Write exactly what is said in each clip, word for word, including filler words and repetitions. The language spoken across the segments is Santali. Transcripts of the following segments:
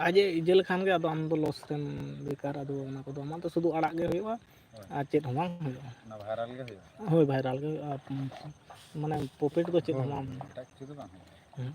ᱟᱡ ᱮ ᱤᱭᱟᱹ ᱞᱮᱠᱷᱟᱱ ᱜᱮ ᱟᱫᱚ ᱟᱢ ᱫᱚ ᱞᱚᱥ ᱨᱮᱢ ᱵᱮᱠᱟᱨ, ᱟᱫᱚ ᱚᱱᱟ ᱠᱚᱫᱚ ᱟᱢᱟᱜ ᱫᱚ ᱥᱩᱫᱷᱩ ᱟᱲᱟᱜ ᱜᱮ ᱦᱩᱭᱩᱜᱼᱟ᱾ ᱦᱳᱭ᱾ ᱟᱨ ᱪᱮᱫ ᱦᱚᱸ ᱵᱟᱝ ᱦᱩᱭᱩᱜᱼᱟ᱾ ᱚᱱᱟ ᱵᱷᱟᱭᱨᱟᱞ ᱜᱮ ᱦᱩᱭᱩᱜᱼᱟ᱾ ᱦᱳᱭ, ᱵᱷᱟᱭᱨᱟᱞ ᱜᱮ ᱦᱩᱭᱩᱜᱼᱟ᱾ ᱢᱟᱱᱮ ᱯᱨᱚᱯᱷᱤᱴ ᱫᱚ ᱪᱮᱫ ᱦᱚᱸ ᱦᱳᱭ, ᱵᱟᱝ ᱦᱩᱭᱩᱜᱼᱟ᱾ ᱮᱴᱟᱜ ᱠᱤᱪᱷᱩ ᱫᱚ ᱵᱟᱝ ᱦᱩᱭᱩᱜᱼᱟ᱾ ᱦᱩᱸ᱾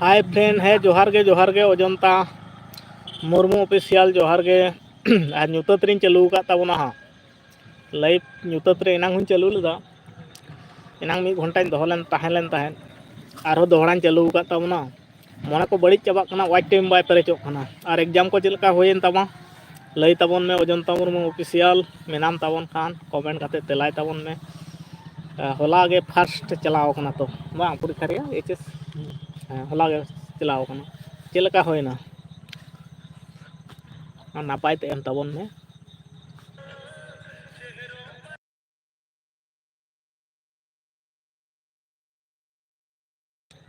ᱦᱟᱭ ᱯᱷᱨᱮᱱᱰ, ᱦᱮᱸ, ᱡᱚᱦᱟᱨ ᱜᱮ, ᱡᱚᱦᱟᱨ ᱜᱮ, ᱚᱡᱚᱱᱛᱟ ᱢᱩᱨᱢᱩ ᱚᱯᱷᱤᱥᱤᱭᱟᱞ, ᱡᱚᱦᱟᱨ ᱜᱮ᱾ ᱟᱨ ᱧᱩᱛᱟᱹᱛ ᱨᱤᱧ ᱪᱟᱹᱞᱩ ᱟᱠᱟᱫ ᱛᱟᱵᱚᱱᱟ ᱦᱟᱸᱜ᱾ ᱞᱟᱭᱤᱵᱷ ᱧᱩᱛᱟᱹᱛ ᱨᱮ ᱮᱱᱟᱝ ᱦᱚᱸᱧ ᱪᱟᱹᱞᱩ ᱞᱮᱫᱟ, ᱮᱱᱟᱝ ᱢᱤᱫ ᱜᱷᱚᱱᱴᱟᱧ ᱫᱚᱦᱚ ᱞᱮᱱ, ᱛᱟᱦᱮᱸ ᱞᱮᱱ ᱛᱟᱦᱮᱸᱫ, ᱟᱨᱦᱚᱸ ᱫᱚᱦᱲᱟᱧ ᱪᱟᱹᱞᱩ ᱟᱠᱟᱫ ᱛᱟᱵᱚᱱᱟ᱾ ᱢᱚᱱᱮ ᱠᱚ ᱵᱟᱹᱲᱤᱡ ᱪᱟᱵᱟᱜ ᱠᱟᱱᱟ, ᱣᱟᱪ ᱴᱟᱭᱤᱢ ᱵᱟᱭ ᱯᱮᱨᱮᱡᱚᱜ ᱠᱟᱱᱟ᱾ ᱟᱨ ᱮᱠᱡᱟᱢ ᱠᱚ ᱪᱮᱫ ᱞᱮᱠᱟ ᱦᱩᱭᱮᱱ ᱛᱟᱢᱟ? ᱞᱟᱹᱭ ᱛᱟᱵᱚᱱ ᱢᱮ, ᱚᱡᱚᱱᱛᱟ ᱢᱩᱨᱢᱩ ᱚᱯᱷᱤᱥᱤᱭᱟᱞ ᱢᱮᱱᱟᱢ ᱛᱟᱵᱚᱱ ᱠᱷᱟᱱ, ᱠᱚᱢᱮᱱᱴ ᱠᱟᱛᱮ ᱛᱮᱞᱟᱭ ᱛᱟᱵᱚᱱ ᱢᱮ᱾ ᱦᱚᱞᱟ ᱜᱮ ᱯᱷᱟᱥᱴ ᱪᱟᱞᱟᱣ ᱠᱟᱱᱟ ᱛᱚ, ᱵᱟᱝ, ᱯᱚᱨᱤᱠᱠᱷᱟ ᱨᱮᱭᱟᱜ ᱮᱭᱤᱪ ᱮᱥ? ᱦᱮᱸ, ᱦᱚᱞᱟ ᱜᱮ ᱪᱟᱞᱟᱣ ᱠᱟᱱᱟ᱾ ᱪᱮᱫ ᱞᱮᱠᱟ ᱦᱩᱭᱱᱟ? ᱟᱨ ᱱᱟᱯᱟᱭ ᱛᱮ ᱮᱢ ᱛᱟᱵᱚᱱ ᱢᱮ᱾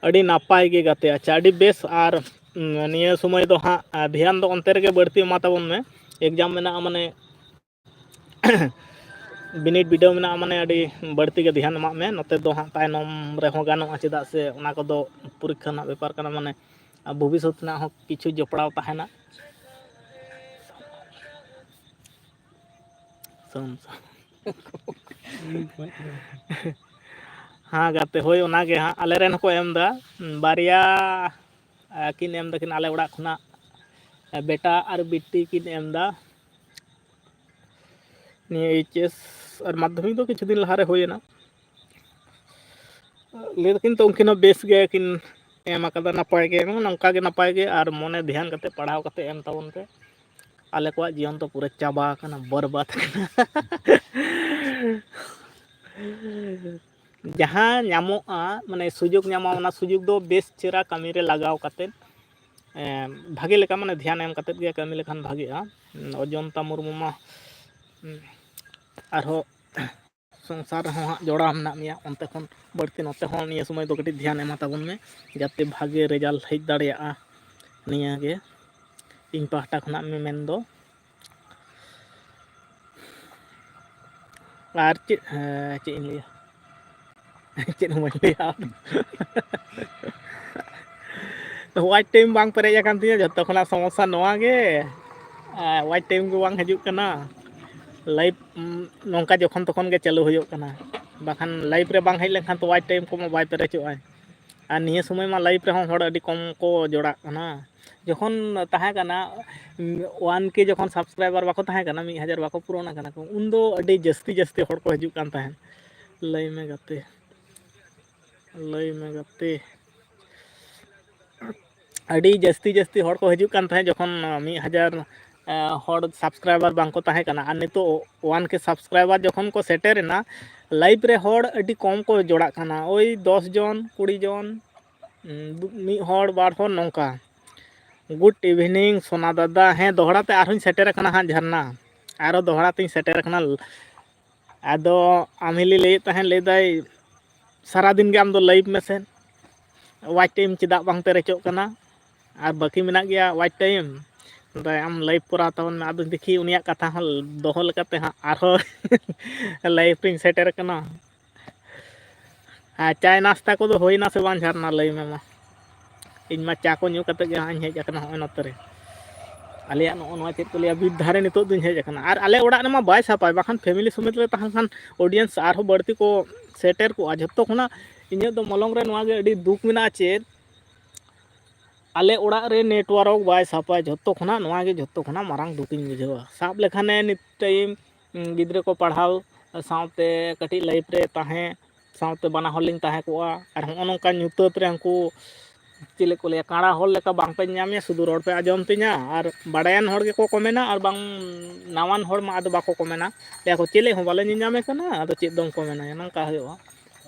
ᱟᱹᱰᱤ ᱱᱟᱯᱟᱭ ᱜᱮ ᱜᱟᱛᱮ᱾ ᱟᱪᱪᱷᱟ, ᱟᱹᱰᱤ ᱵᱮᱥ᱾ ᱟᱨ, ᱩᱢ, ᱱᱤᱭᱟᱹ ᱥᱚᱢᱚᱭ ᱫᱚ ᱦᱟᱸᱜ, ᱟ, ᱫᱷᱮᱭᱟᱱ ᱫᱚ ᱚᱱᱛᱮ ᱨᱮᱜᱮ ᱵᱟᱹᱲᱛᱤ ᱮᱢᱟ ᱛᱟᱵᱚᱱ ᱢᱮ᱾ ᱮᱠᱡᱟᱢ ᱢᱮᱱᱟᱜᱼᱟ, ᱢᱟᱱᱮ ᱵᱤᱱᱤᱰ ᱵᱤᱰᱟᱹᱣ ᱢᱮᱱᱟᱜᱼᱟ, ᱢᱟᱱᱮ ᱟᱹᱰᱤ ᱵᱟᱹᱲᱛᱤ ᱜᱮ ᱫᱷᱮᱭᱟᱱ ᱮᱢᱟᱜ ᱢᱮ᱾ ᱱᱚᱛᱮ ᱫᱚ ᱦᱟᱸᱜ ᱛᱟᱭᱱᱚᱢ ᱨᱮᱦᱚᱸ ᱜᱟᱱᱚᱜᱼᱟ, ᱪᱮᱫᱟᱜ ᱥᱮ ᱚᱱᱟ ᱠᱚᱫᱚ ᱯᱚᱨᱤᱠᱠᱷᱟ ᱨᱮᱱᱟᱜ ᱵᱮᱯᱟᱨ ᱠᱟᱱᱟ, ᱢᱟᱱᱮ ᱵᱷᱚᱵᱤᱥᱥᱚᱛ ᱨᱮᱱᱟᱜ ᱦᱚᱸ ᱠᱤᱪᱷᱩ ᱡᱚᱯᱲᱟᱣ ᱛᱟᱦᱮᱱᱟ᱾ ᱦᱮᱸ ᱜᱟᱛᱮ, ᱦᱳᱭ, ᱚᱱᱟᱜᱮ ᱦᱟᱸᱜ ᱟᱞᱮᱨᱮᱱ ᱦᱚᱸᱠᱚ ᱮᱢ ᱮᱫᱟ, ᱵᱟᱨᱭᱟ, ᱟᱹᱠᱤᱱ ᱮᱢ ᱫᱟᱹᱠᱤᱱ ᱟᱞᱮ ᱚᱲᱟᱜ ᱠᱷᱚᱱᱟᱜ, ᱵᱮᱴᱟ ᱟᱨ ᱵᱤᱴᱤ ᱠᱤᱱ ᱮᱢ ᱮᱫᱟ᱾ ᱱᱤᱭᱟᱹ ᱮᱭᱤᱪ ᱮᱥ ᱟᱨ ᱢᱟᱫᱽᱫᱷᱚᱢᱤᱠ ᱫᱚ ᱠᱤᱪᱷᱩ ᱫᱤᱱ ᱞᱟᱦᱟᱨᱮ ᱦᱩᱭᱮᱱᱟ᱾ ᱞᱟᱹᱭ ᱫᱟᱹᱠᱤᱱ ᱛᱚ ᱩᱱᱠᱤᱱ ᱦᱚᱸ ᱵᱮᱥ ᱜᱮᱠᱤᱱ ᱮᱢ ᱟᱠᱟᱫᱟ, ᱱᱟᱯᱟᱭ ᱜᱮ, ᱱᱚᱜᱼᱚ ᱱᱚᱝᱠᱟ ᱜᱮ ᱱᱟᱯᱟᱭ ᱜᱮ, ᱟᱨ ᱢᱚᱱᱮ ᱫᱷᱮᱭᱟᱱ ᱠᱟᱛᱮ ᱯᱟᱲᱦᱟᱣ ᱠᱟᱛᱮ ᱮᱢ ᱛᱟᱵᱚᱱ ᱯᱮ᱾ ᱟᱞᱮ ᱠᱚᱣᱟᱜ ᱡᱤᱭᱚᱱ ᱫᱚ ᱯᱩᱨᱟᱹ ᱪᱟᱵᱟ ᱟᱠᱟᱱᱟ, ᱵᱚᱨᱵᱟᱫ ᱟᱠᱟᱱᱟ᱾ ᱡᱟᱦᱟᱸ ᱧᱟᱢᱚᱜᱼᱟ, ᱢᱟᱱᱮ ᱥᱩᱡᱳᱜᱽ ᱧᱟᱢᱚᱜᱼᱟ, ᱚᱱᱟ ᱥᱩᱡᱳᱜᱽ ᱫᱚ ᱵᱮᱥ ᱪᱮᱦᱨᱟ ᱠᱟᱹᱢᱤ ᱨᱮ ᱞᱟᱜᱟᱣ ᱠᱟᱛᱮᱫ, ᱮᱸ, ᱵᱷᱟᱜᱮ ᱞᱮᱠᱟ, ᱢᱟᱱᱮ ᱫᱷᱮᱭᱟᱱ ᱮᱢ ᱠᱟᱛᱮᱫ ᱜᱮ ᱠᱟᱹᱢᱤ ᱞᱮᱠᱷᱟᱱ ᱵᱷᱟᱜᱮᱜᱼᱟ᱾ ᱚᱡᱚᱱᱛᱟ ᱢᱩᱨᱢᱩ ᱢᱟ, ᱩᱸ, ᱟᱨᱦᱚᱸ ᱥᱚᱝᱥᱟᱨ ᱨᱮᱦᱚᱸ ᱦᱟᱸᱜ ᱡᱚᱲᱟᱣ ᱢᱮᱱᱟᱜ ᱢᱮᱭᱟ, ᱚᱱᱛᱮ ᱠᱷᱚᱱ ᱵᱟᱹᱲᱛᱤ ᱱᱚᱛᱮ ᱦᱚᱸ ᱱᱤᱭᱟᱹ ᱥᱚᱢᱚᱭ ᱫᱚ ᱠᱟᱹᱴᱤᱡ ᱫᱷᱮᱭᱟᱱ ᱮᱢᱟ ᱛᱟᱵᱚᱱ ᱢᱮ, ᱡᱟᱛᱮ ᱵᱷᱟᱜᱮ ᱨᱮᱡᱟᱞᱴ ᱦᱮᱡ ᱫᱟᱲᱮᱭᱟᱜᱼᱟ᱾ ᱱᱤᱭᱟᱹ ᱜᱮ ᱤᱧ ᱯᱟᱦᱴᱟ ᱠᱷᱚᱱᱟᱜ ᱢᱮ ᱢᱮᱱ ᱫᱚ᱾ ᱟᱨ ᱪᱮᱫ, ᱦᱮᱸ, ᱪᱮᱫ ᱤᱧ ᱞᱟᱹᱭᱟ? ᱪᱮᱫ ᱦᱚᱸ ᱵᱟᱹᱧ ᱞᱟᱹᱭᱟ᱾ ᱣᱟᱪ ᱴᱟᱭᱤᱢ ᱵᱟᱝ ᱯᱮᱨᱮᱡ ᱟᱠᱟᱱ ᱛᱤᱧᱟᱹ, ᱡᱷᱚᱛᱚ ᱠᱷᱚᱱᱟᱜ ᱥᱚᱢᱚᱥᱥᱟ ᱱᱚᱣᱟ ᱜᱮ᱾ ᱟᱨ ᱣᱟᱪ ᱴᱟᱭᱤᱢ ᱜᱮ ᱵᱟᱝ ᱦᱤᱡᱩᱜ ᱠᱟᱱᱟ᱾ ᱞᱟᱭᱤᱵᱷ, ᱩᱢ, ᱱᱚᱝᱠᱟ ᱡᱚᱠᱷᱚᱱ ᱛᱚᱠᱷᱚᱱ ᱜᱮ ᱪᱟᱹᱞᱩ ᱦᱩᱭᱩᱜ ᱠᱟᱱᱟ, ᱵᱟᱠᱷᱟᱱ ᱞᱟᱭᱤᱵᱷ ᱨᱮ ᱵᱟᱝ ᱦᱮᱡ ᱞᱮᱱᱠᱷᱟᱱ ᱛᱚ ᱣᱟᱪ ᱴᱟᱭᱤᱢ ᱠᱚᱢᱟ ᱵᱟᱭ ᱯᱮᱨᱮᱡᱚᱜᱼᱟ᱾ ᱟᱨ ᱱᱤᱭᱟᱹ ᱥᱚᱢᱚᱭ ᱢᱟ ᱞᱟᱭᱤᱵᱷ ᱨᱮᱦᱚᱸ ᱦᱚᱲ ᱟᱹᱰᱤ ᱠᱚᱢ ᱠᱚ ᱡᱚᱲᱟᱜ ᱠᱟᱱᱟ᱾ ᱡᱚᱠᱷᱚᱱ ᱛᱟᱦᱮᱸ ᱠᱟᱱᱟ, ᱩᱢ, ᱳᱣᱟᱱ ᱠᱮ ᱡᱚᱠᱷᱚᱱ ᱥᱟᱵᱥᱠᱨᱟᱭᱵᱟᱨ ᱵᱟᱠᱚ ᱛᱟᱦᱮᱸ ᱠᱟᱱᱟ, ᱢᱤᱫ ᱦᱟᱡᱟᱨ ᱵᱟᱠᱚ ᱯᱩᱨᱚᱱ ᱟᱠᱟᱱᱟ ᱠᱚ, ᱩᱱᱫᱚ ᱟᱹᱰᱤ ᱡᱟᱹᱥᱛᱤ ᱡᱟᱹᱥᱛᱤ ᱦᱚᱲ ᱠᱚ ᱦᱤᱡᱩᱜ ᱠᱟᱱ ᱛᱟᱦᱮᱸᱫ᱾ ᱞᱟᱹᱭ ᱢᱮ ᱜᱟᱛᱮ, ᱞᱟᱹᱭ ᱢᱮ ᱜᱟᱛᱮ᱾ ᱟᱹᱰᱤ ᱡᱟᱹᱥᱛᱤ ᱡᱟᱹᱥᱛᱤ ᱦᱚᱲ ᱠᱚ ᱦᱤᱡᱩᱜ ᱠᱟᱱ ᱛᱟᱦᱮᱸᱫ ᱡᱚᱠᱷᱚᱱ ᱢᱤᱫ ᱦᱟᱡᱟᱨ, ᱮ, ᱦᱚᱲ ᱥᱟᱵᱥᱠᱨᱟᱭᱵᱟᱨ ᱵᱟᱝ ᱠᱚ ᱛᱟᱦᱮᱸ ᱠᱟᱱᱟ, ᱟᱨ ᱱᱤᱛᱚᱜ ᱳᱣᱟᱱ ᱠᱮ ᱥᱟᱵᱥᱠᱨᱟᱭᱵᱟᱨ ᱡᱚᱠᱷᱚᱱ ᱠᱚ ᱥᱮᱴᱮᱨ ᱮᱱᱟ, ᱞᱟᱭᱤᱵᱷ ᱨᱮ ᱦᱚᱲ ᱟᱹᱰᱤ ᱠᱚᱢ ᱠᱚ ᱡᱚᱲᱟᱜ ᱠᱟᱱᱟ, ᱳᱭ ᱫᱚᱥ ᱡᱚᱱ, ᱠᱩᱲᱤ ᱡᱚᱱ, ᱩᱸ, ᱢᱤᱫ ᱦᱚᱲ, ᱵᱟᱨ ᱦᱚᱲ ᱱᱚᱝᱠᱟ᱾ Good evening ᱥᱳᱱᱟ ᱫᱟᱫᱟ, ᱦᱮᱸ, ᱫᱚᱦᱲᱟ ᱛᱮ ᱟᱨᱦᱚᱸᱧ ᱥᱮᱴᱮᱨ ᱟᱠᱟᱱᱟ ᱦᱟᱸᱜ ᱡᱷᱟᱨᱱᱟ, ᱟᱨᱚ ᱫᱚᱦᱲᱟ ᱛᱮᱧ ᱥᱮᱴᱮᱨ ᱟᱠᱟᱱᱟ᱾ ᱟᱫᱚ ᱟᱢ ᱦᱤᱞᱤ ᱞᱟᱹᱭᱮᱫ ᱛᱟᱦᱮᱸᱫ, ᱞᱟᱹᱭᱫᱟᱭ ᱥᱟᱨᱟᱫᱤᱱ ᱜᱮ ᱟᱢ ᱫᱚ ᱞᱟᱭᱤᱵᱷ ᱢᱮᱥᱮ᱾ watch time ᱪᱮᱫᱟᱜ ᱵᱟᱝ ᱯᱮᱨᱮᱡᱚᱜ ᱠᱟᱱᱟ? ᱟᱨ ᱵᱟᱹᱠᱤ ᱢᱮᱱᱟᱜ ᱜᱮᱭᱟ watch time᱾ ᱟᱫᱚ ᱟᱢ live ᱠᱚᱨᱟᱣ ᱛᱟᱵᱚᱱ ᱢᱮ᱾ ᱟᱫᱚ ᱫᱮᱠᱷᱤ ᱩᱱᱤᱭᱟᱜ ᱠᱟᱛᱷᱟ ᱦᱚᱸ ᱫᱚᱦᱚ ᱞᱮᱠᱟᱛᱮ ᱦᱟᱸᱜ ᱟᱨᱦᱚᱸ live ᱨᱤᱧ ᱥᱮᱴᱮᱨ ᱠᱟᱱᱟ᱾ ᱟᱨ ᱪᱟᱭ ᱱᱟᱥᱛᱟ ᱠᱚᱫᱚ ᱦᱩᱭᱱᱟ ᱥᱮ ᱵᱟᱝ ᱡᱷᱟᱨᱱᱟ, ᱞᱟᱹᱭ ᱢᱮ ᱢᱟ? ᱤᱧ ᱢᱟ ᱪᱟ ᱠᱚ ᱧᱩ ᱠᱟᱛᱮ ᱜᱮ ᱦᱟᱸᱜ ᱤᱧ ᱦᱮᱡ ᱟᱠᱟᱱᱟ ᱦᱚᱸᱜᱼᱚᱭ ᱱᱚᱛᱮ ᱨᱮ᱾ ᱟᱞᱮᱭᱟᱜ ᱱᱚᱜᱼᱚ ᱱᱚᱣᱟ ᱪᱮᱫ ᱠᱚ ᱞᱟᱹᱭᱟ, ᱵᱤᱨ ᱫᱷᱟᱨᱮ ᱱᱤᱛᱚᱜ ᱫᱩᱧ ᱦᱮᱡ ᱟᱠᱟᱱᱟ᱾ ᱟᱨ ᱟᱞᱮ ᱚᱲᱟᱜ ᱨᱮᱢᱟ ᱵᱟᱭ ᱥᱟᱯᱷᱟᱭ, ᱵᱟᱠᱷᱟᱱ family ᱥᱚᱢᱮᱛ ᱞᱮ ᱛᱟᱦᱮᱸ ᱠᱷᱟᱱ audience ᱟᱨᱦᱚᱸ ᱵᱟᱹᱲᱛᱤ ᱠᱚ ᱥᱮᱴᱮᱨ ᱠᱚᱜᱼᱟ᱾ ᱡᱷᱚᱛᱚ ᱠᱷᱚᱱᱟᱜ ᱤᱧᱟᱹᱜ ᱫᱚ ᱢᱚᱞᱚᱝ ᱨᱮ ᱱᱚᱣᱟ ᱜᱮ ᱟᱹᱰᱤ ᱫᱩᱠ ᱢᱮᱱᱟᱜᱼᱟ᱾ ᱪᱮᱫ ᱟᱞᱮ ᱚᱲᱟᱜ ᱨᱮ network ᱵᱟᱭ ᱥᱟᱯᱟᱭ, ᱡᱷᱚᱛᱚ ᱠᱷᱚᱱᱟᱜ ᱱᱚᱣᱟ ᱜᱮ ᱡᱷᱚᱛᱚ ᱠᱷᱚᱱᱟᱜ ᱢᱟᱨᱟᱝ ᱫᱩᱠᱤᱧ ᱵᱩᱡᱷᱟᱹᱣᱟ᱾ ᱥᱟᱵ ᱞᱮᱠᱷᱟᱱᱮ ᱱᱤᱛ time, ᱩᱸ, ᱜᱤᱫᱽᱨᱟᱹ ᱠᱚ ᱯᱟᱲᱦᱟᱣ ᱥᱟᱶᱛᱮ ᱠᱟᱹᱴᱤᱡ life ᱨᱮ ᱛᱟᱦᱮᱸ ᱥᱟᱶᱛᱮ ᱵᱟᱱᱟ ᱦᱚᱲ ᱞᱤᱧ ᱛᱟᱦᱮᱸ ᱠᱚᱜᱼᱟ᱾ ᱟᱨ ᱦᱚᱸᱜᱼᱚ ᱱᱚᱝᱠᱟ ᱧᱩᱛᱟᱹᱛ ᱨᱮ ᱩᱱᱠᱩ ᱪᱮᱫ ᱠᱚ ᱞᱟᱹᱭᱟ, ᱠᱟᱬᱟ ᱦᱚᱲ ᱞᱮᱠᱟ ᱵᱟᱝ ᱯᱮ ᱧᱟᱢᱮᱭᱟ, ᱥᱩᱫᱷᱩ ᱨᱚᱲ ᱯᱮ ᱟᱸᱡᱚᱢ ᱛᱤᱧᱟ᱾ ᱟᱨ ᱵᱟᱲᱟᱭᱟᱱ ᱦᱚᱲ ᱜᱮᱠᱚ ᱠᱚᱢᱮᱱᱟ, ᱟᱨ ᱵᱟᱝ ᱱᱟᱣᱟᱱ ᱦᱚᱲ ᱢᱟ ᱟᱫᱚ ᱵᱟᱠᱚ ᱠᱚᱢᱮᱱᱟ, ᱞᱟᱹᱭᱟ ᱠᱚ ᱪᱮᱞᱮ ᱦᱚᱸ ᱵᱟᱞᱮ ᱧᱮᱧᱟᱢᱮ ᱠᱟᱱᱟ, ᱟᱫᱚ ᱪᱮᱫ ᱫᱚᱢ ᱠᱚᱢᱮᱱᱟᱭᱟ, ᱱᱚᱝᱠᱟ ᱦᱩᱭᱩᱜᱼᱟ᱾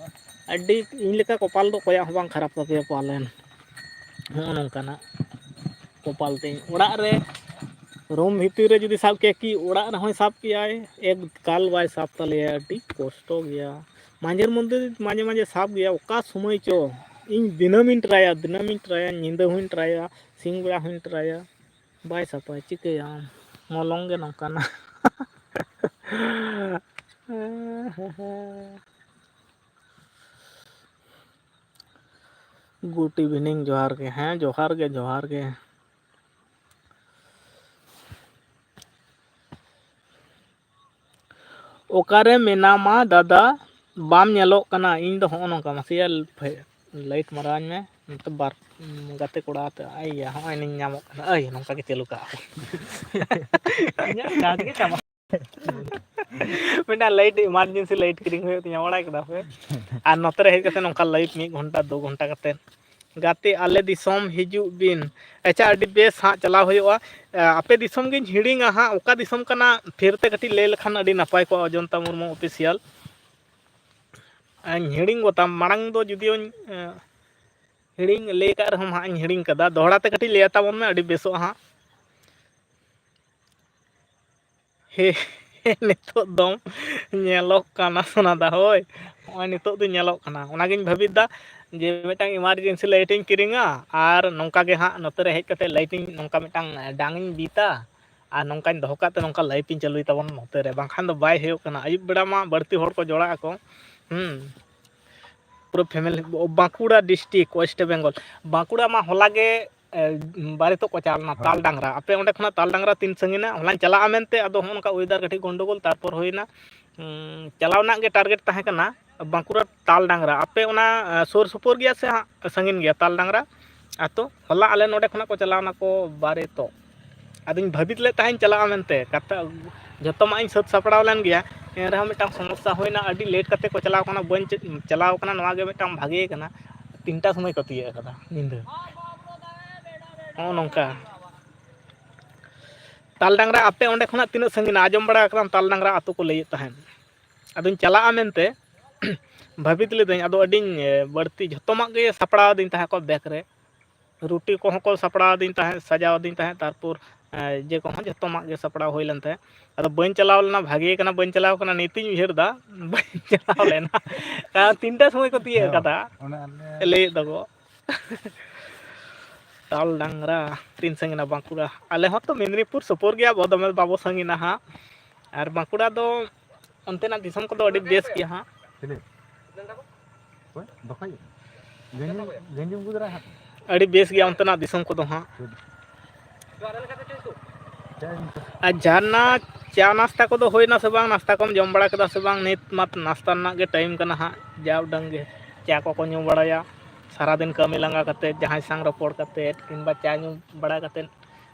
ᱟᱹᱰᱤ ᱤᱧ ᱞᱮᱠᱟ ᱠᱚᱯᱟᱞ ᱫᱚ ᱚᱠᱚᱭᱟᱜ ᱦᱚᱸ ᱵᱟᱝ ᱠᱷᱟᱨᱟᱯ ᱛᱟᱯᱮᱭᱟ ᱯᱟᱞᱮᱱ᱾ ᱦᱚᱸᱜᱼᱚ ᱱᱚᱝᱠᱟᱱᱟᱜ ᱠᱚᱯᱟᱞ ᱛᱤᱧ᱾ ᱚᱲᱟᱜ ᱨᱮ, room ᱵᱷᱤᱛᱤᱨ ᱨᱮ ᱡᱩᱫᱤ ᱥᱟᱵ ᱠᱮᱭᱟ ᱠᱤ, ᱚᱲᱟᱜ ᱨᱮᱦᱚᱸᱭ ᱥᱟᱵ ᱠᱮᱭᱟᱭ, ᱮᱠᱟᱞ ᱵᱟᱭ ᱥᱟᱵ ᱛᱟᱞᱮᱭᱟ, ᱟᱹᱰᱤ ᱠᱚᱥᱴᱚ ᱜᱮᱭᱟ᱾ ᱢᱟᱡᱷᱮᱨ ᱢᱚᱫᱽᱫᱷᱮ ᱢᱟᱡᱷᱮ ᱢᱟᱡᱷᱮ ᱥᱟᱵ ᱜᱮᱭᱟ, ᱚᱠᱟ ᱥᱚᱢᱚᱭ ᱪᱚ᱾ ᱤᱧ ᱫᱤᱱᱟᱹᱢᱤᱧ ᱴᱨᱟᱭᱟ, ᱫᱤᱱᱟᱹᱢᱤᱧ ᱴᱨᱟᱭᱟ, ᱧᱤᱫᱟᱹ ᱦᱚᱸᱧ ᱴᱨᱟᱭᱟ, ᱥᱤᱧ ᱵᱮᱲᱟ ᱦᱚᱸᱧ ᱴᱨᱟᱭᱟ, ᱵᱟᱭ ᱥᱟᱯᱟᱭ᱾ ᱪᱤᱠᱟᱹᱭᱟᱢ, ᱢᱚᱞᱚᱝ ᱜᱮ ᱱᱚᱝᱠᱟᱱᱟ᱾ Good evening, ᱡᱚᱦᱟᱨ ᱜᱮ᱾ ᱦᱮᱸ, ᱡᱚᱦᱟᱨ ᱜᱮ, ᱡᱚᱦᱟᱨ ᱜᱮ᱾ ᱚᱠᱟᱨᱮ ᱢᱮᱱᱟᱢᱟ ᱫᱟᱫᱟ, ᱵᱟᱢ ᱧᱮᱞᱚᱜ ᱠᱟᱱᱟ? ᱤᱧ ᱫᱚ ᱦᱚᱸᱜᱼᱚ ᱱᱚᱝᱠᱟ, ᱢᱟᱥᱮᱭᱟ light ᱢᱟᱨᱟᱣᱟᱹᱧ ᱢᱮ᱾ ᱱᱚᱛᱮ ᱵᱟᱨ, ᱩᱸ, ᱜᱟᱛᱮ ᱠᱚᱲᱟ ᱟᱛᱮ, ᱟᱭ ᱭᱟ, ᱦᱚᱸᱜᱼᱚᱭ ᱱᱤᱧ ᱧᱟᱢᱚᱜ ᱠᱟᱱᱟ᱾ ᱟᱭ, ᱱᱚᱝᱠᱟ ᱜᱮ ᱪᱟᱹᱞᱩ ᱠᱟᱜᱼᱟ᱾ ᱤᱧᱟᱹᱜ charge ᱜᱮ ᱪᱟᱵᱟ᱾ ᱢᱤᱫᱴᱟᱝ light, emergency light ᱠᱤᱨᱤᱧ ᱦᱩᱭᱩᱜ ᱛᱤᱧᱟ, ᱵᱟᱲᱟᱭ ᱠᱮᱫᱟ ᱯᱮ? ᱟᱨ ᱱᱚᱛᱮ ᱨᱮ ᱦᱮᱡ ᱠᱟᱛᱮ ᱱᱚᱝᱠᱟ live ᱢᱤᱫ ᱜᱷᱚᱱᱴᱟ, ᱫᱩ ᱜᱷᱚᱱᱴᱟ ᱠᱟᱛᱮ, ᱜᱟᱛᱮ, ᱟᱞᱮ ᱫᱤᱥᱚᱢ ᱦᱤᱡᱩᱜ ᱵᱤᱱ᱾ ᱟᱪᱪᱷᱟ, ᱟᱹᱰᱤ ᱵᱮᱥ, ᱦᱟᱸᱜ ᱪᱟᱞᱟᱣ ᱦᱩᱭᱩᱜᱼᱟ᱾ ᱮ, ᱟᱯᱮ ᱫᱤᱥᱚᱢ ᱜᱤᱧ ᱦᱤᱲᱤᱧᱟ ᱦᱟᱸᱜ, ᱚᱠᱟ ᱫᱤᱥᱚᱢ ᱠᱟᱱᱟ? ᱯᱷᱤᱨ ᱛᱮ ᱠᱟᱹᱴᱤᱡ ᱞᱟᱹᱭ ᱞᱮᱠᱷᱟᱱ ᱟᱹᱰᱤ ᱱᱟᱯᱟᱭ ᱠᱚᱜᱼᱟ, ᱚᱡᱚᱱᱛᱟ ᱢᱩᱨᱢᱩ Official᱾ ᱟᱧ ᱦᱤᱲᱤᱧ ᱜᱚᱛᱟᱢ, ᱢᱟᱲᱟᱝ ᱫᱚ ᱡᱩᱫᱤᱭᱳᱧ, ᱮ, ᱦᱤᱲᱤᱧ ᱞᱟᱹᱭ ᱠᱟᱜ ᱨᱮᱦᱚᱸᱢ ᱦᱟᱸᱜ ᱤᱧ ᱦᱤᱲᱤᱧ ᱠᱟᱫᱟ, ᱫᱚᱦᱲᱟ ᱛᱮ ᱠᱟᱹᱴᱤᱡ ᱞᱟᱹᱭ ᱛᱟᱵᱚᱱ ᱢᱮ, ᱟᱹᱰᱤ ᱵᱮᱥᱚᱜᱼᱟ ᱦᱟᱸᱜ᱾ ᱦᱮ, ᱱᱤᱛᱚᱜ ᱫᱚᱢ ᱧᱮᱞᱚᱜ ᱠᱟᱱᱟ ᱥᱚᱱᱟ ᱫᱟ, ᱦᱳᱭ᱾ ᱱᱚᱜᱼᱚᱭ ᱱᱤᱛᱚᱜ ᱫᱚ ᱧᱮᱞᱚᱜ ᱠᱟᱱᱟ᱾ ᱚᱱᱟᱜᱤᱧ ᱵᱷᱟᱹᱵᱤᱛ ᱫᱟ ᱡᱮ ᱢᱤᱫᱴᱟᱝ emergency light ᱤᱧ ᱠᱤᱨᱤᱧᱟ ᱟᱨ ᱱᱚᱝᱠᱟ ᱜᱮ ᱦᱟᱸᱜ ᱱᱚᱛᱮ ᱨᱮ ᱦᱮᱡ ᱠᱟᱛᱮ light ᱤᱧ ᱱᱚᱝᱠᱟ ᱢᱤᱫᱴᱟᱝ ᱰᱟᱝ ᱤᱧ ᱵᱤᱫᱟ ᱟᱨ ᱱᱚᱝᱠᱟᱧ ᱫᱚᱦᱚ ᱠᱟᱜ ᱛᱮ ᱱᱚᱝᱠᱟ light ᱤᱧ ᱪᱟᱹᱞᱩᱭ ᱛᱟᱵᱚᱱᱟ ᱱᱚᱛᱮ ᱨᱮ, ᱵᱟᱝᱠᱷᱟᱱ ᱫᱚ ᱵᱟᱭ ᱦᱩᱭᱩᱜ ᱠᱟᱱᱟ᱾ ᱟᱹᱭᱩᱵ ᱵᱮᱲᱟ ᱢᱟ ᱵᱟᱹᱲᱛᱤ ᱦᱚᱲ ᱠᱚ ᱡᱚᱲᱟᱜ ᱟᱠᱚ᱾ ᱦᱩᱸ, ᱯᱩᱨᱟᱹ family, Bankura district, West Bengal᱾ Bankura ᱢᱟ ᱦᱚᱞᱟ ᱜᱮ, ᱮ, ᱵᱟᱨᱮᱛᱚᱜ ᱠᱚ ᱪᱟᱞᱟᱣ ᱞᱮᱱᱟ ᱦᱳᱭ᱾ ᱛᱟᱞ ᱰᱟᱝᱨᱟ᱾ ᱟᱯᱮ ᱚᱸᱰᱮ ᱠᱷᱚᱱᱟᱜ ᱛᱟᱞ ᱰᱟᱝᱨᱟ ᱛᱤᱱ ᱥᱟᱺᱜᱤᱧᱟ? ᱦᱚᱞᱟᱧ ᱪᱟᱞᱟᱜᱼᱟ ᱢᱮᱱᱛᱮ, ᱟᱫᱚ ᱦᱚᱸᱜᱼᱚ ᱱᱚᱝᱠᱟ weather ᱠᱟᱹᱴᱤᱡ ᱜᱚᱱᱰᱚᱜᱳᱞ, ᱛᱟᱨᱯᱚᱨ ᱦᱩᱭᱱᱟ᱾ ᱩᱸ, ᱪᱟᱞᱟᱣ ᱨᱮᱱᱟᱜ ᱜᱮ target ᱛᱟᱦᱮᱸ ᱠᱟᱱᱟ ᱵᱟᱸᱠᱩᱲᱟ ᱛᱟᱞ ᱰᱟᱝᱨᱟ᱾ ᱟᱯᱮ ᱚᱱᱟ, ᱮ, ᱥᱩᱨ ᱥᱩᱯᱩᱨ ᱜᱮᱭᱟ ᱥᱮ ᱦᱟᱸᱜ ᱥᱟᱺᱜᱤᱧ ᱜᱮᱭᱟ ᱛᱟᱞ ᱰᱟᱝᱨᱟ ᱟᱛᱳ? ᱦᱚᱞᱟ ᱟᱞᱮ ᱱᱚᱸᱰᱮ ᱠᱷᱚᱱᱟᱜ ᱠᱚ ᱪᱟᱞᱟᱣ ᱱᱟᱠᱚ ᱵᱟᱨᱮᱛᱚᱜ᱾ ᱟᱫᱚᱧ ᱵᱷᱟᱹᱵᱤᱛ ᱞᱮᱫ ᱛᱟᱦᱮᱸᱧ ᱪᱟᱞᱟᱜᱼᱟ ᱢᱮᱱᱛᱮ, ᱠᱟᱛᱷᱟ ᱡᱷᱚᱛᱚᱢᱟᱜ ᱤᱧ ᱥᱟᱹᱛ ᱥᱟᱯᱲᱟᱣ ᱞᱮᱱ ᱜᱮᱭᱟ, ᱮᱱ ᱨᱮᱦᱚᱸ ᱢᱤᱫᱴᱟᱝ ᱥᱚᱢᱚᱥᱥᱟ ᱦᱩᱭᱱᱟ, ᱟᱹᱰᱤ late ᱠᱟᱛᱮ ᱠᱚ ᱪᱟᱞᱟᱣ ᱠᱟᱱᱟ, ᱵᱟᱹᱧ ᱪᱮᱫ, ᱪᱟᱞᱟᱣ ᱠᱟᱱᱟ, ᱱᱚᱣᱟ ᱜᱮ ᱢᱤᱫᱴᱟᱝ ᱵᱷᱟᱜᱮ ᱠᱟᱱᱟ, ᱛᱤᱱᱴᱟ ᱥᱚᱢᱚᱭ ᱠᱚ ᱛᱤᱭᱟᱹᱜ ᱠᱟᱫᱟ ᱧᱤᱫᱟᱹ᱾ ᱱᱚᱜᱼᱚ ᱱᱚᱝᱠᱟ᱾ ᱛᱟᱞ ᱰᱟᱝᱨᱟ ᱟᱯᱮ ᱚᱸᱰᱮ ᱠᱷᱚᱱᱟᱜ ᱛᱤᱱᱟᱹᱜ ᱥᱟᱺᱜᱤᱧᱟ? ᱟᱸᱡᱚᱢ ᱵᱟᱲᱟ ᱠᱟᱫᱟᱢ ᱛᱟᱞ ᱰᱟᱝᱨᱟ ᱟᱛᱳ ᱠᱚ ᱞᱟᱹᱭᱮᱫ ᱛᱟᱦᱮᱸᱫ, ᱟᱫᱚᱧ ᱪᱟᱞᱟᱜᱼᱟ ᱢᱮᱱᱛᱮ ᱵᱷᱟᱹᱵᱤᱛ ᱞᱤᱫᱟᱹᱧ, ᱟᱫᱚ ᱟᱹᱰᱤᱧ, ᱮ, ᱵᱟᱹᱲᱛᱤ ᱡᱷᱚᱛᱚᱢᱟᱜ ᱜᱮ ᱥᱟᱯᱲᱟᱣ ᱟᱹᱫᱤᱧ ᱛᱟᱦᱮᱸ ᱠᱚ ᱵᱮᱜᱽ ᱨᱮ, ᱨᱩᱴᱤ ᱠᱚᱦᱚᱸ ᱠᱚ ᱥᱟᱯᱲᱟᱣ ᱟᱹᱫᱤᱧ ᱛᱟᱦᱮᱸᱫ, ᱥᱟᱡᱟᱣ ᱟᱹᱫᱤᱧ ᱛᱟᱦᱮᱸᱫ, ᱛᱟᱨᱯᱚᱨ, ᱮ, ᱤᱭᱟᱹ ᱠᱚᱦᱚᱸ ᱡᱷᱚᱛᱚᱢᱟᱜ ᱜᱮ ᱥᱟᱯᱲᱟᱣ ᱦᱩᱭ ᱞᱮᱱ ᱛᱟᱦᱮᱸᱫ᱾ ᱟᱫᱚ ᱵᱟᱹᱧ ᱪᱟᱞᱟᱣ ᱞᱮᱱᱟ, ᱵᱷᱟᱜᱮ ᱠᱟᱱᱟ ᱵᱟᱹᱧ ᱪᱟᱞᱟᱣ ᱠᱟᱱᱟ, ᱱᱤᱛᱤᱧ ᱩᱭᱦᱟᱹᱨ ᱮᱫᱟ ᱵᱟᱹᱧ ᱪᱟᱞᱟᱣ ᱞᱮᱱᱟ, ᱠᱟᱨᱚᱱ ᱛᱤᱱᱴᱟ ᱥᱚᱢᱚᱭ ᱠᱚ ᱛᱤᱭᱟᱹᱜ ᱦᱮᱸ, ᱠᱟᱫᱟ ᱚᱱᱟ ᱟᱞᱮ ᱞᱟᱹᱭᱮᱫ ᱫᱚᱠᱚ᱾ ᱛᱟᱞ ᱰᱟᱝᱨᱟ ᱛᱤᱱ ᱥᱟᱺᱜᱤᱧᱟ ᱵᱟᱸᱠᱩᱲᱟ? ᱟᱞᱮ ᱦᱚᱸ ᱛᱚ ᱢᱮᱫᱽᱱᱤᱯᱩᱨ ᱥᱩᱯᱩᱨ ᱜᱮᱭᱟ, ᱵᱚ ᱫᱚᱢᱮ ᱵᱟᱵᱚ ᱥᱟᱺᱜᱤᱧᱟ ᱦᱟᱸᱜ᱾ ᱟᱨ ᱵᱟᱸᱠᱩᱲᱟ ᱫᱚ ᱚᱱᱛᱮᱱᱟᱜ ᱫᱤᱥᱚᱢ ᱠᱚᱫᱚ ᱟᱹᱰᱤ ᱵᱮᱥ ᱜᱮᱭᱟ ᱦᱟᱸᱜ᱾ ᱪᱤᱞᱤ? ᱚᱠᱚᱭ? ᱫᱚᱠᱟᱱ? ᱜᱟᱹᱧᱡᱤᱢ, ᱜᱟᱹᱧᱡᱤᱢ ᱜᱩᱡᱽᱨᱟ ᱦᱟᱸᱜ᱾ ᱟᱹᱰᱤ ᱵᱮᱥ ᱜᱮᱭᱟ ᱚᱱᱛᱮᱱᱟᱜ ᱫᱤᱥᱚᱢ ᱠᱚᱫᱚ ᱦᱟᱸᱜ᱾ ᱪᱮᱫ? ᱟᱨ ᱡᱟᱦᱟᱱᱟᱜ ᱪᱟ ᱱᱟᱥᱛᱟ ᱠᱚᱫᱚ ᱦᱩᱭᱱᱟ ᱥᱮ ᱵᱟᱝ? ᱱᱟᱥᱛᱟ ᱠᱚᱢ ᱡᱚᱢ ᱵᱟᱲᱟ ᱠᱮᱫᱟ ᱥᱮ ᱵᱟᱝ? ᱱᱤᱛ ᱢᱟ ᱱᱟᱥᱛᱟ ᱨᱮᱱᱟᱜ ᱜᱮ time ᱠᱟᱱᱟ ᱦᱟᱸᱜ, ᱡᱟ ᱩᱰᱟᱹᱝ ᱜᱮ ᱪᱟ ᱠᱚᱠᱚ ᱧᱩ ᱵᱟᱲᱟᱭᱟ᱾ ᱥᱟᱨᱟᱫᱤᱱ ᱠᱟᱹᱢᱤ ᱞᱟᱸᱜᱟ ᱠᱟᱛᱮᱫ ᱡᱟᱦᱟᱸᱭ ᱥᱟᱝ ᱨᱚᱯᱚᱲ ᱠᱟᱛᱮᱫ ᱠᱤᱝᱵᱟ ᱪᱟ ᱧᱩ ᱵᱟᱲᱟ ᱠᱟᱛᱮᱫ,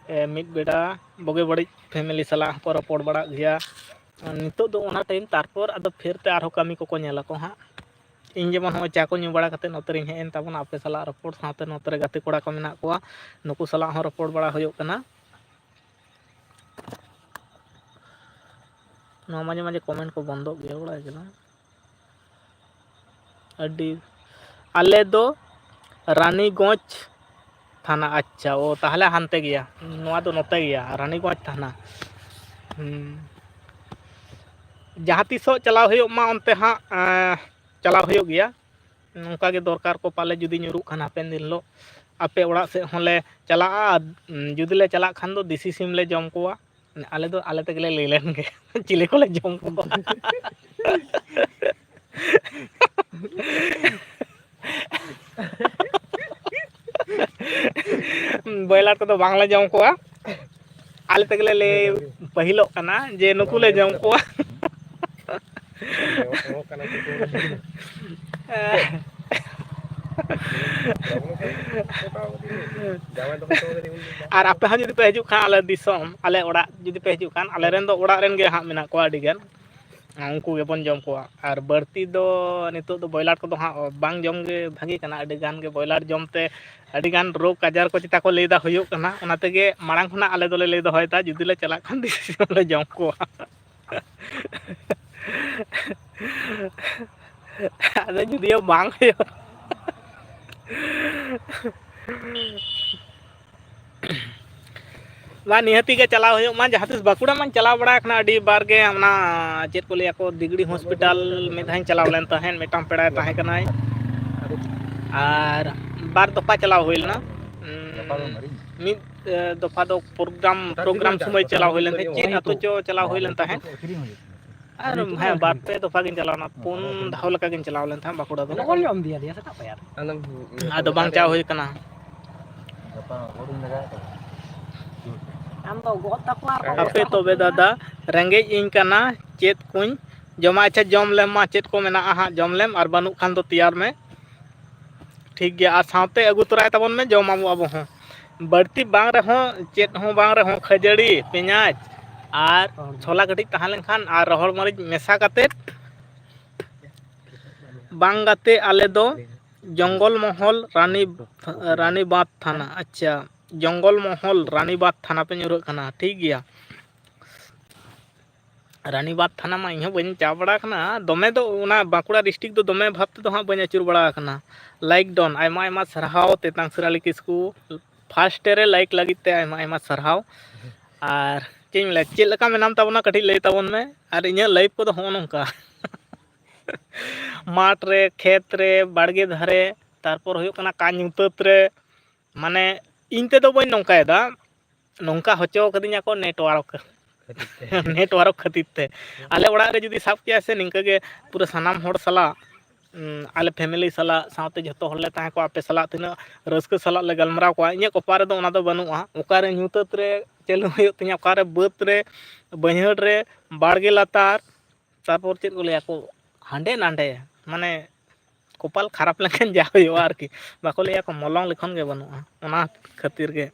ᱮ, ᱢᱤᱫ ᱵᱮᱲᱟ ᱵᱩᱜᱤ ᱵᱟᱹᱲᱤᱡ family ᱥᱟᱞᱟᱜ ᱦᱚᱸᱠᱚ ᱨᱚᱯᱚᱲ ᱵᱟᱲᱟᱜ ᱜᱮᱭᱟ᱾ ᱱᱤᱛᱚᱜ ᱫᱚ ᱚᱱᱟ time, ᱛᱟᱨᱯᱚᱨ ᱟᱫᱚ ᱯᱷᱤᱨ ᱛᱮ ᱟᱨᱦᱚᱸ ᱠᱟᱹᱢᱤ ᱠᱚᱠᱚ ᱧᱮᱞᱟᱠᱚ ᱦᱟᱸᱜ᱾ ᱤᱧ ᱡᱮᱢᱚᱱ ᱱᱚᱜᱼᱚᱭ ᱪᱟ ᱠᱚ ᱧᱩ ᱵᱟᱲᱟ ᱠᱟᱛᱮᱫ ᱱᱚᱛᱮ ᱨᱤᱧ ᱦᱮᱡ ᱮᱱ ᱛᱟᱵᱚᱱᱟ ᱟᱯᱮ ᱥᱟᱞᱟᱜ ᱨᱚᱯᱚᱲ, ᱥᱟᱶᱛᱮ ᱱᱚᱛᱮ ᱨᱮ ᱜᱟᱛᱮ ᱠᱚᱲᱟ ᱠᱚ ᱢᱮᱱᱟᱜ ᱠᱚᱣᱟ, ᱱᱩᱠᱩ ᱥᱟᱞᱟᱜ ᱦᱚᱸ ᱨᱚᱯᱚᱲ ᱵᱟᱲᱟ ᱦᱩᱭᱩᱜ ᱠᱟᱱᱟ᱾ ᱱᱚᱣᱟ ᱢᱟᱡᱷᱮ ᱢᱟᱡᱷᱮ comment ᱠᱚ ᱵᱚᱱᱫᱚᱜ ᱜᱮᱭᱟ, ᱵᱟᱲᱟᱭ ᱠᱮᱫᱟ᱾ ᱟᱹᱰᱤ, ᱟᱞᱮ ᱫᱚ ᱨᱟᱱᱤᱜᱚᱸᱡᱽ ᱛᱷᱟᱱᱟ᱾ ᱟᱪᱪᱷᱟ, ᱚ, ᱛᱟᱦᱚᱞᱮ ᱦᱟᱱᱛᱮ ᱜᱮᱭᱟ, ᱱᱚᱣᱟ ᱫᱚ ᱱᱚᱛᱮ ᱜᱮᱭᱟ, ᱨᱟᱱᱤᱜᱚᱸᱡᱽ ᱛᱷᱟᱱᱟ᱾ ᱦᱩᱸ᱾ ᱡᱟᱦᱟᱸ ᱛᱤᱥᱚᱜ ᱪᱟᱞᱟᱣ ᱦᱩᱭᱩᱜ ᱢᱟ ᱚᱱᱛᱮ ᱦᱟᱸᱜ, ᱮᱸ, ᱪᱟᱞᱟᱣ ᱦᱩᱭᱩᱜ ᱜᱮᱭᱟ᱾ ᱱᱚᱝᱠᱟ ᱜᱮ ᱫᱚᱨᱠᱟᱨ ᱠᱚ ᱯᱟᱞᱮ ᱡᱩᱫᱤ ᱧᱩᱨᱩᱜ ᱠᱷᱟᱱ ᱦᱟᱯᱮᱱ ᱫᱤᱱ ᱦᱤᱞᱳᱜ ᱟᱯᱮ ᱚᱲᱟᱜ ᱥᱮᱫ ᱦᱚᱸᱞᱮ ᱪᱟᱞᱟᱜᱼᱟ᱾ ᱟᱨ ᱡᱩᱫᱤ ᱞᱮ ᱪᱟᱞᱟᱜ ᱠᱷᱟᱱ ᱫᱚ ᱫᱮᱥᱤ ᱥᱤᱢ ᱞᱮ ᱡᱚᱢ ᱠᱚᱣᱟ᱾ ᱟᱞᱮ ᱫᱚ ᱟᱞᱮ ᱛᱮᱜᱮ ᱞᱮ ᱞᱟᱹᱭ ᱞᱮᱱ ᱜᱮ ᱪᱤᱞᱤ ᱠᱚᱞᱮ ᱡᱚᱢ ᱠᱚᱣᱟ᱾ ᱵᱚᱭᱞᱟᱨ ᱠᱚᱫᱚ ᱵᱟᱝᱞᱮ ᱡᱚᱢ ᱠᱚᱣᱟ᱾ ᱟᱞᱮ ᱛᱮᱜᱮ ᱞᱮ ᱞᱟᱹᱭ ᱯᱟᱹᱦᱤᱞᱚᱜ ᱠᱟᱱᱟ ᱡᱮ ᱱᱩᱠᱩ ᱞᱮ ᱡᱚᱢ ᱠᱚᱣᱟ᱾ ᱟᱨ ᱟᱯᱮ ᱦᱚᱸ ᱡᱩᱫᱤ ᱯᱮ ᱦᱤᱡᱩᱜ ᱠᱷᱟᱱ ᱟᱞᱮ ᱫᱤᱥᱚᱢ, ᱟᱞᱮ ᱚᱲᱟᱜ ᱡᱩᱫᱤ ᱯᱮ ᱦᱤᱡᱩᱜ ᱠᱷᱟᱱ, ᱟᱞᱮ ᱨᱮᱱ ᱫᱚ ᱚᱲᱟᱜ ᱨᱮᱱ ᱜᱮ ᱦᱟᱸᱜ ᱢᱮᱱᱟᱜ ᱠᱚᱣᱟ ᱟᱹᱰᱤ ᱜᱟᱱ᱾ ᱩᱱᱠᱩ ᱜᱮᱵᱚᱱ ᱡᱚᱢ ᱠᱚᱣᱟ᱾ ᱟᱨ ᱵᱟᱹᱲᱛᱤ ᱫᱚ ᱱᱤᱛᱚᱜ ᱫᱚ ᱵᱚᱭᱞᱟᱨ ᱠᱚᱫᱚ ᱦᱟᱸᱜ ᱵᱟᱝ ᱡᱚᱢ ᱜᱮ ᱵᱷᱟᱜᱮ ᱠᱟᱱᱟ᱾ ᱟᱹᱰᱤ ᱜᱟᱱ ᱜᱮ ᱵᱚᱭᱞᱟᱨ ᱡᱚᱢ ᱛᱮ ᱟᱹᱰᱤ ᱜᱟᱱ ᱨᱳᱜᱽ ᱟᱡᱟᱨ ᱠᱚ ᱪᱮᱛᱟ ᱠᱚ ᱞᱟᱹᱭ ᱮᱫᱟ ᱦᱩᱭᱩᱜ ᱠᱟᱱᱟ᱾ ᱚᱱᱟ ᱛᱮᱜᱮ ᱢᱟᱲᱟᱝ ᱠᱷᱚᱱᱟᱜ ᱟᱞᱮ ᱫᱚᱞᱮ ᱞᱟᱹᱭ ᱫᱚᱦᱚᱭᱮᱫᱟ, ᱡᱩᱫᱤ ᱞᱮ ᱪᱟᱞᱟᱜ ᱠᱷᱟᱱ ᱫᱮᱥᱤ ᱥᱤᱢ ᱞᱮ ᱡᱚᱢ ᱠᱚᱣᱟ᱾ ᱟᱫᱚ ᱡᱩᱫᱤᱭᱳ ᱵᱟᱝ ᱦᱩᱭᱩᱜᱼᱟ᱾ ᱢᱟ ᱱᱤᱦᱟᱹᱛᱤ ᱜᱮ ᱪᱟᱞᱟᱣ ᱦᱩᱭᱩᱜ ᱢᱟ᱾ ᱡᱟᱦᱟᱸ ᱛᱤᱥ ᱵᱟᱸᱠᱩᱲᱟ ᱢᱟᱧ ᱪᱟᱞᱟᱣ ᱵᱟᱲᱟ ᱟᱠᱟᱱᱟ ᱟᱹᱰᱤ ᱵᱟᱨ ᱜᱮ, ᱚᱱᱟ ᱪᱮᱫ ᱠᱚ ᱞᱟᱹᱭᱟ ᱠᱚ, ᱫᱤᱜᱽᱲᱤ ᱦᱚᱥᱯᱤᱴᱟᱞ ᱢᱤᱫ ᱫᱷᱟᱣ ᱤᱧ ᱪᱟᱞᱟᱣ ᱞᱮᱱ ᱛᱟᱦᱮᱸᱫ, ᱢᱤᱫᱴᱟᱝ ᱯᱮᱲᱟᱭ ᱛᱟᱦᱮᱸ ᱠᱟᱱᱟᱭ, ᱟᱨ ᱵᱟᱨ ᱫᱚᱯᱷᱟ ᱪᱟᱞᱟᱣ ᱦᱩᱭ ᱞᱮᱱᱟ᱾ ᱩᱸ, ᱢᱤᱫ, ᱮ, ᱫᱚᱯᱷᱟ ᱫᱚ ᱯᱨᱳᱜᱨᱟᱢ, ᱯᱨᱳᱜᱨᱟᱢ ᱥᱚᱢᱚᱭ ᱪᱟᱞᱟᱣ ᱦᱩᱭ ᱞᱮᱱ ᱛᱟᱦᱮᱸᱫ, ᱪᱮᱫ ᱟᱛᱳ ᱪᱚ ᱪᱟᱞᱟᱣ ᱦᱩᱭ ᱞᱮᱱ ᱛᱟᱦᱮᱸᱫ᱾ ᱟᱨ ᱦᱮᱸ, ᱵᱟᱨ ᱯᱮ ᱫᱚᱯᱷᱟ ᱜᱤᱧ ᱪᱟᱞᱟᱣ ᱮᱱᱟ, ᱯᱩᱱ ᱫᱷᱟᱣ ᱞᱮᱠᱟ ᱜᱤᱧ ᱪᱟᱞᱟᱣ ᱞᱮᱱ ᱛᱟᱦᱮᱸᱫ ᱵᱟᱸᱠᱩᱲᱟ ᱫᱚ᱾ ᱞᱚᱜᱚᱱ ᱧᱚᱜ ᱮᱢ ᱤᱫᱤᱭᱟᱫᱮᱭᱟ ᱥᱮᱛᱟᱜ ᱯᱟᱭᱟᱨ ᱨᱮ᱾ ᱟᱫᱚ ᱵᱟᱝ ᱪᱟᱣ ᱦᱩᱭ ᱠᱟᱱᱟ᱾ ᱟᱢ ᱫᱚ ᱜᱚᱫ ᱛᱟᱠᱚᱣᱟ ᱟᱨ ᱦᱟᱯᱮ ᱛᱚᱵᱮ ᱫᱟᱫᱟ, ᱨᱮᱸᱜᱮᱡ ᱤᱧ ᱠᱟᱱᱟ, ᱪᱮᱫ ᱠᱚᱧ ᱡᱚᱢᱟ? ᱟᱪᱪᱷᱟ, ᱡᱚᱢ ᱞᱮᱢ ᱢᱟ, ᱪᱮᱫ ᱠᱚ ᱢᱮᱱᱟᱜᱼᱟ ᱦᱟᱸᱜ, ᱡᱚᱢ ᱞᱮᱢ, ᱟᱨ ᱵᱟᱹᱱᱩᱜ ᱠᱷᱟᱱ ᱫᱚ ᱛᱮᱭᱟᱨ ᱢᱮ᱾ ᱴᱷᱤᱠ ᱜᱮᱭᱟ, ᱟᱨ ᱥᱟᱶᱛᱮ ᱟᱹᱜᱩ ᱛᱚᱨᱟᱭ ᱛᱟᱵᱚᱱ ᱢᱮ, ᱡᱚᱢ ᱟᱵᱚ ᱟᱵᱚ ᱦᱚᱸ᱾ ᱵᱟᱹᱲᱛᱤ ᱵᱟᱝ ᱨᱮᱦᱚᱸ, ᱪᱮᱫ ᱦᱚᱸ ᱵᱟᱝ ᱨᱮᱦᱚᱸ, ᱠᱷᱟᱹᱡᱟᱹᱲᱤ, ᱯᱮᱸᱭᱟᱡᱽ ᱟᱨ ᱪᱷᱚᱞᱟ ᱠᱟᱹᱴᱤᱡ ᱛᱟᱦᱮᱸ ᱞᱮᱱᱠᱷᱟᱱ ᱟᱨ ᱨᱚᱦᱚᱲ ᱢᱟᱹᱨᱤᱪ ᱢᱮᱥᱟ ᱠᱟᱛᱮᱫ, ᱵᱟᱝ ᱜᱟᱛᱮ, ᱟᱞᱮ ᱫᱚ ᱡᱚᱝᱜᱚᱞ ᱢᱚᱦᱚᱞ, ᱨᱟᱱᱤ, ᱨᱟᱱᱤᱵᱟᱸᱫᱷ ᱛᱷᱟᱱᱟ᱾ ᱟᱪᱪᱷᱟ, ᱡᱚᱝᱜᱚᱞ ᱢᱚᱦᱚᱞ, ᱨᱟᱱᱤᱵᱟᱸᱫᱷ ᱛᱷᱟᱱᱟ ᱯᱮ ᱧᱩᱨᱦᱟᱹᱜ ᱠᱟᱱᱟ, ᱴᱷᱤᱠ ᱜᱮᱭᱟ᱾ ᱨᱟᱱᱤᱵᱟᱸᱫᱷ ᱛᱷᱟᱱᱟ ᱢᱟ ᱤᱧ ᱦᱚᱸ ᱵᱟᱹᱧ ᱪᱟ ᱵᱟᱲᱟ ᱟᱠᱟᱱᱟ ᱫᱚᱢᱮ ᱫᱚ, ᱚᱱᱟ ᱵᱟᱸᱠᱩᱲᱟ ᱰᱤᱥᱴᱨᱤᱠᱴ ᱫᱚ ᱫᱚᱢᱮ ᱵᱷᱟᱵᱽ ᱛᱮᱫᱚ ᱦᱟᱸᱜ ᱵᱟᱹᱧ ᱟᱹᱪᱩᱨ ᱵᱟᱲᱟ ᱟᱠᱟᱱᱟ᱾ ᱞᱟᱭᱤᱠ ᱰᱚᱱ, ᱟᱭᱢᱟ ᱟᱭᱢᱟ ᱥᱟᱨᱦᱟᱣ ᱛᱮᱛᱟᱝ ᱥᱩᱨᱟᱞᱤ ᱠᱤᱥᱠᱩ, ᱯᱷᱟᱥᱴ ᱨᱮ ᱞᱟᱭᱤᱠ ᱞᱟᱹᱜᱤᱫ ᱛᱮ ᱟᱭᱢᱟ ᱟᱭᱢᱟ ᱥᱟᱨᱦᱟᱣ᱾ ᱟᱨ ᱪᱮᱫ ᱤᱧ ᱞᱟᱹᱭᱟ, ᱪᱮᱫ ᱞᱮᱠᱟ ᱢᱮᱱᱟᱢ ᱛᱟᱵᱚᱱᱟ ᱠᱟᱹᱴᱤᱡ ᱞᱟᱹᱭ ᱛᱟᱵᱚᱱ ᱢᱮ᱾ ᱟᱨ ᱤᱧᱟᱹᱜ ᱞᱟᱭᱤᱯᱷ ᱠᱚᱫᱚ ᱦᱚᱸᱜᱼᱚ ᱱᱚᱝᱠᱟ᱾ ᱢᱟᱴᱷ ᱨᱮ, ᱠᱷᱮᱛ ᱨᱮ, ᱵᱟᱲᱜᱮ ᱫᱷᱟᱨᱮ, ᱛᱟᱨᱯᱚᱨ ᱦᱩᱭᱩᱜ ᱠᱟᱱᱟ ᱠᱟᱸᱛ ᱧᱩᱛᱟᱹᱛ ᱨᱮ᱾ ᱢᱟᱱᱮ ᱤᱧ ᱛᱮᱫᱚ ᱵᱟᱹᱧ ᱱᱚᱝᱠᱟᱭᱮᱫᱟ, ᱱᱚᱝᱠᱟ ᱦᱚᱪᱚ ᱠᱟᱹᱫᱤᱧᱟ ᱠᱚ network᱾ Network ᱠᱷᱟᱹᱛᱤᱨ ᱛᱮ᱾ ᱟᱞᱮ ᱚᱲᱟᱜ ᱨᱮ ᱡᱩᱫᱤ ᱥᱟᱵ ᱠᱮᱭᱟ ᱥᱮ ᱱᱤᱝᱠᱟᱹ ᱜᱮ ᱯᱩᱨᱟᱹ ᱥᱟᱱᱟᱢ ᱦᱚᱲ ᱥᱟᱞᱟᱜ, ᱩᱸ, ᱟᱞᱮ family ᱥᱟᱞᱟᱜ, ᱥᱟᱶᱛᱮ ᱡᱷᱚᱛᱚ ᱦᱚᱲ ᱞᱮ ᱛᱟᱦᱮᱸ ᱠᱚᱜᱼᱟ, ᱟᱯᱮ ᱥᱟᱞᱟᱜ ᱛᱤᱱᱟᱹᱜ ᱨᱟᱹᱥᱠᱟᱹ ᱥᱟᱞᱟᱜ ᱞᱮ ᱜᱟᱞᱢᱟᱨᱟᱣ ᱠᱚᱜᱼᱟ᱾ ᱤᱧᱟᱹᱜ ᱠᱚᱯᱟᱞ ᱨᱮᱫᱚ ᱚᱱᱟ ᱫᱚ ᱵᱟᱹᱱᱩᱜᱼᱟ᱾ ᱚᱠᱟᱨᱮ ᱧᱩᱛᱟᱹᱛ ᱨᱮ ᱪᱟᱹᱞᱩ ᱦᱩᱭᱩᱜ ᱛᱤᱧᱟᱹ, ᱚᱠᱟᱨᱮ ᱵᱟᱹᱫᱽ ᱨᱮ, ᱵᱟᱹᱭᱦᱟᱹᱲ ᱨᱮ, ᱵᱟᱲᱜᱮ ᱞᱟᱛᱟᱨ, ᱛᱟᱨᱯᱚᱨ ᱪᱮᱫ ᱠᱚ ᱞᱟᱹᱭᱟ ᱠᱚ, ᱦᱟᱸᱰᱮ ᱱᱟᱰᱮ, ᱢᱟᱱᱮ ᱠᱚᱯᱟᱞ ᱠᱷᱟᱨᱟᱯ ᱞᱮᱱᱠᱷᱟᱱ ᱡᱟ ᱦᱩᱭᱩᱜᱼᱟ ᱟᱨᱠᱤ᱾ ᱵᱟᱠᱚ ᱞᱟᱹᱭᱟ ᱠᱚ ᱢᱚᱞᱚᱝ ᱞᱤᱠᱷᱚᱱ ᱜᱮ ᱵᱟᱹᱱᱩᱜᱼᱟ, ᱚᱱᱟ ᱠᱷᱟᱹᱛᱤᱨ ᱜᱮ᱾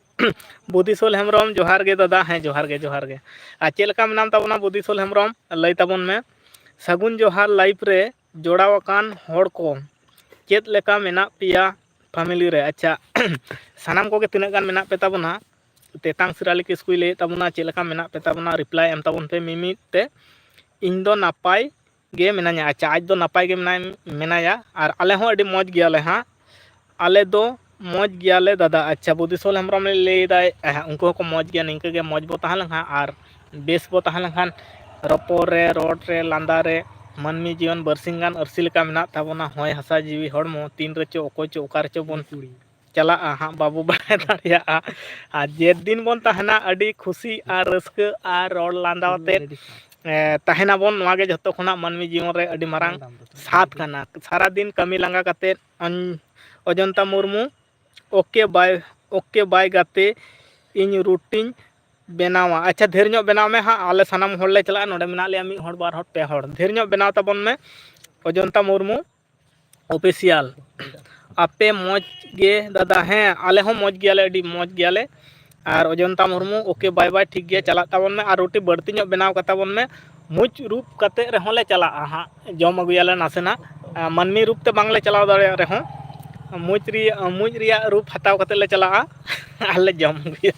ᱵᱩᱫᱷᱤᱥᱚᱞ ᱦᱮᱢᱵᱨᱚᱢ, ᱡᱚᱦᱟᱨ ᱜᱮ ᱫᱟᱫᱟ᱾ ᱦᱮᱸ, ᱡᱚᱦᱟᱨ ᱜᱮ, ᱡᱚᱦᱟᱨ ᱜᱮ᱾ ᱟᱨ ᱪᱮᱫ ᱞᱮᱠᱟ ᱢᱮᱱᱟᱢ ᱛᱟᱵᱚᱱᱟ ᱵᱩᱫᱷᱤᱥᱚᱞ ᱦᱮᱢᱵᱨᱚᱢ? ᱞᱟᱹᱭ ᱛᱟᱵᱚᱱ ᱢᱮ᱾ ᱥᱟᱹᱜᱩᱱ ᱡᱚᱦᱟᱨ, live ᱨᱮ ᱡᱚᱲᱟᱣ ᱟᱠᱟᱱ ᱦᱚᱲ ᱠᱚ, ᱪᱮᱫ ᱞᱮᱠᱟ ᱢᱮᱱᱟᱜ ᱯᱮᱭᱟ family ᱨᱮ? ᱟᱪᱪᱷᱟ, ᱥᱟᱱᱟᱢ ᱠᱚᱜᱮ ᱛᱤᱱᱟᱹᱜ ᱜᱟᱱ ᱢᱮᱱᱟᱜ ᱯᱮ ᱛᱟᱵᱚᱱᱟ? ᱛᱮᱛᱟᱝ ᱥᱤᱨᱟ ᱞᱤ ᱠᱤᱥᱠᱩᱭ ᱞᱟᱹᱭᱮᱫ ᱛᱟᱵᱚᱱᱟ, ᱪᱮᱫ ᱞᱮᱠᱟ ᱢᱮᱱᱟᱜ ᱯᱮ ᱛᱟᱵᱚᱱᱟ? Reply ᱮᱢ ᱛᱟᱵᱚᱱ ᱯᱮ ᱢᱤᱢᱤᱫ ᱛᱮ᱾ ᱤᱧ ᱫᱚ ᱱᱟᱯᱟᱭ ᱜᱮ ᱢᱮᱱᱟᱧᱟ᱾ ᱟᱪᱪᱷᱟ, ᱟᱡ ᱫᱚ ᱱᱟᱯᱟᱭ ᱜᱮ ᱢᱮᱱᱟᱭ, ᱢᱮᱱᱟᱭᱟ, ᱟᱨ ᱟᱞᱮ ᱦᱚᱸ ᱟᱹᱰᱤ ᱢᱚᱡᱽ ᱜᱮᱭᱟᱞᱮ ᱦᱟᱸᱜ᱾ ᱟᱞᱮ ᱫᱚ ᱢᱚᱡᱽ ᱜᱮᱭᱟᱞᱮ ᱫᱟᱫᱟ᱾ ᱟᱪᱪᱷᱟ, ᱵᱩᱫᱷᱤᱥᱚᱞ ᱦᱮᱢᱵᱨᱚᱢ ᱞᱟᱹᱭ ᱮᱫᱟᱭ, ᱦᱮᱸ, ᱩᱱᱠᱩ ᱦᱚᱸᱠᱚ ᱢᱚᱡᱽ ᱜᱮᱭᱟ, ᱱᱤᱝᱠᱟᱹ ᱜᱮ ᱢᱚᱡᱽ ᱵᱚ ᱛᱟᱦᱮᱸ ᱞᱮᱱᱠᱷᱟᱱ ᱟᱨ ᱵᱮᱥ ᱵᱚ ᱛᱟᱦᱮᱸ ᱞᱮᱱᱠᱷᱟᱱ ᱨᱚᱯᱚᱲ ᱨᱮ, ᱨᱚᱲ ᱨᱮ, ᱞᱟᱸᱫᱟ ᱨᱮ, ᱢᱟᱹᱱᱢᱤ ᱡᱤᱭᱚᱱ ᱵᱟᱹᱨᱥᱤᱧ ᱜᱟᱱ ᱟᱹᱨᱥᱤ ᱞᱮᱠᱟ ᱢᱮᱱᱟᱜ ᱛᱟᱵᱚᱱᱟ᱾ ᱦᱚᱭ, ᱦᱟᱥᱟ, ᱡᱤᱣᱤ, ᱦᱚᱲᱢᱚ ᱛᱤᱱ ᱨᱮᱪᱚ, ᱚᱠᱚᱭ ᱪᱚ, ᱚᱠᱟ ᱨᱮᱪᱚ ᱵᱚᱱ ᱪᱟᱞᱟᱜᱼᱟ ᱦᱟᱸᱜ, ᱵᱟᱵᱚ ᱵᱟᱲᱟᱭ ᱫᱟᱲᱮᱭᱟᱜᱼᱟ᱾ ᱟᱨ ᱡᱮ ᱫᱤᱱ ᱵᱚᱱ ᱛᱟᱦᱮᱱᱟ, ᱟᱹᱰᱤ ᱠᱷᱩᱥᱤ ᱟᱨ ᱨᱟᱹᱥᱠᱟᱹ ᱟᱨ ᱨᱚᱲ ᱞᱟᱸᱫᱟ ᱟᱛᱮᱫ, ᱮ, ᱛᱟᱦᱮᱱᱟᱵᱚᱱ᱾ ᱱᱚᱣᱟ ᱜᱮ ᱡᱷᱚᱛᱚ ᱠᱷᱚᱱᱟᱜ ᱢᱟᱹᱱᱢᱤ ᱡᱤᱭᱚᱱ ᱨᱮ ᱟᱹᱰᱤ ᱢᱟᱨᱟᱝ ᱥᱟᱫ ᱠᱟᱱᱟ᱾ ᱥᱟᱨᱟ ᱫᱤᱱ ᱠᱟᱹᱢᱤ ᱞᱟᱸᱜᱟ ᱠᱟᱛᱮᱫ, ᱚᱧ-, ᱚᱡᱚᱱᱛᱟ Murmu, OK bye, OK bye ᱜᱟᱛᱮ, ᱤᱧ route ᱤᱧ ᱵᱮᱱᱟᱣᱟ᱾ ᱟᱪᱪᱷᱟ, ᱰᱷᱮᱨ ᱧᱚᱜ ᱵᱮᱱᱟᱣ ᱢᱮ ᱦᱟᱸᱜ, ᱟᱞᱮ ᱥᱟᱱᱟᱢ ᱦᱚᱲ ᱞᱮ ᱪᱟᱞᱟᱜᱼᱟ, ᱱᱚᱰᱮ ᱢᱮᱱᱟᱜ ᱞᱮᱭᱟ ᱢᱤᱫ ᱦᱚᱲ, ᱵᱟᱨ ᱦᱚᱲ, ᱯᱮ ᱦᱚᱲ, ᱰᱷᱮᱨ ᱧᱚᱜ ᱵᱮᱱᱟᱣ ᱛᱟᱵᱚᱱ ᱢᱮ᱾ ᱚᱡᱚᱱᱛᱟ ᱢᱩᱨᱢᱩ Official᱾ ᱟᱯᱮ ᱢᱚᱡᱽ ᱜᱮ ᱫᱟᱫᱟ? ᱦᱮᱸ, ᱟᱞᱮ ᱦᱚᱸ ᱢᱚᱡᱽ ᱜᱮᱭᱟᱞᱮ, ᱟᱹᱰᱤ ᱢᱚᱡᱽ ᱜᱮᱭᱟᱞᱮ᱾ ᱟᱨ ᱚᱡᱚᱱᱛᱟ ᱢᱩᱨᱢᱩ, OK bye bye, ᱴᱷᱤᱠ ᱜᱮᱭᱟ, ᱪᱟᱞᱟᱜ ᱛᱟᱵᱚᱱ ᱢᱮ᱾ ᱟᱨ ᱨᱩᱴᱤ ᱵᱟᱹᱲᱛᱤ ᱧᱚᱜ ᱵᱮᱱᱟᱣ ᱠᱟᱛᱟ ᱵᱚᱱ ᱢᱮ, ᱢᱩᱡᱽ ᱨᱩᱯ ᱠᱟᱛᱮ ᱨᱮᱦᱚᱸ ᱞᱮ ᱪᱟᱞᱟᱜᱼᱟ ᱦᱟᱸᱜ, ᱡᱚᱢ ᱟᱹᱜᱩᱭᱟᱞᱮ ᱱᱟᱥᱮᱱᱟᱜ᱾ ᱟᱨ ᱢᱟᱹᱱᱢᱤ ᱨᱩᱯ ᱛᱮ ᱵᱟᱝᱞᱮ ᱪᱟᱞᱟᱣ ᱫᱟᱲᱮᱭᱟᱜ ᱨᱮᱦᱚᱸ, ᱢᱩᱡᱽ ᱨᱮᱭᱟᱜ, ᱢᱩᱡᱽ ᱨᱮᱭᱟᱜ ᱨᱩᱯ ᱦᱟᱛᱟᱣ ᱠᱟᱛᱮ ᱞᱮ ᱪᱟᱞᱟᱜᱼᱟ ᱟᱨ ᱞᱮ ᱡᱚᱢ ᱟᱹᱜᱩᱭᱟ᱾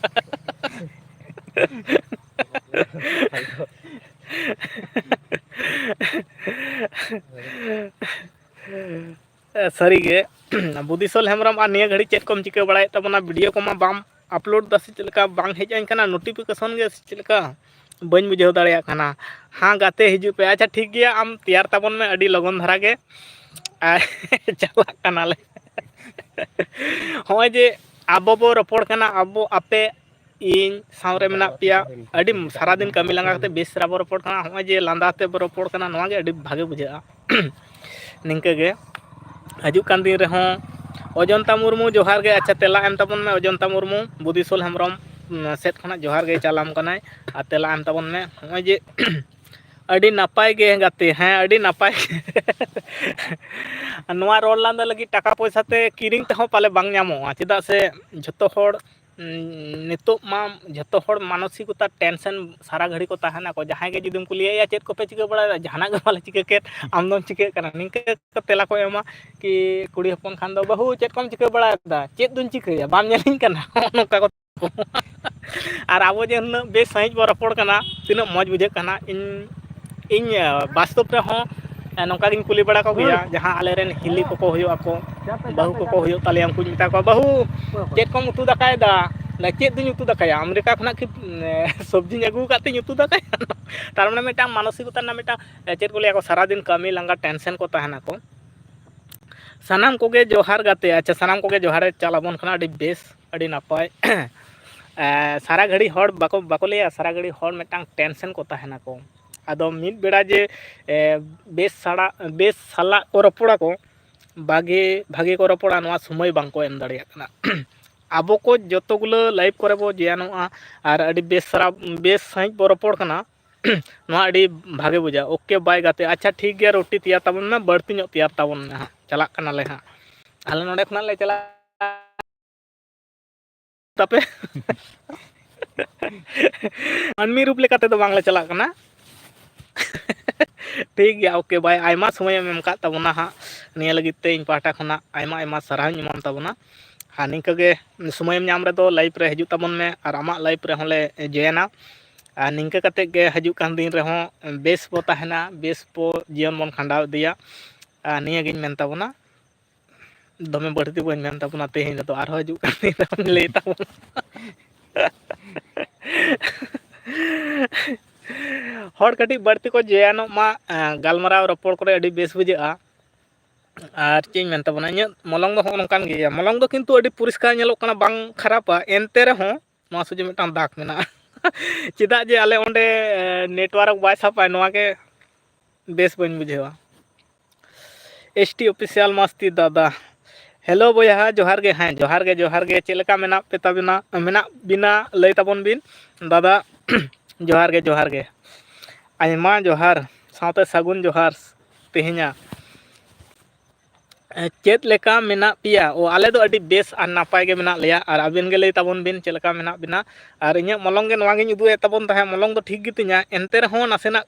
ᱥᱟᱹᱨᱤᱜᱮ, ᱵᱩᱫᱤᱥᱚᱞ ᱦᱮᱢᱵᱨᱚᱢ, ᱟᱨ ᱱᱤᱭᱟᱹ ᱜᱷᱟᱹᱲᱤᱡ ᱪᱮᱫ ᱠᱚᱢ ᱪᱤᱠᱟᱹ ᱵᱟᱲᱟᱭᱮᱫ ᱛᱟᱵᱚᱱᱟ? ᱵᱷᱤᱰᱤᱭᱳ ᱠᱚᱢᱟ ᱵᱟᱢ upload ᱫᱟ ᱥᱮ ᱪᱮᱫ ᱞᱮᱠᱟ? ᱵᱟᱝ ᱦᱮᱡ ᱟᱹᱧ ᱠᱟᱱᱟ notification ᱜᱮ ᱥᱮ ᱪᱮᱫ ᱞᱮᱠᱟ? ᱵᱟᱹᱧ ᱵᱩᱡᱷᱟᱹᱣ ᱫᱟᱲᱮᱭᱟᱜ ᱠᱟᱱᱟ᱾ ᱦᱮᱸ ᱜᱟᱛᱮ, ᱦᱤᱡᱩᱜ ᱯᱮ᱾ ᱟᱪᱪᱷᱟ, ᱴᱷᱤᱠ ᱜᱮᱭᱟ, ᱟᱢ ᱛᱮᱭᱟᱨ ᱛᱟᱵᱚᱱ ᱢᱮ ᱟᱹᱰᱤ ᱞᱚᱜᱚᱱ ᱫᱷᱟᱨᱟ ᱜᱮ᱾ ᱟᱨ ᱪᱟᱞᱟᱜ ᱠᱟᱱᱟᱞᱮ᱾ ᱦᱚᱸᱜᱼᱚᱭ ᱡᱮ ᱟᱵᱚ ᱵᱚ ᱨᱚᱯᱚᱲ ᱠᱟᱱᱟ, ᱟᱵᱚ, ᱟᱯᱮ, ᱤᱧ ᱥᱟᱶᱨᱮ ᱢᱮᱱᱟᱜ ᱯᱮᱭᱟ, ᱟᱹᱰᱤ ᱥᱟᱨᱟᱫᱤᱱ ᱠᱟᱹᱢᱤ ᱞᱟᱸᱜᱟ ᱠᱟᱛᱮ ᱵᱮᱥ ᱪᱮᱦᱨᱟ ᱵᱚ ᱨᱚᱯᱚᱲ ᱠᱟᱱᱟ᱾ ᱦᱚᱸᱜᱼᱚᱭ ᱡᱮ ᱞᱟᱸᱫᱟ ᱛᱮ ᱵᱚ ᱨᱚᱯᱚᱲ ᱠᱟᱱᱟ, ᱱᱚᱣᱟ ᱜᱮ ᱟᱹᱰᱤ ᱵᱷᱟᱜᱮ ᱵᱩᱡᱷᱟᱹᱜᱼᱟ᱾ ᱱᱤᱝᱠᱟᱹ ᱜᱮ ᱦᱤᱡᱩᱜ ᱠᱟᱱ ᱫᱤᱱ ᱨᱮᱦᱚᱸ ᱚᱡᱚᱱᱛᱟ ᱢᱩᱨᱢᱩ, ᱡᱚᱦᱟᱨ ᱜᱮ᱾ ᱟᱪᱪᱷᱟ, ᱛᱮᱞᱟ ᱮᱢ ᱛᱟᱵᱚᱱ ᱢᱮ ᱚᱡᱚᱱᱛᱟ ᱢᱩᱨᱢᱩ, ᱵᱩᱫᱤᱥᱚᱞ ᱦᱮᱢᱵᱨᱚᱢ, ᱩᱢ, ᱥᱮᱫ ᱠᱷᱚᱱᱟᱜ ᱡᱚᱦᱟᱨ ᱜᱮ ᱪᱟᱞᱟᱢ ᱠᱟᱱᱟᱭ᱾ ᱟᱨ ᱛᱮᱞᱟ ᱮᱢ ᱛᱟᱵᱚᱱ ᱢᱮ᱾ ᱦᱚᱸᱜᱼᱚᱭ ᱡᱮ ᱟᱹᱰᱤ ᱱᱟᱯᱟᱭ ᱜᱮ ᱜᱟᱛᱮ, ᱦᱮᱸ, ᱟᱹᱰᱤ ᱱᱟᱯᱟᱭ ᱜᱮ᱾ ᱱᱚᱣᱟ ᱨᱚᱲ ᱞᱟᱸᱫᱟ ᱞᱟᱹᱜᱤᱫ ᱴᱟᱠᱟ ᱯᱚᱭᱥᱟ ᱛᱮ ᱠᱤᱨᱤᱧ ᱛᱮᱦᱚᱸ ᱯᱟᱞᱮ ᱵᱟᱝ ᱧᱟᱢᱚᱜᱼᱟ, ᱪᱮᱫᱟᱜ ᱥᱮ ᱡᱷᱚᱛᱚ ᱦᱚᱲ, ᱩᱸ, ᱱᱤᱛᱚᱜ ᱢᱟ ᱡᱷᱚᱛᱚ ᱦᱚᱲ ᱢᱟᱱᱚᱥᱤᱠᱚᱛᱟ tension ᱥᱟᱨᱟ ᱜᱷᱟᱹᱲᱤ ᱠᱚ ᱛᱟᱦᱮᱱᱟᱠᱚ᱾ ᱡᱟᱦᱟᱸᱭ ᱜᱮ ᱡᱩᱫᱤᱢ ᱠᱩᱞᱤᱭᱮᱭᱟ, "ᱪᱮᱫ ᱠᱚᱯᱮ ᱪᱤᱠᱟᱹ ᱵᱟᱲᱟᱭᱮᱫᱟ?" "ᱡᱟᱦᱟᱱᱟᱜ ᱜᱮ ᱵᱟᱞᱮ ᱪᱤᱠᱟᱹ ᱠᱮᱫ, ᱟᱢ ᱫᱚᱢ ᱪᱤᱠᱟᱹᱜ ᱠᱟᱱᱟ?" ᱱᱤᱝᱠᱟᱹ ᱠᱚ ᱛᱮᱞᱟ ᱠᱚ ᱮᱢᱟ᱾ ᱠᱤ ᱠᱩᱲᱤ ᱦᱚᱯᱚᱱ ᱠᱷᱟᱱ ᱫᱚ, "ᱵᱟᱹᱦᱩ, ᱪᱮᱫ ᱠᱚᱢ ᱪᱤᱠᱟᱹ ᱵᱟᱲᱟᱭᱮᱫᱟ?" "ᱪᱮᱫ ᱫᱩᱧ ᱪᱤᱠᱟᱹᱭᱟ, ᱵᱟᱢ ᱧᱮᱞᱤᱧ ᱠᱟᱱᱟ?" ᱱᱚᱜᱼᱚ ᱱᱚᱝᱠᱟ ᱠᱚ᱾ ᱟᱨ ᱟᱵᱚ ᱡᱮ ᱩᱱᱟᱹᱜ ᱵᱮᱥ ᱥᱟᱺᱦᱤᱡ ᱵᱚ ᱨᱚᱯᱚᱲ ᱠᱟᱱᱟ, ᱛᱤᱱᱟᱹᱜ ᱢᱚᱡᱽ ᱵᱩᱡᱷᱟᱹᱜ ᱠᱟᱱᱟ᱾ ᱤᱧ, ᱤᱧ, ᱟᱸ, ᱵᱟᱥᱛᱚᱵ ᱨᱮᱦᱚᱸ, ᱟᱸ, ᱱᱚᱝᱠᱟ ᱜᱤᱧ ᱠᱩᱞᱤ ᱵᱟᱲᱟ ᱠᱚᱜᱮᱭᱟ, ᱡᱟᱦᱟᱸ ᱟᱞᱮᱨᱮᱱ ᱦᱤᱞᱤ ᱠᱚᱠᱚ ᱦᱩᱭᱩᱜ ᱟᱠᱚ, ᱵᱟᱹᱦᱩ ᱠᱚᱠᱚ ᱦᱩᱭᱩᱜ ᱛᱟᱞᱮᱭᱟ, ᱩᱱᱠᱩᱧ ᱢᱮᱛᱟ ᱠᱚᱣᱟ, "ᱵᱟᱹᱦᱩ, ᱪᱮᱫ ᱠᱚᱢ ᱩᱛᱩ ᱫᱟᱠᱟᱭᱮᱫᱟ?" ᱞᱟᱹᱭᱟ, "ᱪᱮᱫ ᱫᱩᱧ ᱩᱛᱩ ᱫᱟᱠᱟᱭᱟ? ᱟᱢᱮᱨᱤᱠᱟ ᱠᱷᱚᱱᱟᱜ ᱠᱤ, ᱩᱸ, ᱥᱚᱵᱽᱡᱤᱧ ᱟᱹᱜᱩ ᱟᱠᱟᱫ ᱛᱤᱧ ᱩᱛᱩ ᱫᱟᱠᱟᱭᱟ?" ᱛᱟᱨ ᱢᱟᱱᱮ ᱢᱤᱫᱴᱟᱝ ᱢᱟᱱᱚᱥᱤᱠᱚᱛᱟ ᱨᱮᱱᱟᱜ ᱢᱤᱫᱴᱟᱝ, ᱪᱮᱫ ᱠᱚ ᱞᱟᱹᱭᱟ, ᱠᱚ ᱥᱟᱨᱟᱫᱤᱱ ᱠᱟᱹᱢᱤ ᱞᱟᱸᱜᱟ tension ᱠᱚ ᱛᱟᱦᱮᱱᱟᱠᱚ᱾ ᱥᱟᱱᱟᱢ ᱠᱚᱜᱮ ᱡᱚᱦᱟᱨ ᱜᱟᱛᱮ᱾ ᱟᱪᱪᱷᱟ, ᱥᱟᱱᱟᱢ ᱠᱚᱜᱮ ᱡᱚᱦᱟᱨ ᱪᱟᱞ ᱟᱵᱚᱱ ᱠᱟᱱᱟ, ᱟᱹᱰᱤ ᱵᱮᱥ, ᱟᱹᱰᱤ ᱱᱟᱯᱟᱭ᱾ ᱮ, ᱥᱟᱨᱟ ᱜᱷᱟᱹᱲᱤ ᱦᱚᱲ ᱵᱟᱠᱚ, ᱵᱟᱠᱚ ᱞᱟᱹᱭᱟ, ᱥᱟᱨᱟ ᱜᱷᱟᱹᱲᱤ ᱦᱚᱲ ᱢᱤᱫᱴᱟᱝ tension ᱠᱚ ᱛᱟᱦᱮᱱᱟᱠᱚ᱾ ᱟᱫᱚ ᱢᱤᱫ ᱵᱮᱲᱟ ᱡᱮ, ᱮ, ᱵᱮᱥ ᱥᱟᱲᱟ-, ᱵᱮᱥ ᱥᱟᱞᱟᱜ ᱠᱚ ᱨᱚᱯᱚᱲᱟᱠᱚ, ᱵᱷᱟᱜᱮ, ᱵᱷᱟᱜᱮ ᱠᱚ ᱨᱚᱯᱚᱲᱟ, ᱱᱚᱣᱟ ᱥᱚᱢᱚᱭ ᱵᱟᱝᱠᱚ ᱮᱢ ᱫᱟᱲᱮᱭᱟᱜ ᱠᱟᱱᱟ᱾ ᱟᱵᱚ ᱠᱚ ᱡᱚᱛᱚ ᱜᱩᱞᱟᱹ live ᱠᱚᱨᱮ ᱵᱚ ᱡᱚᱭᱮᱱᱚᱜᱼᱟ ᱟᱨ ᱟᱹᱰᱤ ᱵᱮᱥ ᱥᱟᱨᱟ, ᱵᱮᱥ ᱥᱟᱺᱦᱤᱡ ᱵᱚ ᱨᱚᱯᱚᱲ ᱠᱟᱱᱟ᱾ ᱱᱚᱣᱟ ᱟᱹᱰᱤ ᱵᱷᱟᱜᱮ ᱵᱩᱡᱷᱟᱹᱜᱼᱟ᱾ OK, bye ᱜᱟᱛᱮ᱾ ᱟᱪᱪᱷᱟ, ᱴᱷᱤᱠ ᱜᱮᱭᱟ, ᱨᱩᱴᱤ ᱛᱮᱭᱟᱨ ᱛᱟᱵᱚᱱ ᱢᱮ, ᱵᱟᱹᱲᱛᱤ ᱧᱚᱜ ᱛᱮᱭᱟᱨ ᱛᱟᱵᱚᱱ ᱢᱮ ᱦᱟᱸᱜ᱾ ᱪᱟᱞᱟᱜ ᱠᱟᱱᱟᱞᱮ ᱦᱟᱸᱜ᱾ ᱟᱞᱮ ᱱᱚᱸᱰᱮ ᱠᱷᱚᱱᱟᱜ ᱞᱮ ᱪᱟᱞᱟᱜᱼᱟ ᱛᱟᱯᱮ᱾ ᱢᱟᱹᱱᱢᱤ ᱨᱩᱯ ᱞᱮᱠᱟ ᱛᱮᱫᱚ ᱵᱟᱝᱞᱮ ᱪᱟᱞᱟᱜ ᱠᱟᱱᱟ᱾ ᱴᱷᱤᱠ ᱜᱮᱭᱟ, OK, bye᱾ ᱟᱭᱢᱟ ᱥᱚᱢᱚᱭᱮᱢ ᱮᱢ ᱠᱟᱫ ᱛᱟᱵᱚᱱᱟ ᱦᱟᱸᱜ, ᱱᱤᱭᱟᱹ ᱞᱟᱹᱜᱤᱫ ᱛᱮ ᱤᱧ ᱯᱟᱦᱴᱟ ᱠᱷᱚᱱᱟᱜ ᱟᱭᱢᱟ ᱟᱭᱢᱟ ᱥᱟᱨᱦᱟᱣᱤᱧ ᱮᱢᱟᱢ ᱛᱟᱵᱚᱱᱟ᱾ ᱟᱨ ᱱᱤᱝᱠᱟᱹ ᱜᱮ ᱥᱚᱢᱚᱭᱮᱢ ᱧᱟᱢ ᱨᱮᱫᱚ live ᱨᱮ ᱦᱤᱡᱩᱜ ᱛᱟᱵᱚᱱ ᱢᱮ ᱟᱨ ᱟᱢᱟᱜ live ᱨᱮᱦᱚᱸ ᱞᱮ ᱡᱚᱭᱮᱱᱟ᱾ ᱟᱨ ᱱᱤᱝᱠᱟᱹ ᱠᱟᱛᱮᱫ ᱜᱮ ᱦᱤᱡᱩᱜ ᱠᱟᱱ ᱫᱤᱱ ᱨᱮᱦᱚᱸ ᱵᱮᱥ ᱵᱚ ᱛᱟᱦᱮᱱᱟ, ᱵᱮᱥ ᱵᱚ ᱡᱤᱭᱚᱱ ᱵᱚᱱ ᱠᱷᱟᱸᱰᱟᱣ ᱤᱫᱤᱭᱟ᱾ ᱟᱨ ᱱᱤᱭᱟᱹᱜᱤᱧ ᱢᱮᱱ ᱛᱟᱵᱚᱱᱟ, ᱫᱚᱢᱮ ᱵᱟᱹᱲᱛᱤ ᱵᱟᱹᱧ ᱢᱮᱱ ᱛᱟᱵᱚᱱᱟ ᱛᱮᱦᱮᱧ ᱨᱮᱫᱚ, ᱟᱨᱦᱚᱸ ᱦᱤᱡᱩᱜ ᱠᱟᱱ ᱫᱤᱱ ᱨᱮᱦᱚᱸᱧ ᱞᱟᱹᱭ ᱛᱟᱵᱚᱱᱟ᱾ ᱦᱚᱲ ᱠᱟᱹᱴᱤᱡ ᱵᱟᱹᱲᱛᱤ ᱠᱚ ᱡᱚᱭᱟᱱᱚᱜ ᱢᱟ᱾ ᱜᱟᱞᱢᱟᱨᱟᱣ ᱨᱚᱯᱚᱲ ᱠᱚᱨᱮ ᱟᱹᱰᱤ ᱵᱮᱥ ᱵᱩᱡᱷᱟᱹᱜᱼᱟ᱾ ᱟᱨ ᱪᱮᱫ ᱤᱧ ᱢᱮᱱ ᱛᱟᱵᱚᱱᱟ, ᱤᱧᱟᱹᱜ ᱢᱚᱞᱚᱝ ᱫᱚ ᱦᱚᱸᱜᱼᱚ ᱱᱚᱝᱠᱟᱱ ᱜᱮᱭᱟ᱾ ᱢᱚᱞᱚᱝ ᱫᱚ ᱠᱤᱱᱛᱩ ᱟᱹᱰᱤ ᱯᱚᱨᱤᱥᱠᱟᱨ ᱧᱮᱞᱚᱜ ᱠᱟᱱᱟ, ᱵᱟᱝ ᱠᱷᱟᱨᱟᱯᱟ, ᱮᱱᱛᱮ ᱨᱮᱦᱚᱸ ᱱᱚᱣᱟ ᱥᱚᱡᱷᱮ ᱢᱤᱫᱴᱟᱝ ᱫᱟᱜᱽ ᱢᱮᱱᱟᱜᱼᱟ᱾ ᱪᱮᱫᱟᱜ ᱡᱮ ᱟᱞᱮ ᱚᱸᱰᱮ network ᱵᱟᱭ ᱥᱟᱵᱟᱭ, ᱱᱚᱣᱟ ᱜᱮ ᱵᱮᱥ ᱵᱟᱹᱧ ᱵᱩᱡᱷᱟᱹᱣᱟ᱾ S T Official ᱢᱟᱥᱛᱤ ᱫᱟᱫᱟ, hello ᱵᱚᱭᱦᱟ, ᱡᱚᱦᱟᱨ ᱜᱮ᱾ ᱦᱮᱸ, ᱡᱚᱦᱟᱨ ᱜᱮ, ᱡᱚᱦᱟᱨ ᱜᱮ᱾ ᱪᱮᱫ ᱞᱮᱠᱟ ᱢᱮᱱᱟᱜ ᱯᱮ ᱛᱟᱵᱮᱱᱟ, ᱢᱮᱱᱟᱜ ᱵᱤᱱᱟ, ᱞᱟᱹᱭ ᱛᱟᱵᱚᱱ ᱵᱤᱱ ᱫᱟᱫᱟ᱾ ᱡᱚᱦᱟᱨ ᱜᱮ, ᱡᱚᱦᱟᱨ ᱜᱮ, ᱟᱭᱢᱟ ᱡᱚᱦᱟᱨ ᱥᱟᱶᱛᱮ ᱥᱟᱹᱜᱩᱱ ᱡᱚᱦᱟᱨ ᱛᱮᱦᱮᱧᱟ᱾ ᱪᱮᱫ ᱞᱮᱠᱟ ᱢᱮᱱᱟᱜ ᱯᱮᱭᱟ? ᱚ, ᱟᱞᱮ ᱫᱚ ᱟᱹᱰᱤ ᱵᱮᱥ ᱟᱨ ᱱᱟᱯᱟᱭ ᱜᱮ ᱢᱮᱱᱟᱜ ᱞᱮᱭᱟ᱾ ᱟᱨ ᱟᱵᱮᱱ ᱜᱮ ᱞᱟᱹᱭ ᱛᱟᱵᱚᱱ ᱵᱤᱱ, ᱪᱮᱫ ᱞᱮᱠᱟ ᱢᱮᱱᱟᱜ ᱵᱤᱱᱟ? ᱟᱨ ᱤᱧᱟᱹᱜ ᱢᱚᱞᱚᱝ ᱜᱮ ᱱᱚᱣᱟ ᱜᱤᱧ ᱩᱫᱩᱜ ᱮᱫ ᱛᱟᱵᱚᱱ ᱛᱟᱦᱮᱸᱫ, ᱢᱚᱞᱚᱝ ᱫᱚ ᱴᱷᱤᱠ ᱜᱮᱛᱤᱧᱟ, ᱮᱱᱛᱮ ᱨᱮᱦᱚᱸ ᱱᱟᱥᱮᱱᱟᱜ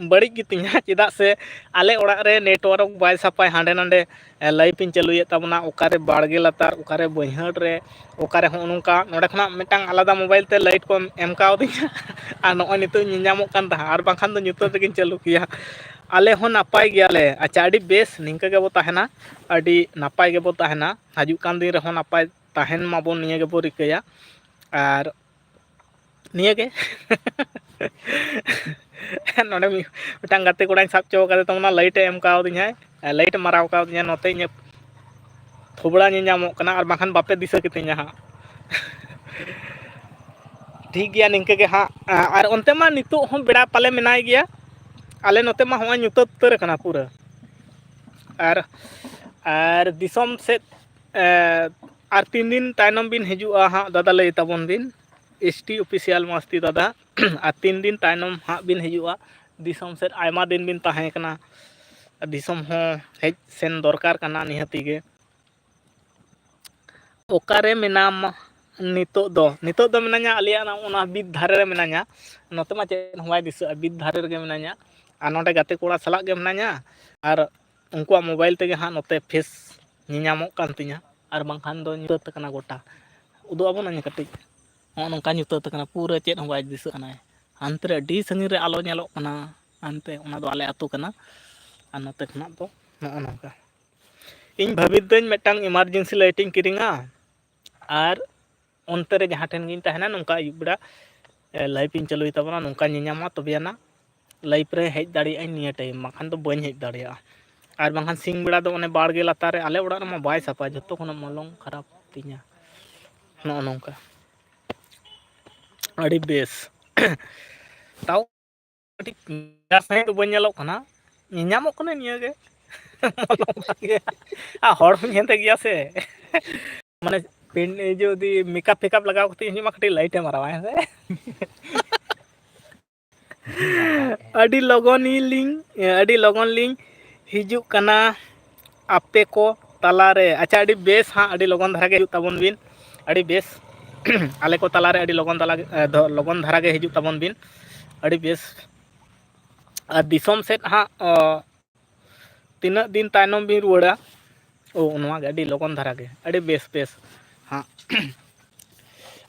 ᱵᱟᱹᱲᱤᱡ ᱜᱮᱛᱤᱧᱟ, ᱪᱮᱫᱟᱜ ᱥᱮ ᱟᱞᱮ ᱚᱲᱟᱜ ᱨᱮ network ᱵᱟᱭ ᱥᱟᱯᱟᱭ, ᱦᱟᱸᱰᱮ ᱱᱟᱰᱮ live ᱤᱧ ᱪᱟᱹᱞᱩᱭᱮᱫ ᱛᱟᱵᱚᱱᱟ, ᱚᱠᱟᱨᱮ ᱵᱟᱲᱜᱮ ᱞᱟᱛᱟᱨ, ᱚᱠᱟᱨᱮ ᱵᱟᱹᱭᱦᱟᱹᱲ ᱨᱮ, ᱚᱠᱟᱨᱮ ᱦᱚᱸᱜᱼᱚ ᱱᱚᱝᱠᱟ᱾ ᱱᱚᱰᱮ ᱠᱷᱚᱱᱟᱜ ᱢᱤᱫᱴᱟᱝ ᱟᱞᱟᱫᱟ mobile ᱛᱮ light ᱠᱚ ᱮᱢ ᱠᱟᱣᱫᱤᱧᱟ, ᱟᱨ ᱱᱚᱜᱼᱚᱭ ᱱᱤᱛᱚᱜ ᱧᱮᱧᱟᱢᱚᱜ ᱠᱟᱱ ᱛᱟᱦᱮᱸᱫ, ᱟᱨ ᱵᱟᱝᱠᱷᱟᱱ ᱫᱚ ᱧᱩᱛᱟᱹᱛ ᱨᱮᱜᱮᱧ ᱪᱟᱹᱞᱩ ᱠᱮᱭᱟ᱾ ᱟᱞᱮ ᱦᱚᱸ ᱱᱟᱯᱟᱭ ᱜᱮᱭᱟᱞᱮ᱾ ᱟᱪᱪᱷᱟ, ᱟᱹᱰᱤ ᱵᱮᱥ, ᱱᱤᱝᱠᱟᱹ ᱜᱮᱵᱚ ᱛᱟᱦᱮᱱᱟ, ᱟᱹᱰᱤ ᱱᱟᱯᱟᱭ ᱜᱮᱵᱚ ᱛᱟᱦᱮᱱᱟ, ᱦᱤᱡᱩᱜ ᱠᱟᱱ ᱫᱤᱱ ᱨᱮᱦᱚᱸ ᱱᱟᱯᱟᱭ ᱛᱟᱦᱮᱱ ᱢᱟᱵᱚᱱ, ᱱᱤᱭᱟᱹ ᱜᱮᱵᱚ ᱨᱤᱠᱟᱹᱭᱟ᱾ ᱟᱨ ᱱᱤᱭᱟᱹᱜᱮ᱾ ᱱᱚᱰᱮ ᱢᱤᱫ-, ᱢᱤᱫᱴᱟᱝ ᱜᱟᱛᱮ ᱠᱚᱲᱟᱧ ᱥᱟᱵ ᱦᱚᱪᱚ ᱠᱟᱫᱮ ᱛᱟᱵᱚᱱᱟ, light ᱮ ᱮᱢ ᱠᱟᱣᱫᱤᱧᱟᱭ, light ᱮ ᱢᱟᱨᱟᱣ ᱠᱟᱣᱫᱤᱧᱟ, ᱱᱚᱛᱮ ᱤᱧᱟᱹᱜ ᱛᱷᱚᱵᱲᱟ ᱧᱮᱧᱟᱢᱚᱜ ᱠᱟᱱᱟ, ᱟᱨ ᱵᱟᱝᱠᱷᱟᱱ ᱵᱟᱯᱮ ᱫᱤᱥᱟᱹ ᱠᱤᱛᱤᱧᱟ ᱦᱟᱸᱜ᱾ ᱴᱷᱤᱠ ᱜᱮᱭᱟ, ᱱᱤᱝᱠᱟᱹ ᱜᱮ ᱦᱟᱸᱜ᱾ ᱟᱨ ᱚᱱᱛᱮ ᱢᱟ ᱱᱤᱛᱚᱜ ᱦᱚᱸ ᱵᱮᱲᱟ ᱯᱟᱞᱮ ᱢᱮᱱᱟᱭ ᱜᱮᱭᱟ, ᱟᱞᱮ ᱱᱚᱛᱮ ᱢᱟ ᱦᱚᱸᱜᱼᱚᱭ ᱧᱩᱛᱟᱹᱛ ᱩᱛᱟᱹᱨ ᱟᱠᱟᱱᱟ ᱯᱩᱨᱟᱹ᱾ ᱟᱨ, ᱟᱨ ᱫᱤᱥᱚᱢ ᱥᱮᱫ, ᱮ, ᱟᱨ ᱛᱤᱱ ᱫᱤᱱ ᱛᱟᱭᱱᱚᱢ ᱵᱤᱱ ᱦᱤᱡᱩᱜᱼᱟ ᱦᱟᱸᱜ ᱫᱟᱫᱟ, ᱞᱟᱹᱭ ᱛᱟᱵᱚᱱ ᱵᱤᱱ᱾ S T Official ᱢᱟᱥᱛᱤ ᱫᱟᱫᱟ, ᱟᱨ ᱛᱤᱱ ᱫᱤᱱ ᱛᱟᱭᱱᱚᱢ ᱦᱟᱸᱜ ᱵᱤᱱ ᱦᱤᱡᱩᱜᱼᱟ ᱫᱤᱥᱚᱢ ᱥᱮᱫ? ᱟᱭᱢᱟ ᱫᱤᱱ ᱵᱤᱱ ᱛᱟᱦᱮᱸ ᱠᱟᱱᱟ, ᱫᱤᱥᱚᱢ ᱦᱚᱸ ᱦᱮᱡ ᱥᱮᱱ ᱫᱚᱨᱠᱟᱨ ᱠᱟᱱᱟ ᱱᱤᱦᱟᱹᱛᱤ ᱜᱮ᱾ ᱚᱠᱟᱨᱮ ᱢᱮᱱᱟᱢᱟ ᱱᱤᱛᱚᱜ ᱫᱚ? ᱱᱤᱛᱚᱜ ᱫᱚ ᱢᱮᱱᱟᱹᱧᱟ ᱟᱞᱮᱭᱟᱜ ᱚᱱᱟ ᱵᱤᱨ ᱫᱷᱟᱨᱮ ᱨᱮ ᱢᱮᱱᱟᱹᱧᱟ᱾ ᱱᱚᱛᱮ ᱢᱟ ᱪᱮᱫ ᱦᱚᱸ ᱵᱟᱭ ᱫᱤᱥᱟᱹᱜᱼᱟ, ᱵᱤᱨ ᱫᱷᱟᱨᱮ ᱨᱮᱜᱮ ᱢᱮᱱᱟᱹᱧᱟ᱾ ᱟᱨ ᱱᱚᱰᱮ ᱜᱟᱛᱮ ᱠᱚᱲᱟ ᱥᱟᱞᱟᱜ ᱜᱮ ᱢᱮᱱᱟᱹᱧᱟ, ᱟᱨ ᱩᱱᱠᱩᱣᱟᱜ mobile ᱛᱮᱜᱮ ᱦᱟᱸᱜ ᱱᱚᱛᱮ face ᱧᱮᱧᱟᱢᱚᱜ ᱠᱟᱱ ᱛᱤᱧᱟᱹ, ᱟᱨ ᱵᱟᱝᱠᱷᱟᱱ ᱫᱚ ᱧᱩᱛᱟᱹᱛ ᱟᱠᱟᱱᱟ ᱜᱚᱴᱟ᱾ ᱩᱫᱩᱜ ᱟᱵᱚᱱ ᱟᱹᱧ ᱠᱟᱹᱴᱤᱡ, ᱱᱚᱜᱼᱚ ᱱᱚᱝᱠᱟ ᱧᱩᱛᱟᱹᱛ ᱟᱠᱟᱱᱟ, ᱯᱩᱨᱟᱹ ᱪᱮᱫ ᱦᱚᱸ ᱵᱟᱭ ᱫᱤᱥᱟᱹᱜ ᱠᱟᱱᱟ᱾ ᱦᱟᱱᱛᱮ ᱨᱮ ᱟᱹᱰᱤ ᱥᱟᱺᱜᱤᱧ ᱨᱮ ᱟᱞᱚ ᱧᱮᱞᱚᱜ ᱠᱟᱱᱟ, ᱦᱟᱱᱛᱮ ᱚᱱᱟ ᱫᱚ ᱟᱞᱮ ᱟᱹᱛᱩ ᱠᱟᱱᱟ, ᱟᱨ ᱱᱚᱛᱮ ᱠᱷᱚᱱᱟᱜ ᱫᱚ ᱱᱚᱜᱼᱚ ᱱᱚᱝᱠᱟ᱾ ᱤᱧ ᱵᱷᱟᱹᱵᱤᱛ ᱫᱟᱹᱧ ᱢᱤᱫᱴᱟᱝ emergency light ᱤᱧ ᱠᱤᱨᱤᱧᱟ, ᱟᱨ ᱚᱱᱛᱮ ᱨᱮ ᱡᱟᱦᱟᱸ ᱴᱷᱮᱱ ᱜᱤᱧ ᱛᱟᱦᱮᱱᱟ, ᱱᱚᱝᱠᱟ ᱟᱹᱭᱩᱵ ᱵᱮᱲᱟ ᱞᱟᱭᱤᱵᱷ ᱤᱧ ᱪᱟᱹᱞᱩᱭ ᱛᱟᱵᱚᱱᱟ, ᱱᱚᱝᱠᱟ ᱧᱮᱧᱟᱢᱟ, ᱛᱚᱵᱮ ᱟᱱᱟᱜ ᱞᱟᱭᱤᱵᱷ ᱨᱮ ᱦᱮᱡ ᱫᱟᱲᱮᱭᱟᱜ ᱟᱹᱧ ᱱᱤᱭᱟᱹ ᱴᱟᱭᱤᱢ, ᱵᱟᱠᱷᱟᱱ ᱫᱚ ᱵᱟᱹᱧ ᱦᱮᱡ ᱫᱟᱲᱮᱭᱟᱜᱼᱟ᱾ ᱟᱨ ᱵᱟᱝᱠᱷᱟᱱ ᱥᱤᱧ ᱵᱮᱲᱟ ᱫᱚ ᱚᱱᱮ ᱵᱟᱲᱜᱮ ᱞᱟᱛᱟᱨ ᱨᱮ, ᱟᱞᱮ ᱚᱲᱟᱜ ᱨᱮᱢᱟ ᱵᱟᱭ ᱥᱟᱯᱷᱟ, ᱡᱷᱚᱛᱚ ᱠᱷᱚᱱᱟᱜ ᱢᱚᱞᱚᱝ ᱠᱷᱟᱨᱟᱯ ᱛᱤᱧᱟ᱾ ᱱᱚᱜᱼᱚ ᱱᱚᱝᱠᱟ᱾ ᱟᱹᱰᱤ ᱵᱮᱥ᱾ ᱛᱟᱣ ᱠᱟᱹᱴᱤᱡ ᱪᱮᱦᱨᱟ ᱥᱟᱺᱦᱤᱡ ᱫᱚ ᱵᱟᱹᱧ ᱧᱮᱞᱚᱜ ᱠᱟᱱᱟ, ᱧᱮᱧᱟᱢᱚᱜ ᱠᱟᱱᱟ ᱱᱤᱭᱟᱹ ᱜᱮ᱾ ᱢᱚᱞᱚᱝ ᱵᱟᱝ ᱜᱮ᱾ ᱟᱨ ᱦᱚᱲ ᱦᱚᱸᱧ ᱦᱮᱸᱫᱮ ᱜᱮᱭᱟ ᱥᱮ᱾ ᱢᱟᱱᱮ ᱯᱮᱱ-, ᱤᱭᱟᱹ ᱡᱩᱫᱤ ᱢᱮᱠᱟᱯ ᱯᱷᱮᱠᱟᱯ ᱞᱟᱜᱟᱣ ᱠᱟᱛᱮ ᱦᱤᱡᱩᱜ ᱢᱟ, ᱠᱟᱹᱴᱤᱡ ᱞᱟᱭᱤᱴ ᱮ ᱢᱟᱨᱟᱣᱟ, ᱦᱮᱸ ᱥᱮ? ᱟᱹᱰᱤ ᱞᱚᱜᱚᱱ ᱞᱤᱧ, ᱟᱹᱰᱤ ᱞᱚᱜᱚᱱ ᱞᱤᱧ ᱦᱤᱡᱩᱜ ᱠᱟᱱᱟ ᱟᱯᱮ ᱠᱚ ᱛᱟᱞᱟᱨᱮ᱾ ᱟᱪᱪᱷᱟ, ᱟᱹᱰᱤ ᱵᱮᱥ ᱦᱟᱸᱜ, ᱟᱹᱰᱤ ᱞᱚᱜᱚᱱ ᱫᱷᱟᱨᱟ ᱜᱮ ᱦᱤᱡᱩᱜ ᱛᱟᱵᱚᱱ ᱵᱤᱱ᱾ ᱟᱹᱰᱤ ᱵᱮᱥ᱾ ᱟᱞᱮ ᱠᱚ ᱛᱟᱞᱟᱨᱮ ᱟᱹᱰᱤ ᱞᱚᱜᱚᱱ ᱛᱟᱞᱟ, ᱮ, ᱫᱚ-, ᱞᱚᱜᱚᱱ ᱫᱷᱟᱨᱟ ᱜᱮ ᱦᱤᱡᱩᱜ ᱛᱟᱵᱚᱱ ᱵᱤᱱ᱾ ᱟᱹᱰᱤ ᱵᱮᱥ᱾ ᱟᱨ ᱫᱤᱥᱚᱢ ᱥᱮᱫ ᱦᱟᱸᱜ, ᱚ, ᱛᱤᱱᱟᱹᱜ ᱫᱤᱱ ᱛᱟᱭᱱᱚᱢ ᱵᱤᱱ ᱨᱩᱣᱟᱹᱲᱟ? ᱳ, ᱱᱚᱣᱟ ᱜᱮ ᱟᱹᱰᱤ ᱞᱚᱜᱚᱱ ᱫᱷᱟᱨᱟ ᱜᱮ᱾ ᱟᱹᱰᱤ ᱵᱮᱥ, ᱵᱮᱥ᱾ ᱦᱟᱸᱜ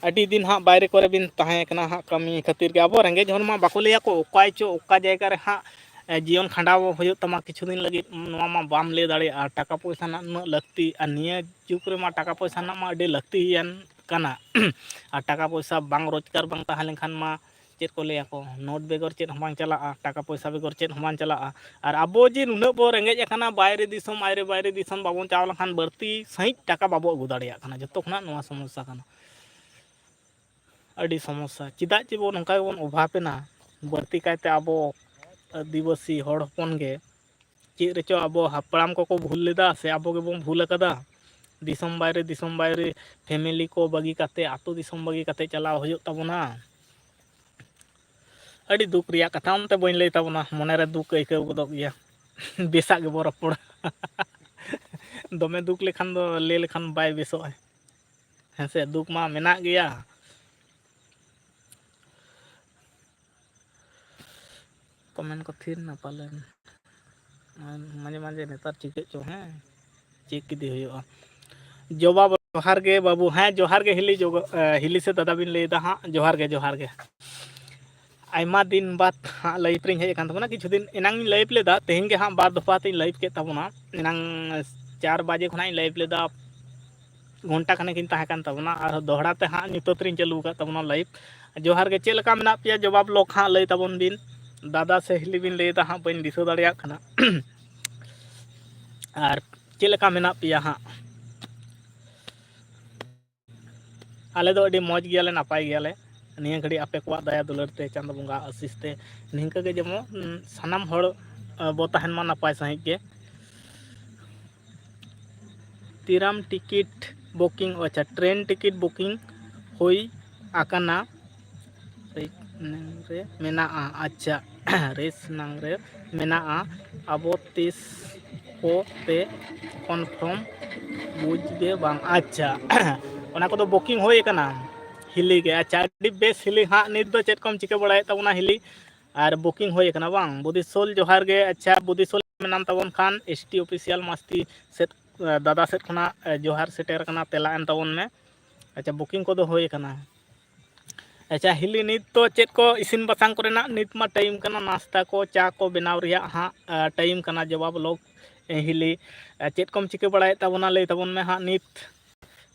ᱟᱹᱰᱤ ᱫᱤᱱ ᱦᱟᱸᱜ ᱵᱟᱭᱨᱮ ᱠᱚᱨᱮ ᱵᱤᱱ ᱛᱟᱦᱮᱸ ᱠᱟᱱᱟ ᱦᱟᱸᱜ ᱠᱟᱹᱢᱤ ᱠᱷᱟᱹᱛᱤᱨ ᱜᱮ᱾ ᱟᱵᱚ ᱨᱮᱸᱜᱮᱡ ᱦᱚᱲ ᱢᱟ ᱵᱟᱠᱚ ᱞᱟᱹᱭᱟ ᱠᱚ, ᱚᱠᱟ ᱪᱚ ᱚᱠᱟ ᱡᱟᱭᱜᱟ ᱨᱮ ᱦᱟᱸᱜ, ᱮ, ᱡᱤᱭᱚᱱ ᱠᱷᱟᱸᱰᱟᱣ ᱦᱩᱭᱩᱜ ᱛᱟᱢᱟ ᱠᱤᱪᱷᱩ ᱫᱤᱱ ᱞᱟᱹᱜᱤᱫ, ᱱᱚᱣᱟ ᱢᱟ ᱵᱟᱢ ᱞᱟᱹᱭ ᱫᱟᱲᱮᱭᱟᱜᱼᱟ᱾ ᱴᱟᱠᱟ ᱯᱚᱭᱥᱟ ᱨᱮᱱᱟᱜ ᱩᱱᱟᱹᱜ ᱞᱟᱹᱠᱛᱤ, ᱟᱨ ᱱᱤᱭᱟᱹ ᱡᱩᱜᱽ ᱨᱮᱢᱟ ᱴᱟᱠᱟ ᱯᱚᱭᱥᱟ ᱨᱮᱱᱟᱜ ᱢᱟ ᱟᱹᱰᱤ ᱞᱟᱹᱠᱛᱤᱭᱟᱱ ᱠᱟᱱᱟ᱾ ᱟᱨ ᱴᱟᱠᱟ ᱯᱚᱭᱥᱟ ᱵᱟᱝ ᱨᱳᱡᱽᱜᱟᱨ ᱵᱟᱝ ᱛᱟᱦᱮᱸ ᱞᱮᱱᱠᱷᱟᱱ ᱢᱟ ᱪᱮᱫ ᱠᱚ ᱞᱟᱹᱭᱟ ᱠᱚ, ᱱᱳᱴ ᱵᱮᱜᱚᱨ ᱪᱮᱫ ᱦᱚᱸ ᱵᱟᱝ ᱪᱟᱞᱟᱜᱼᱟ, ᱴᱟᱠᱟ ᱯᱚᱭᱥᱟ ᱵᱮᱜᱚᱨ ᱪᱮᱫ ᱦᱚᱸ ᱵᱟᱝ ᱪᱟᱞᱟᱜᱼᱟ᱾ ᱟᱨ ᱟᱵᱚ ᱡᱮ ᱱᱩᱱᱟᱹᱜ ᱵᱚ ᱨᱮᱸᱜᱮᱡ ᱟᱠᱟᱱᱟ, ᱵᱟᱭᱨᱮ ᱫᱤᱥᱚᱢ, ᱟᱭᱨᱮ ᱵᱟᱭᱨᱮ ᱫᱤᱥᱚᱢ ᱵᱟᱵᱚᱱ ᱪᱟᱞᱟᱣ ᱞᱮᱱᱠᱷᱟᱱ ᱵᱟᱹᱲᱛᱤ ᱥᱟᱺᱦᱤᱡ ᱴᱟᱠᱟ ᱵᱟᱵᱚ ᱟᱹᱜᱩ ᱫᱟᱲᱮᱭᱟᱜ ᱠᱟᱱᱟ᱾ ᱡᱚᱛᱚ ᱠᱷᱚᱱᱟᱜ ᱱᱚᱣᱟ ᱥᱚᱢᱚᱥᱥᱟ ᱠᱟᱱᱟ, ᱟᱹᱰᱤ ᱥᱚᱢᱚᱥᱥᱟ᱾ ᱪᱮᱫᱟᱜ ᱪᱮ ᱵᱚ ᱱᱚᱝᱠᱟ ᱜᱮᱵᱚᱱ ᱚᱵᱷᱟᱵᱽ ᱮᱱᱟ? ᱵᱟᱹᱲᱛᱤ ᱠᱟᱭᱛᱮ ᱟᱵᱚ ᱟᱹᱫᱤᱵᱟᱹᱥᱤ ᱦᱚᱲ ᱦᱚᱯᱚᱱ ᱜᱮ ᱪᱮᱫ ᱨᱮᱪᱚ ᱟᱵᱚ ᱦᱟᱯᱲᱟᱢ ᱠᱚᱠᱚ ᱵᱷᱩᱞ ᱞᱮᱫᱟ ᱥᱮ ᱟᱵᱚ ᱜᱮᱵᱚᱱ ᱵᱷᱩᱞ ᱟᱠᱟᱫᱟ? ᱫᱤᱥᱚᱢ ᱵᱟᱭᱨᱮ, ᱫᱤᱥᱚᱢ ᱵᱟᱭᱨᱮ ᱯᱷᱮᱢᱮᱞᱤ ᱠᱚ ᱵᱟᱹᱜᱤ ᱠᱟᱛᱮ, ᱟᱹᱛᱩ ᱫᱤᱥᱚᱢ ᱵᱟᱹᱜᱤ ᱠᱟᱛᱮ ᱪᱟᱞᱟᱣ ᱦᱩᱭᱩᱜ ᱛᱟᱵᱚᱱᱟ᱾ ᱟᱹᱰᱤ ᱫᱩᱠ ᱨᱮᱭᱟᱜ ᱠᱟᱛᱷᱟ, ᱚᱱᱛᱮ ᱵᱟᱹᱧ ᱞᱟᱹᱭ ᱛᱟᱵᱚᱱᱟ, ᱢᱚᱱᱮᱨᱮ ᱫᱩᱠ ᱟᱹᱭᱠᱟᱹᱣ ᱜᱚᱫᱚᱜ ᱜᱮᱭᱟ᱾ ᱵᱮᱥᱟᱜ ᱜᱮᱵᱚ ᱨᱚᱯᱚᱲᱟ᱾ ᱫᱚᱢᱮ ᱫᱩᱠ ᱞᱮᱠᱷᱟᱱ ᱫᱚ ᱞᱟᱹᱭ ᱞᱮᱠᱷᱟᱱ ᱵᱟᱭ ᱵᱮᱥᱚᱜᱼᱟ᱾ ᱦᱮᱸ ᱥᱮ, ᱫᱩᱠ ᱢᱟ ᱢᱮᱱᱟᱜ ᱜᱮᱭᱟ᱾ ᱠᱚᱢᱮᱱᱴ ᱠᱚ ᱛᱷᱤᱨ ᱮᱱᱟ ᱯᱟᱞᱮᱱ᱾ ᱢᱟᱡᱷᱮ ᱢᱟᱡᱷᱮ ᱱᱮᱛᱟᱨ ᱪᱤᱠᱟᱹᱜ ᱪᱚ, ᱦᱮᱸ, ᱪᱮᱠ ᱤᱫᱤ ᱦᱩᱭᱩᱜᱼᱟ᱾ ᱡᱚᱵᱟ, ᱡᱚᱦᱟᱨ ᱜᱮ ᱵᱟᱹᱵᱩ᱾ ᱦᱮᱸ, ᱡᱚᱦᱟᱨ ᱜᱮ ᱦᱤᱞᱤ ᱡᱚᱜᱚ-, ᱮ, ᱦᱤᱞᱤ ᱥᱮ ᱫᱟᱫᱟ ᱵᱤᱱ ᱞᱟᱹᱭᱫᱟ ᱦᱟᱸᱜ? ᱡᱚᱦᱟᱨ ᱜᱮ, ᱡᱚᱦᱟᱨ ᱜᱮ᱾ ᱟᱭᱢᱟ ᱫᱤᱱ ᱵᱟᱫᱽ ᱦᱟᱸᱜ ᱞᱟᱭᱤᱵᱷ ᱨᱤᱧ ᱦᱮᱡ ᱟᱠᱟᱱ ᱛᱟᱵᱚᱱᱟ᱾ ᱠᱤᱪᱷᱩ ᱫᱤᱱ ᱮᱱᱟᱝ ᱤᱧ ᱞᱟᱭᱤᱵᱷ ᱞᱮᱫᱟ, ᱛᱮᱦᱮᱧ ᱜᱮ ᱦᱟᱸᱜ ᱵᱟᱨ ᱫᱚᱯᱷᱟ ᱛᱤᱧ ᱞᱟᱭᱤᱵᱷ ᱠᱮᱫ ᱛᱟᱵᱚᱱᱟ᱾ ᱮᱱᱟᱝ ᱪᱟᱨ ᱵᱟᱡᱮ ᱠᱷᱚᱱᱟᱜ ᱤᱧ ᱞᱟᱭᱤᱵᱷ ᱞᱮᱫᱟ, ᱜᱷᱚᱱᱴᱟ ᱠᱷᱟᱱᱮᱠ ᱤᱧ ᱛᱟᱦᱮᱸ ᱠᱟᱱ ᱛᱟᱵᱚᱱᱟ᱾ ᱟᱨ ᱫᱚᱦᱲᱟ ᱛᱮ ᱦᱟᱸᱜ ᱱᱤᱛᱚᱜ ᱛᱤᱨᱤᱧ ᱪᱟᱹᱞᱩ ᱟᱠᱟᱫ ᱛᱟᱵᱚᱱᱟ ᱞᱟᱭᱤᱵᱷ᱾ ᱡᱚᱦᱟᱨ ᱜᱮ, ᱪᱮᱫ ᱞᱮᱠᱟ ᱢᱮᱱᱟᱜ ᱯᱮᱭᱟ? ᱡᱚᱵᱟᱵ ᱞᱚᱠ ᱦᱟᱸᱜ ᱞᱟᱹᱭ ᱛᱟᱵᱚᱱ ᱵᱤᱱ᱾ ᱫᱟᱫᱟ ᱥᱮ ᱦᱤᱞᱤ ᱵᱤᱱ ᱞᱟᱹᱭ ᱮᱫᱟ ᱦᱟᱸᱜ, ᱵᱟᱹᱧ ᱫᱤᱥᱟᱹ ᱫᱟᱲᱮᱭᱟᱜ ᱠᱟᱱᱟ᱾ ᱟᱨ ᱪᱮᱫ ᱞᱮᱠᱟ ᱢᱮᱱᱟᱜ ᱯᱮᱭᱟ ᱦᱟᱸᱜ? ᱟᱞᱮ ᱫᱚ ᱟᱹᱰᱤ ᱢᱚᱡᱽ ᱜᱮᱭᱟᱞᱮ, ᱱᱟᱯᱟᱭ ᱜᱮᱭᱟᱞᱮ᱾ ᱱᱤᱭᱟᱹ ᱜᱷᱟᱹᱲᱤᱡ ᱟᱯᱮ ᱠᱚᱣᱟᱜ ᱫᱟᱭᱟ ᱫᱩᱞᱟᱹᱲ ᱛᱮ, ᱪᱟᱸᱫᱚ ᱵᱚᱸᱜᱟ ᱟᱥᱤᱥ ᱛᱮ, ᱱᱤᱝᱠᱟᱹ ᱜᱮ ᱡᱮᱢᱚᱱ, ᱩᱸ, ᱥᱟᱱᱟᱢ ᱦᱚᱲ, ᱟᱸ, ᱵᱚ ᱛᱟᱦᱮᱱ ᱢᱟ ᱱᱟᱯᱟᱭ ᱥᱟᱺᱦᱤᱡ ᱜᱮ᱾ ᱛᱤᱨᱟᱢ ᱴᱤᱠᱤᱴ ᱵᱩᱠᱤᱝ, ᱟᱪᱪᱷᱟ, ᱴᱨᱮᱱ ᱴᱤᱠᱤᱴ ᱵᱩᱠᱤᱝ ᱦᱩᱭ ᱟᱠᱟᱱᱟ᱾ ᱨᱮ ᱢᱮᱱᱟᱜᱼᱟ, ᱟᱪᱪᱷᱟ, ᱨᱮᱥ ᱱᱟᱝ ᱨᱮ ᱢᱮᱱᱟᱜᱼᱟ᱾ ᱟᱵᱚ ᱛᱤᱥ ᱠᱚ ᱯᱮ ᱠᱚᱱᱯᱷᱟᱨᱢ ᱵᱩᱡᱽ ᱜᱮ ᱵᱟᱝ? ᱟᱪᱪᱷᱟ, ᱚᱱᱟ ᱠᱚᱫᱚ ᱵᱩᱠᱤᱝ ᱦᱩᱭ ᱟᱠᱟᱱᱟ ᱦᱤᱞᱤ ᱜᱮ᱾ ᱟᱪᱪᱷᱟ, ᱟᱹᱰᱤ ᱵᱮᱥ ᱦᱤᱞᱤ᱾ ᱦᱟᱸᱜ ᱱᱤᱛ ᱫᱚ ᱪᱮᱫ ᱠᱚᱢ ᱪᱤᱠᱟᱹ ᱵᱟᱲᱟᱭᱮᱫ ᱛᱟᱵᱚᱱᱟ ᱦᱤᱞᱤ? ᱟᱨ ᱵᱩᱠᱤᱝ ᱦᱩᱭ ᱟᱠᱟᱱᱟ ᱵᱟᱝ? ᱵᱩᱫᱤᱥᱳᱞ ᱡᱚᱦᱟᱨ ᱜᱮ᱾ ᱟᱪᱪᱷᱟ, ᱵᱩᱫᱤᱥᱳᱞ ᱢᱮᱱᱟᱢ ᱛᱟᱵᱚᱱ ᱠᱷᱟᱱ, ᱮᱥ ᱴᱤ ᱚᱯᱷᱤᱥᱤᱭᱟᱞ ᱢᱟᱥᱛᱤ ᱥᱮᱫ, ᱫᱟᱫᱟ ᱥᱮᱫ ᱠᱷᱚᱱᱟᱜ ᱡᱚᱦᱟᱨ ᱥᱮᱴᱮᱨ ᱟᱠᱟᱱᱟ, ᱛᱮᱞᱟ ᱮᱢ ᱛᱟᱵᱚᱱ ᱢᱮ᱾ ᱟᱪᱪᱷᱟ, ᱵᱩᱠᱤᱝ ᱠᱚᱫᱚ ᱦᱩᱭ ᱟᱠᱟᱱᱟ᱾ ᱟᱪᱪᱷᱟ ᱦᱤᱞᱤ, ᱱᱤᱛ ᱫᱚ ᱪᱮᱫ ᱠᱚ ᱤᱥᱤᱱ ᱵᱟᱥᱟᱝ ᱠᱚᱨᱮᱱᱟᱜ? ᱱᱤᱛ ᱢᱟ ᱴᱟᱭᱤᱢ ᱠᱟᱱᱟ, ᱱᱟᱥᱛᱟ ᱠᱚ, ᱪᱟ ᱠᱚ ᱵᱮᱱᱟᱣ ᱨᱮᱭᱟᱜ ᱦᱟᱸᱜ, ᱟ, ᱴᱟᱭᱤᱢ ᱠᱟᱱᱟ᱾ ᱡᱚᱵᱟᱵ ᱞᱚᱠ, ᱮ, ᱦᱤᱞᱤ, ᱟ, ᱪᱮᱫ ᱠᱚᱢ ᱪᱤᱠᱟᱹ ᱵᱟᱲᱟᱭᱮᱫ ᱛᱟᱵᱚᱱᱟ? ᱞᱟᱹᱭ ᱛᱟᱵᱚᱱ ᱢᱮ ᱦᱟᱸᱜ ᱱᱤᱛ᱾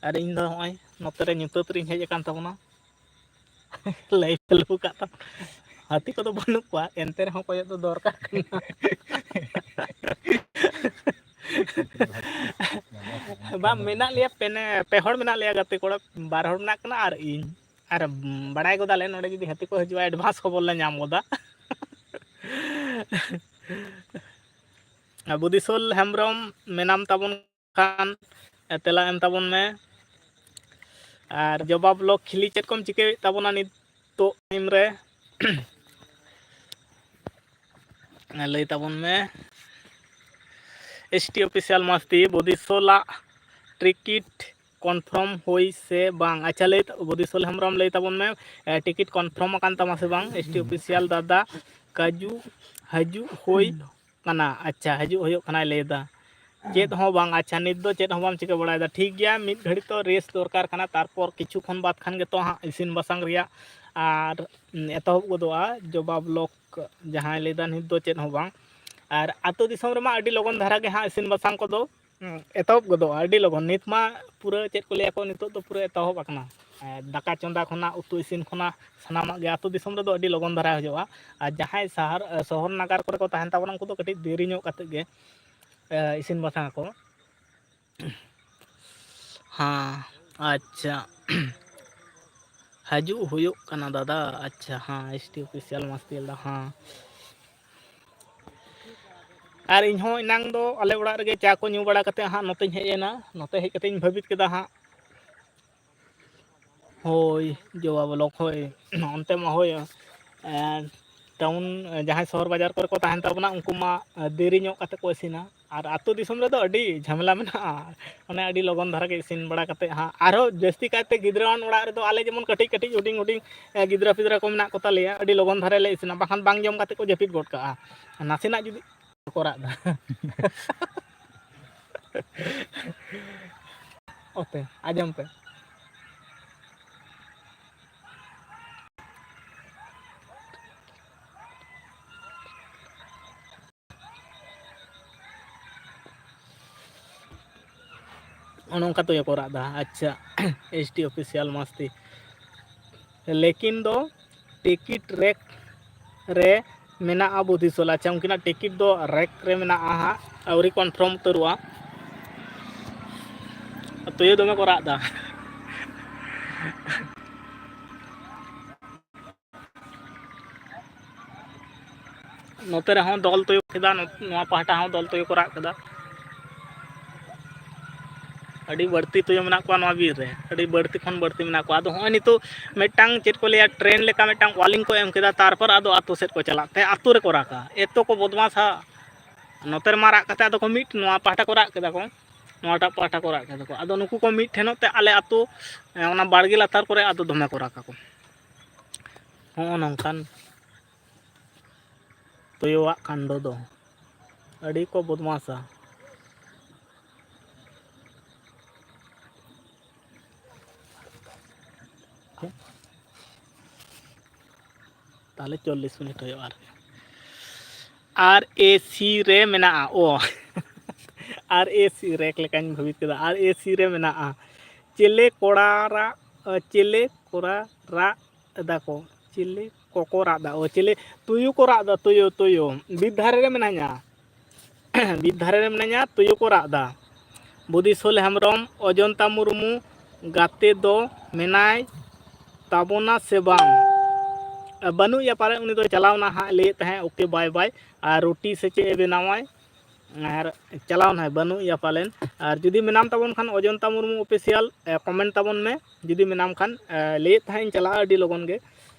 ᱟᱨ ᱤᱧ ᱫᱚ ᱱᱚᱜᱼᱚᱭ ᱱᱚᱛᱮ ᱨᱮ ᱧᱩᱛᱟᱹᱛ ᱨᱤᱧ ᱦᱮᱡ ᱟᱠᱟᱱ ᱛᱟᱵᱚᱱᱟ᱾ ᱞᱟᱹᱭ ᱪᱟᱹᱞᱩ ᱠᱟᱜ ᱛᱟᱢ᱾ ᱦᱟᱹᱛᱤ ᱠᱚᱫᱚ ᱵᱟᱹᱱᱩᱜ ᱠᱚᱣᱟ, ᱮᱱᱛᱮ ᱨᱮᱦᱚᱸ ᱠᱚᱭᱚᱜ ᱫᱚ ᱫᱚᱨᱠᱟᱨ ᱠᱟᱱᱟ᱾ ᱵᱟᱝ, ᱢᱮᱱᱟᱜ ᱞᱮᱭᱟ ᱯᱮᱱᱮ-, ᱯᱮ ᱦᱚᱲ ᱢᱮᱱᱟᱜ ᱞᱮᱭᱟ ᱜᱟᱛᱮ ᱠᱚᱲᱟ, ᱵᱟᱨ ᱦᱚᱲ ᱢᱮᱱᱟᱜ ᱠᱤᱱᱟ ᱟᱨ ᱤᱧ᱾ ᱟᱨ ᱵᱟᱲᱟᱭ ᱜᱚᱫᱟᱞᱮ, ᱱᱚᱰᱮ ᱡᱩᱫᱤ ᱦᱟᱹᱛᱤ ᱠᱚ ᱦᱤᱡᱩᱜᱼᱟ, advance ᱠᱷᱚᱵᱚᱨ ᱞᱮ ᱧᱟᱢ ᱜᱚᱫᱟ᱾ ᱵᱩᱫᱤᱥᱳᱞ ᱦᱮᱢᱵᱨᱚᱢ ᱢᱮᱱᱟᱢ ᱛᱟᱵᱚᱱ ᱠᱷᱟᱱ, ᱛᱮᱞᱟ ᱮᱢ ᱛᱟᱵᱚᱱ ᱢᱮ᱾ ᱟᱨ ᱡᱚᱵᱟᱵ ᱞᱚᱠ ᱠᱷᱤᱞᱤ, ᱪᱮᱫ ᱠᱚᱢ ᱪᱤᱠᱟᱹᱭᱮᱫ ᱛᱟᱵᱚᱱᱟ ᱱᱤᱛᱚᱜ time ᱨᱮ? ᱞᱟᱹᱭ ᱛᱟᱵᱚᱱ ᱢᱮ᱾ ᱮᱥ ᱴᱤ ᱚᱯᱷᱤᱥᱤᱭᱟᱞ ᱢᱟᱥᱛᱤ, ᱵᱚᱫᱤᱥᱳᱞᱟᱜ ᱴᱤᱠᱤᱴ ᱠᱚᱱᱯᱷᱟᱨᱢ ᱦᱩᱭ ᱥᱮ ᱵᱟᱝ? ᱟᱪᱪᱷᱟ, ᱞᱟᱹᱭ ᱛᱟ-, ᱵᱚᱫᱤᱥᱳᱞ ᱦᱮᱢᱵᱨᱚᱢ, ᱞᱟᱹᱭ ᱛᱟᱵᱚᱱ ᱢᱮ, ᱮ, ᱴᱤᱠᱤᱴ ᱠᱚᱱᱯᱷᱟᱨᱢ ᱟᱠᱟᱱ ᱛᱟᱢᱟ ᱥᱮ ᱵᱟᱝ? ᱮᱥ ᱴᱤ ᱚᱯᱷᱤᱥᱤᱭᱟᱞ ᱫᱟᱫᱟ, ᱠᱟᱡᱩ ᱦᱤᱡᱩᱜ ᱦᱩᱭ ᱠᱟᱱᱟ᱾ ᱟᱪᱪᱷᱟ, ᱦᱤᱡᱩᱜ ᱦᱩᱭᱩᱜ ᱠᱟᱱᱟᱭ ᱞᱟᱹᱭ ᱮᱫᱟ᱾ ᱪᱮᱫ ᱦᱚᱸ ᱵᱟᱝ᱾ ᱟᱪᱪᱷᱟ, ᱱᱤᱛ ᱫᱚ ᱪᱮᱫ ᱦᱚᱸ ᱵᱟᱢ ᱪᱤᱠᱟᱹ ᱵᱟᱲᱟᱭᱮᱫᱟ᱾ ᱴᱷᱤᱠ ᱜᱮᱭᱟ, ᱢᱤᱫ ᱜᱷᱟᱹᱲᱤᱡ ᱛᱚ rest ᱫᱚᱨᱠᱟᱨ ᱠᱟᱱᱟ, ᱛᱟᱨᱯᱚᱨ ᱠᱤᱪᱷᱩ ᱠᱷᱚᱱ ᱵᱟᱫ ᱠᱷᱟᱱ ᱜᱮᱛᱚ ᱦᱟᱸᱜ ᱤᱥᱤᱱ ᱵᱟᱥᱟᱝ ᱨᱮᱭᱟᱜ ᱟᱨ ᱮᱛᱚᱦᱚᱵ ᱜᱚᱫᱚᱜᱼᱟ᱾ ᱡᱚᱵᱟᱵ ᱞᱚᱠ ᱡᱟᱦᱟᱸᱭ ᱞᱟᱹᱭᱫᱟ, ᱱᱤᱛ ᱫᱚ ᱪᱮᱫ ᱦᱚᱸ ᱵᱟᱝ᱾ ᱟᱨ ᱟᱹᱛᱩ ᱫᱤᱥᱚᱢ ᱨᱮᱢᱟ ᱟᱹᱰᱤ ᱞᱚᱜᱚᱱ ᱫᱷᱟᱨᱟ ᱜᱮ ᱦᱟᱸᱜ ᱤᱥᱤᱱ ᱵᱟᱥᱟᱝ ᱠᱚᱫᱚ, ᱩᱸ, ᱮᱛᱚᱦᱚᱵ ᱜᱚᱫᱚᱜᱼᱟ ᱟᱹᱰᱤ ᱞᱚᱜᱚᱱ᱾ ᱱᱤᱛ ᱢᱟ ᱯᱩᱨᱟᱹ, ᱪᱮᱫ ᱠᱚ ᱞᱟᱹᱭᱟ ᱠᱚ, ᱱᱤᱛᱚᱜ ᱫᱚ ᱯᱩᱨᱟᱹ ᱮᱛᱚᱦᱚᱵ ᱟᱠᱟᱱᱟ᱾ ᱮ, ᱫᱟᱠᱟ ᱪᱚᱸᱫᱟ ᱠᱷᱚᱱᱟᱜ, ᱩᱛᱩ ᱤᱥᱤᱱ ᱠᱷᱚᱱᱟᱜ, ᱥᱟᱱᱟᱢᱟᱜ ᱜᱮ ᱟᱹᱛᱩ ᱫᱤᱥᱚᱢ ᱨᱮᱫᱚ ᱟᱹᱰᱤ ᱞᱚᱜᱚᱱ ᱫᱷᱟᱨᱟ ᱦᱩᱭᱩᱜᱼᱟ᱾ ᱟᱨ ᱡᱟᱦᱟᱸᱭ ᱥᱟᱦᱟᱨ, ᱮ, ᱥᱚᱦᱚᱨ ᱱᱟᱜᱟᱨ ᱠᱚᱨᱮ ᱠᱚ ᱛᱟᱦᱮᱱ ᱛᱟᱵᱚᱱᱟ, ᱩᱱᱠᱩ ᱫᱚ ᱠᱟᱹᱴᱤᱡ ᱫᱮᱨᱤ ᱧᱚᱜ ᱠᱟᱛᱮᱫ ᱜᱮ, ᱮ, ᱤᱥᱤᱱ ᱵᱟᱥᱟᱝ ᱟᱠᱚ᱾ ᱦᱮᱸ, ᱟᱪᱪᱷᱟ᱾ ᱦᱤᱡᱩᱜ ᱦᱩᱭᱩᱜ ᱠᱟᱱᱟ ᱫᱟᱫᱟ᱾ ᱟᱪᱪᱷᱟ, ᱦᱮᱸ, ᱮᱥ ᱴᱤ ᱚᱯᱷᱤᱥᱤᱭᱟᱞ ᱢᱟᱥᱛᱤ ᱫᱟ, ᱦᱮᱸ᱾ ᱟᱨ ᱤᱧᱦᱚᱸ ᱮᱱᱟᱝ ᱫᱚ ᱟᱞᱮ ᱚᱲᱟᱜ ᱨᱮᱜᱮ ᱪᱟ ᱠᱚ ᱧᱩ ᱵᱟᱲᱟ ᱠᱟᱛᱮᱫ ᱦᱟᱸᱜ ᱱᱚᱛᱮᱧ ᱦᱮᱡ ᱮᱱᱟ᱾ ᱱᱚᱛᱮ ᱦᱮᱡ ᱠᱟᱛᱮᱧ ᱵᱷᱟᱹᱵᱤᱛ ᱠᱮᱫᱟ ᱦᱟᱸᱜ, ᱦᱳᱭ, ᱡᱚᱵᱟ ᱵᱞᱚᱠ, ᱦᱳᱭ, ᱚᱱᱛᱮ ᱢᱟ ᱦᱳᱭ, ᱮᱸ, ᱴᱟᱣᱩᱱ, ᱡᱟᱦᱟᱸᱭ ᱥᱚᱦᱚᱨ ᱵᱟᱡᱟᱨ ᱠᱚᱨᱮ ᱠᱚ ᱛᱟᱦᱮᱱ ᱛᱟᱵᱚᱱᱟ, ᱩᱱᱠᱩ ᱢᱟ ᱫᱮᱨᱤ ᱧᱚᱜ ᱠᱟᱛᱮ ᱠᱚ ᱤᱥᱤᱱᱟ᱾ ᱟᱨ ᱟᱹᱛᱩ ᱫᱤᱥᱚᱢ ᱨᱮᱫᱚ ᱟᱹᱰᱤ ᱡᱷᱟᱢᱮᱞᱟ ᱢᱮᱱᱟᱜᱼᱟ, ᱚᱱᱮ ᱟᱹᱰᱤ ᱞᱚᱜᱚᱱ ᱫᱷᱟᱨᱟ ᱜᱮ ᱤᱥᱤᱱ ᱵᱟᱲᱟ ᱠᱟᱛᱮ ᱦᱟᱸᱜ, ᱟᱨᱦᱚᱸ ᱡᱟᱹᱥᱛᱤ ᱠᱟᱭᱛᱮ ᱜᱤᱫᱽᱨᱟᱹᱣᱟᱱ ᱚᱲᱟᱜ ᱨᱮᱫᱚ, ᱟᱞᱮ ᱡᱮᱢᱚᱱ ᱠᱟᱹᱴᱤᱡ ᱠᱟᱹᱴᱤᱡ ᱦᱩᱰᱤᱧ ᱦᱩᱰᱤᱧ, ᱮᱸ, ᱜᱤᱫᱽᱨᱟᱹ ᱯᱤᱫᱽᱨᱟᱹ ᱠᱚ ᱢᱮᱱᱟᱜ ᱠᱚ ᱛᱟᱞᱮᱭᱟ, ᱟᱹᱰᱤ ᱞᱚᱜᱚᱱ ᱫᱷᱟᱨᱟ ᱞᱮ ᱤᱥᱤᱱᱟ, ᱵᱟᱠᱷᱟᱱ ᱵᱟᱝ ᱡᱚᱢ ᱠᱟᱛᱮ ᱠᱚ ᱡᱟᱹᱯᱤᱫ ᱜᱚᱫ ᱠᱟᱜᱼᱟ᱾ ᱱᱟᱥᱮᱱᱟᱜ ᱡᱩᱫᱤ ᱠᱚ ᱨᱟᱜ ᱮᱫᱟ᱾ ᱚᱛᱮ, ᱟᱸᱡᱚᱢ ᱯᱮ᱾ ᱚᱱᱮ ᱚᱱᱠᱟ ᱛᱮᱜᱮ ᱠᱚ ᱨᱟᱜ ᱮᱫᱟ᱾ ᱟᱪᱪᱷᱟ, ᱮᱥ ᱴᱤ ᱚᱯᱷᱤᱥᱤᱭᱟᱞ ᱢᱟᱥᱛᱤ᱾ ᱞᱮᱠᱤᱱ ᱫᱚ ᱴᱤᱠᱤᱴ ᱨᱮᱠ ᱨᱮ ᱢᱮᱱᱟᱜᱼᱟ ᱵᱩᱫᱷᱤᱥᱚᱞ᱾ ᱟᱪᱪᱷᱟ, ᱩᱱᱠᱤᱱᱟᱜ ᱴᱤᱠᱤᱴ ᱫᱚ ᱨᱮᱠ ᱨᱮ ᱢᱮᱱᱟᱜᱼᱟ ᱦᱟᱸᱜ, ᱟᱹᱣᱨᱤ ᱠᱚᱱᱯᱷᱟᱨᱢ ᱩᱛᱟᱹᱨᱚᱜᱼᱟ᱾ ᱛᱩᱭᱩ ᱫᱚᱢᱮ ᱠᱚ ᱨᱟᱜ ᱮᱫᱟ᱾ ᱱᱚᱛᱮ ᱨᱮᱦᱚᱸ ᱫᱚᱞ ᱛᱩᱭᱩ ᱠᱮᱫᱟ, ᱱᱚ-, ᱱᱚᱣᱟ ᱯᱟᱦᱴᱟ ᱦᱚᱸ ᱫᱚᱞ ᱛᱩᱭᱩ ᱠᱚ ᱨᱟᱜ ᱠᱮᱫᱟ᱾ ᱟᱹᱰᱤ ᱵᱟᱹᱲᱛᱤ ᱛᱩᱭᱩ ᱢᱮᱱᱟᱜ ᱠᱚᱣᱟ ᱱᱚᱣᱟ ᱵᱤᱨ ᱨᱮ, ᱟᱹᱰᱤ ᱵᱟᱹᱲᱛᱤ ᱠᱷᱚᱱ ᱵᱟᱹᱲᱛᱤ ᱢᱮᱱᱟᱜ ᱠᱚᱣᱟ᱾ ᱟᱫᱚ ᱦᱚᱸᱜᱼᱚᱭ ᱱᱤᱛᱚᱜ ᱢᱤᱫᱴᱟᱝ, ᱪᱮᱫ ᱠᱚ ᱞᱟᱹᱭᱟ, ᱴᱨᱮᱱ ᱞᱮᱠᱟ ᱢᱤᱫᱴᱟᱝ ᱣᱟᱞᱤᱝ ᱠᱚ ᱮᱢ ᱠᱮᱫᱟ, ᱛᱟᱨᱯᱚᱨ ᱟᱫᱚ ᱟᱛᱳ ᱥᱮᱫ ᱠᱚ ᱪᱟᱞᱟᱜ ᱛᱮ ᱟᱛᱳ ᱨᱮᱠᱚ ᱨᱟᱜᱟ᱾ ᱮᱛᱚ ᱠᱚ ᱵᱚᱫᱢᱟᱥᱟ, ᱱᱚᱛᱮ ᱨᱮᱢᱟ ᱨᱟᱜ ᱠᱟᱛᱮ ᱟᱫᱚ ᱠᱚ ᱢᱤᱫ, ᱱᱚᱣᱟ ᱯᱟᱦᱴᱟ ᱠᱚ ᱨᱟᱜ ᱠᱮᱫᱟ ᱠᱚ, ᱱᱚᱣᱟᱴᱟᱜ ᱯᱟᱦᱴᱟ ᱠᱚ ᱨᱟᱜ ᱠᱮᱫᱟ ᱠᱚ᱾ ᱟᱫᱚ ᱱᱩᱠᱩ ᱠᱚ ᱢᱤᱫ ᱴᱷᱮᱱᱚᱜ ᱛᱮ ᱟᱞᱮ ᱟᱛᱳ, ᱮ, ᱚᱱᱟ ᱵᱟᱲᱜᱮ ᱞᱟᱛᱟᱨ ᱠᱚᱨᱮ ᱟᱫᱚ ᱫᱚᱢᱮ ᱠᱚ ᱨᱟᱜᱟ ᱠᱚ᱾ ᱦᱚᱸᱜᱼᱚ ᱱᱚᱝᱠᱟᱱ ᱛᱩᱭᱩᱣᱟᱜ ᱠᱟᱱᱰᱚ ᱫᱚ᱾ ᱟᱹᱰᱤ ᱠᱚ ᱵᱚᱫᱢᱟᱥᱟ᱾ ᱛᱟᱦᱞᱮ ᱪᱚᱞᱞᱤᱥ ᱢᱤᱱᱤᱴ ᱦᱩᱭᱩᱜᱼᱟ ᱟᱨᱠᱤ᱾ ᱟᱨ ᱮ ᱥᱤ ᱨᱮ ᱢᱮᱱᱟᱜᱼᱟ᱾ ᱚ, ᱟᱨ ᱮ ᱥᱤ ᱨᱮᱠ ᱞᱮᱠᱟᱧ ᱵᱷᱟᱹᱵᱤᱛ ᱠᱮᱫᱟ᱾ ᱟᱨ ᱮ ᱥᱤ ᱨᱮ ᱢᱮᱱᱟᱜᱼᱟ᱾ ᱪᱮᱞᱮ ᱠᱚᱲᱟ ᱨᱟᱜ, ᱚ, ᱪᱤᱞᱤ ᱠᱚᱨᱟ ᱨᱟᱜ ᱮᱫᱟ ᱠᱚ? ᱪᱤᱞᱤ ᱠᱚᱠᱚ ᱨᱟᱜ ᱮᱫᱟ? ᱚ, ᱪᱤᱞᱤ ᱛᱩᱭᱩ ᱠᱚ ᱨᱟᱜ ᱮᱫᱟ, ᱛᱩᱭᱩ, ᱛᱩᱭᱩ᱾ ᱵᱤᱨ ᱫᱷᱟᱨᱮ ᱨᱮ ᱢᱮᱱᱟᱧᱟ᱾ ᱵᱤᱨ ᱫᱷᱟᱨᱮ ᱨᱮ ᱢᱮᱱᱟᱧᱟ, ᱛᱩᱭᱩ ᱠᱚ ᱨᱟᱜ ᱮᱫᱟ᱾ ᱵᱩᱫᱤᱥᱳᱞ ᱦᱮᱢᱵᱨᱚᱢ, ᱚᱡᱚᱱᱛᱟ ᱢᱩᱨᱢᱩ ᱜᱟᱛᱮ ᱫᱚ ᱢᱮᱱᱟᱭ ᱛᱟᱵᱚᱱᱟ ᱥᱮ ᱵᱟᱝ? ᱵᱟᱹᱱᱩᱜ ᱮᱭᱟ ᱯᱟᱞᱮ, ᱩᱱᱤ ᱫᱚ ᱪᱟᱞᱟᱣ ᱱᱟ ᱦᱟᱸᱜ, ᱞᱟᱹᱭᱮᱫ ᱛᱟᱦᱮᱸᱫ, "ᱳᱠᱮ, ᱵᱟᱭ ᱵᱟᱭ", ᱟᱨ ᱨᱩᱴᱤ ᱥᱮ ᱪᱮᱫ ᱮ ᱵᱮᱱᱟᱣᱟᱭ, ᱟᱨ ᱪᱟᱞᱟᱣ ᱱᱟᱭ, ᱵᱟᱹᱱᱩᱜ ᱮᱭᱟ ᱯᱟᱞᱮᱱ᱾ ᱟᱨ ᱡᱩᱫᱤ ᱢᱮᱱᱟᱢ ᱛᱟᱵᱚᱱ ᱠᱷᱟᱱ, ᱚᱡᱚᱱᱛᱟ ᱢᱩᱨᱢᱩ ᱚᱯᱷᱤᱥᱤᱭᱟᱞ, ᱮ, ᱠᱚᱢᱮᱱᱴ ᱛᱟᱵᱚᱱ ᱢᱮ, ᱡᱩᱫᱤ ᱢᱮᱱᱟᱢ ᱠᱷᱟᱱ᱾ ᱮ, ᱞᱟᱹᱭᱮᱫ ᱛᱟᱦᱮᱸᱫ ᱤᱧ ᱪᱟᱞᱟᱜᱼᱟ ᱟᱹᱰᱤ ᱞᱚᱜᱚᱱ ᱜᱮ,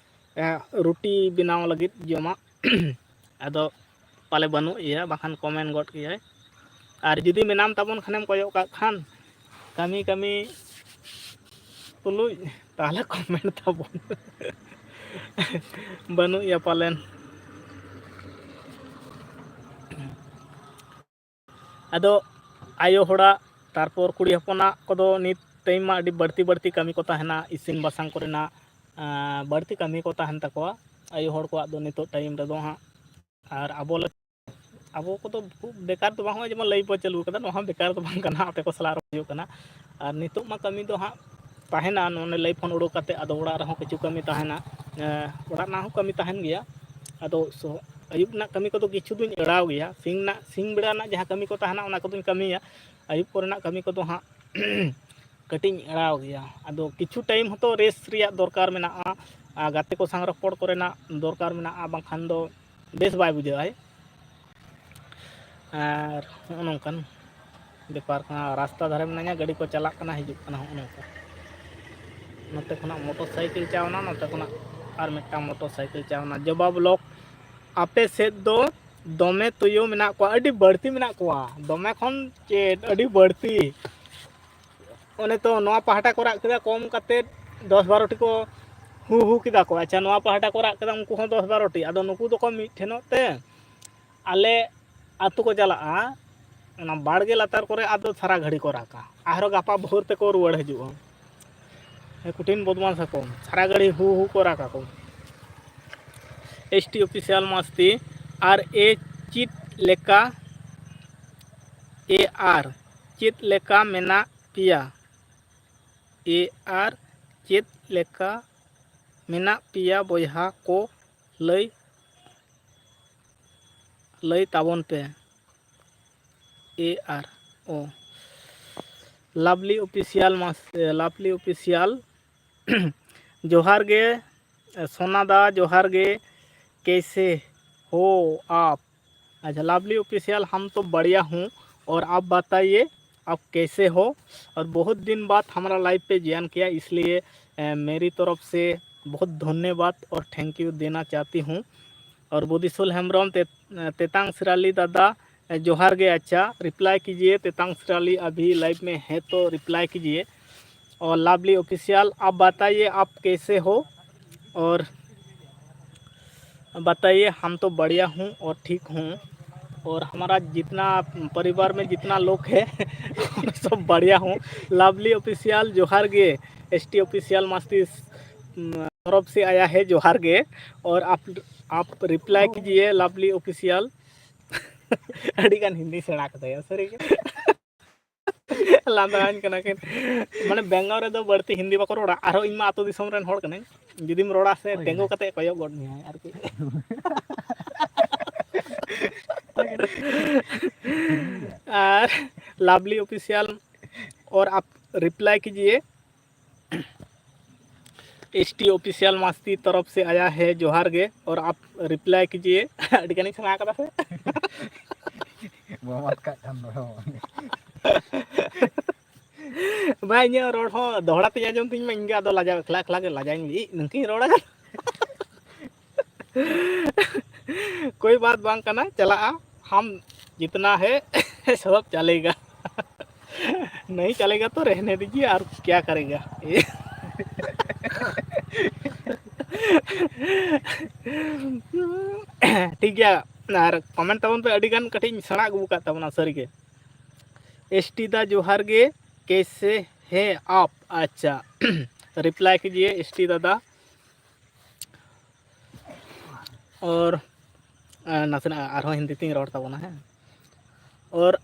ᱮ, ᱨᱩᱴᱤ ᱵᱮᱱᱟᱣ ᱞᱟᱹᱜᱤᱫ ᱡᱚᱢᱟᱜ᱾ ᱟᱫᱚ ᱯᱟᱞᱮ ᱵᱟᱹᱱᱩᱜ ᱮᱭᱟ, ᱵᱟᱠᱷᱟᱱ ᱠᱚᱢᱮᱱᱴ ᱜᱚᱫ ᱠᱮᱭᱟᱭ᱾ ᱟᱨ ᱡᱩᱫᱤ ᱢᱮᱱᱟᱢ ᱛᱟᱵᱚᱱ ᱠᱷᱟᱱᱮᱢ ᱠᱚᱭᱚᱜ ᱠᱟᱜ ᱠᱷᱟᱱ, ᱠᱟᱹᱢᱤ ᱠᱟᱹᱢᱤ ᱛᱩᱞᱩᱡ, ᱛᱟᱦᱚᱞᱮ ᱠᱚᱢᱮᱱᱴ ᱛᱟᱵᱚᱱ᱾ ᱵᱟᱹᱱᱩᱜ ᱮᱭᱟ ᱯᱟᱞᱮᱱ᱾ ᱟᱫᱚ ᱟᱭᱳ ᱦᱚᱲᱟᱜ, ᱛᱟᱨᱯᱚᱨ ᱠᱩᱲᱤ ᱦᱚᱯᱚᱱᱟᱜ ᱠᱚᱫᱚ ᱱᱤᱛ ᱴᱟᱭᱤᱢ ᱢᱟ ᱟᱹᱰᱤ ᱵᱟᱹᱲᱛᱤ ᱵᱟᱹᱲᱛᱤ ᱠᱟᱹᱢᱤ ᱠᱚ ᱛᱟᱦᱮᱱᱟ, ᱤᱥᱤᱱ ᱵᱟᱥᱟᱝ ᱠᱚᱨᱮᱱᱟᱜ, ᱟᱸ, ᱵᱟᱹᱲᱛᱤ ᱠᱟᱹᱢᱤ ᱠᱚ ᱛᱟᱦᱮᱱ ᱛᱟᱠᱚᱣᱟ ᱟᱭᱳ ᱦᱚᱲ ᱠᱚᱣᱟᱜ ᱫᱚ ᱱᱤᱛᱚᱜ ᱴᱟᱭᱤᱢ ᱨᱮᱫᱚ ᱦᱟᱸᱜ᱾ ᱟᱨ ᱟᱵᱚ ᱞᱮ-, ᱟᱵᱚ ᱠᱚᱫᱚ ᱠᱷᱩᱵ ᱵᱮᱠᱟᱨ ᱫᱚ ᱵᱟᱝ, ᱦᱚᱸᱜᱼᱚᱭ ᱡᱮᱢᱚᱱ ᱞᱟᱭᱤᱵᱷ ᱵᱚ ᱪᱟᱹᱞᱩ ᱠᱟᱫᱟ, ᱱᱚᱣᱟ ᱦᱚᱸ ᱵᱮᱠᱟᱨ ᱫᱚ ᱵᱟᱝ ᱠᱟᱱᱟ, ᱟᱯᱮ ᱠᱚ ᱥᱟᱞᱟᱜ ᱨᱚᱲ ᱦᱩᱭᱩᱜ ᱠᱟᱱᱟ᱾ ᱟᱨ ᱱᱤᱛᱚᱜ ᱢᱟ ᱠᱟᱹᱢᱤ ᱫᱚ ᱦᱟᱸᱜ ᱛᱟᱦᱮᱱᱟ, ᱱᱚᱰᱮ ᱞᱟᱭᱤᱵᱷ ᱠᱷᱚᱱ ᱩᱰᱩᱠ ᱠᱟᱛᱮ ᱟᱫᱚ ᱚᱲᱟᱜ ᱨᱮᱦᱚᱸ ᱠᱤᱪᱷᱩ ᱠᱟᱹᱢᱤ ᱛᱟᱦᱮᱱᱟ, ᱮᱸ, ᱚᱲᱟᱜ ᱨᱮᱱᱟᱜ ᱦᱚᱸ ᱠᱟᱹᱢᱤ ᱛᱟᱦᱮᱱ ᱜᱮᱭᱟ᱾ ᱟᱫᱚ ᱥᱚ-, ᱟᱹᱭᱩᱵ ᱨᱮᱱᱟᱜ ᱠᱟᱹᱢᱤ ᱠᱚᱫᱚ ᱠᱤᱪᱷᱩ ᱫᱩᱧ ᱮᱲᱟᱣ ᱜᱮᱭᱟ, ᱥᱤᱧ ᱨᱮᱱᱟᱜ, ᱥᱤᱧ ᱵᱮᱲᱟ ᱨᱮᱱᱟᱜ ᱡᱟᱦᱟᱸ ᱠᱟᱹᱢᱤ ᱠᱚ ᱛᱟᱦᱮᱱᱟ ᱚᱱᱟ ᱠᱚᱫᱚᱧ ᱠᱟᱹᱢᱤᱭᱟ, ᱟᱹᱭᱩᱵ ᱠᱚᱨᱮᱱᱟᱜ ᱠᱟᱹᱢᱤ ᱠᱚᱫᱚ ᱦᱟᱸᱜ ᱠᱟᱹᱴᱤᱡ ᱤᱧ ᱮᱲᱟᱣ ᱜᱮᱭᱟ᱾ ᱟᱫᱚ ᱠᱤᱪᱷᱩ ᱴᱟᱭᱤᱢ ᱦᱚᱸᱛᱚ ᱨᱮᱥᱴ ᱨᱮᱭᱟᱜ ᱫᱚᱨᱠᱟᱨ ᱢᱮᱱᱟᱜᱼᱟ, ᱟᱨ ᱜᱟᱛᱮ ᱠᱚ ᱥᱟᱶ ᱨᱚᱯᱚᱲ ᱠᱚᱨᱮᱱᱟᱜ ᱫᱚᱨᱠᱟᱨ ᱢᱮᱱᱟᱜᱼᱟ, ᱵᱟᱝᱠᱷᱟᱱ ᱫᱚ ᱵᱮᱥ ᱵᱟᱭ ᱵᱩᱡᱷᱟᱹᱜᱼᱟᱭ᱾ ᱟᱨ ᱦᱚᱸᱜᱼᱚ ᱱᱚᱝᱠᱟᱱ ᱵᱮᱯᱟᱨ ᱠᱟᱱᱟ᱾ ᱨᱟᱥᱛᱟ ᱫᱷᱟᱨᱮ ᱢᱮᱱᱟᱧᱟ, ᱜᱟᱹᱰᱤ ᱠᱚ ᱪᱟᱞᱟᱜ ᱠᱟᱱᱟ, ᱦᱤᱡᱩᱜ ᱠᱟᱱᱟ, ᱦᱚᱸᱜᱼᱚ ᱱᱚᱝᱠᱟ᱾ ᱱᱚᱛᱮ ᱠᱷᱚᱱᱟᱜ ᱢᱚᱴᱚᱨ ᱥᱟᱭᱠᱮᱞ ᱪᱟᱣᱱᱟ, ᱱᱚᱛᱮ ᱠᱷᱚᱱᱟᱜ ᱟᱨ ᱢᱤᱫᱴᱟᱝ ᱢᱚᱴᱚᱨ ᱥᱟᱭᱠᱮᱞ ᱪᱟᱣᱱᱟ᱾ ᱡᱚᱵᱟ ᱵᱞᱚᱠ, ᱟᱯᱮ ᱥᱮᱫ ᱫᱚ ᱫᱚᱢᱮ ᱛᱩᱭᱩ ᱢᱮᱱᱟᱜ ᱠᱚᱣᱟ, ᱟᱹᱰᱤ ᱵᱟᱹᱲᱛᱤ ᱢᱮᱱᱟᱜ ᱠᱚᱣᱟ, ᱫᱚᱢᱮ ᱠᱷᱚᱱ ᱪᱮᱫ, ᱟᱹᱰᱤ ᱵᱟᱹᱲᱛᱤ᱾ ᱚᱱᱮ ᱛᱚ ᱱᱚᱣᱟ ᱯᱟᱦᱴᱟ ᱠᱚ ᱨᱟᱜ ᱠᱮᱫᱟ ᱠᱚᱢ ᱠᱟᱛᱮ ᱫᱚᱥ ᱵᱟᱨᱚ ᱴᱤ ᱠᱚ ᱦᱩ ᱦᱩ ᱠᱮᱫᱟ ᱠᱚ᱾ ᱟᱪᱪᱷᱟ, ᱱᱚᱣᱟ ᱯᱟᱦᱴᱟ ᱠᱚ ᱨᱟᱜ ᱠᱮᱫᱟ, ᱩᱱᱠᱩ ᱦᱚᱸ ᱫᱚᱥ ᱵᱟᱨᱚ ᱴᱤ᱾ ᱟᱫᱚ ᱱᱩᱠᱩ ᱫᱚᱠᱚ ᱢᱤᱫ ᱴᱷᱮᱱᱚᱜ ᱛᱮ ᱟᱞᱮ ᱟᱹᱛᱩ ᱠᱚ ᱪᱟᱞᱟᱜᱼᱟ, ᱚᱱᱟ ᱵᱟᱲᱜᱮ ᱞᱟᱛᱟᱨ ᱠᱚᱨᱮ ᱟᱫᱚ ᱥᱟᱨᱟ ᱜᱷᱟᱹᱲᱤ ᱠᱚ ᱨᱟᱜᱟ᱾ ᱟᱨᱦᱚᱸ ᱜᱟᱯᱟ ᱵᱷᱳᱨ ᱛᱮᱠᱚ ᱨᱩᱣᱟᱹᱲ ᱦᱤᱡᱩᱜᱼᱟ᱾ ᱦᱮᱸ, ᱠᱚᱴᱷᱤᱱ ᱵᱚᱫᱢᱟᱥ ᱟᱠᱚ, ᱥᱟᱨᱟ ᱜᱷᱟᱹᱲᱤ ᱦᱩ ᱦᱩ ᱠᱚ ᱨᱟᱜᱟ ᱠᱚ᱾ ᱮᱥ ᱴᱤ ᱚᱯᱷᱤᱥᱤᱭᱟᱞ ᱢᱟᱥᱛᱤ, ᱟᱨ ᱮ ᱪᱮᱫ ᱞᱮᱠᱟ, ᱮ ᱟᱨ ᱪᱮᱫ ᱞᱮᱠᱟ ᱢᱮᱱᱟᱜ ᱯᱮᱭᱟ? ᱮ ᱟᱨ ᱪᱮᱫ ᱞᱮᱠᱟ ᱢᱮᱱᱟᱜ ᱯᱮᱭᱟ ᱵᱚᱭᱦᱟ ᱠᱚ? ᱞᱟᱹᱭ, ᱞᱟᱹᱭ ᱛᱟᱵᱚᱱ ᱯᱮ᱾ ᱮ ᱟᱨ ᱳ, ᱞᱟᱵᱷᱞᱤ ᱚᱯᱷᱤᱥᱤᱭᱟᱞ ᱢᱟᱥ-, ᱞᱟᱵᱷᱞᱤ ᱚᱯᱷᱤᱥᱤᱭᱟᱞ, ᱡᱚᱦᱟᱨ ᱜᱮ ᱥᱳᱱᱟ ᱫᱟ, ᱡᱚᱦᱟᱨ ᱜᱮ᱾ कैसे हो आप? अच्छा, लवली ऑफिशियल, हम तो बढ़िया हूँ, और आप बताइए, आप कैसे हो? और बहुत दिन बाद हमारा लाइव पे ज्वाइन किया, इसलिए अ, मेरी तरफ से बहुत धन्यवाद और थैंक यू देना चाहती हूँ। और बुद्धिशूल हेम्ब्रम ते-, तेतांग सिराली दादा, अ, जोहार गे, अच्छा रिप्लाई कीजिए। तेतांग सिराली अभी लाइव में है तो रिप्लाई कीजिए। और लवली ऑफिशियल, आप बताइए आप कैसे हो, और बताइए, हम तो बढ़िया हूँ और ठीक हूँ, और हमारा जितना परिवार में जितना लोग है, हम सब बढ़िया हूँ। लवली ऑफिशियल जोहार गे, एसटी ऑफिशियल मस्ती तरफ से आया है जोहार गे, और आप, आप रिप्लाई कीजिए लवली ऑफिशियल। ᱟᱹᱰᱤ ᱜᱟᱱ ᱦᱤᱱᱫᱤ ᱥᱮᱬᱟ ᱠᱟᱫᱟᱭᱟ ᱥᱟᱹᱨᱤ ᱜᱮ᱾ ᱞᱟᱸᱫᱟᱣᱟᱹᱧ ᱠᱟᱱᱟ ᱠᱤᱱ᱾ ᱢᱟᱱᱮ ᱵᱮᱝᱜᱚᱞ ᱨᱮᱫᱚ ᱵᱟᱹᱲᱛᱤ ᱦᱤᱱᱫᱤ ᱵᱟᱠᱚ ᱨᱚᱲᱟ, ᱟᱨᱦᱚᱸ ᱤᱧ ᱢᱟ ᱟᱹᱛᱩ ᱫᱤᱥᱚᱢ ᱨᱮᱱ ᱦᱚᱲ ᱠᱟᱹᱱᱟᱹᱧ᱾ ᱡᱩᱫᱤᱢ ᱨᱚᱲᱟ ᱥᱮ ᱦᱳᱭ, ᱛᱤᱸᱜᱩ ᱦᱳᱭ᱾ ᱠᱟᱛᱮ ᱠᱚᱭᱚᱜ ᱜᱚᱫ ᱢᱮᱭᱟᱭ ᱟᱨᱠᱤ᱾ ᱟᱨ ᱞᱟᱵᱷᱞᱤ ᱚᱯᱷᱤᱥᱤᱭᱟᱞ, ᱚᱨ ᱟᱯ ᱨᱤᱯᱞᱟᱭ ᱠᱤᱡᱤᱭᱮ, एसटी ऑफिशियल मस्ती तरफ से आया है जोहार गे, और आप रिप्लाई कीजिए। ᱟᱹᱰᱤ ᱜᱟᱱᱤᱧ ᱥᱮᱬᱟ ᱠᱟᱫᱟ ᱥᱮ? ᱵᱟᱢ ᱟᱴᱠᱟᱜ ᱠᱷᱟᱱ ᱫᱚ᱾ ᱵᱟᱭ, ᱤᱧᱟᱹᱜ ᱨᱚᱲ ᱦᱚᱸ ᱫᱚᱦᱲᱟ ᱛᱤᱧ ᱟᱸᱡᱚᱢ ᱛᱤᱧ ᱢᱟ, ᱤᱧ ᱜᱮ ᱟᱫᱚ ᱞᱟᱡᱟᱣ, ᱮᱠᱞᱟ ᱮᱠᱞᱟ ᱜᱮ ᱞᱟᱡᱟᱣᱤᱧ ᱵᱩᱡ, ᱱᱤᱝᱠᱟᱹᱧ ᱨᱚᱲᱟ᱾ कोई बात ᱵᱟᱝ ᱠᱟᱱᱟ, ᱪᱟᱞᱟᱜᱼᱟ, हम जितना है सब चलेगा। नहीं चलेगा तो रहने दीजिए, और क्या करेगा। ᱴᱷᱤᱠ ᱜᱮᱭᱟ, ᱟᱨ ᱠᱚᱢᱮᱱᱴ ᱛᱟᱵᱚᱱ ᱯᱮ, ᱟᱹᱰᱤ ᱜᱟᱱ ᱠᱟᱹᱴᱤᱡ ᱤᱧ ᱥᱮᱬᱟ ᱟᱹᱜᱩ ᱟᱠᱟᱫ ᱛᱟᱵᱚᱱᱟ ᱥᱟᱹᱨᱤ ᱜᱮ᱾ एसटी दा जोहार गे, कैसे हैं आप? अच्छा, रिप्लाई कीजिए एसटी दादा। और, ᱟᱨ ᱱᱟᱥᱮᱱᱟᱜ ᱟᱨᱦᱚᱸ ᱦᱤᱱᱫᱤ ᱛᱤᱧ ᱨᱚᱲ ᱛᱟᱵᱚᱱᱟ, ᱦᱮᱸ᱾ और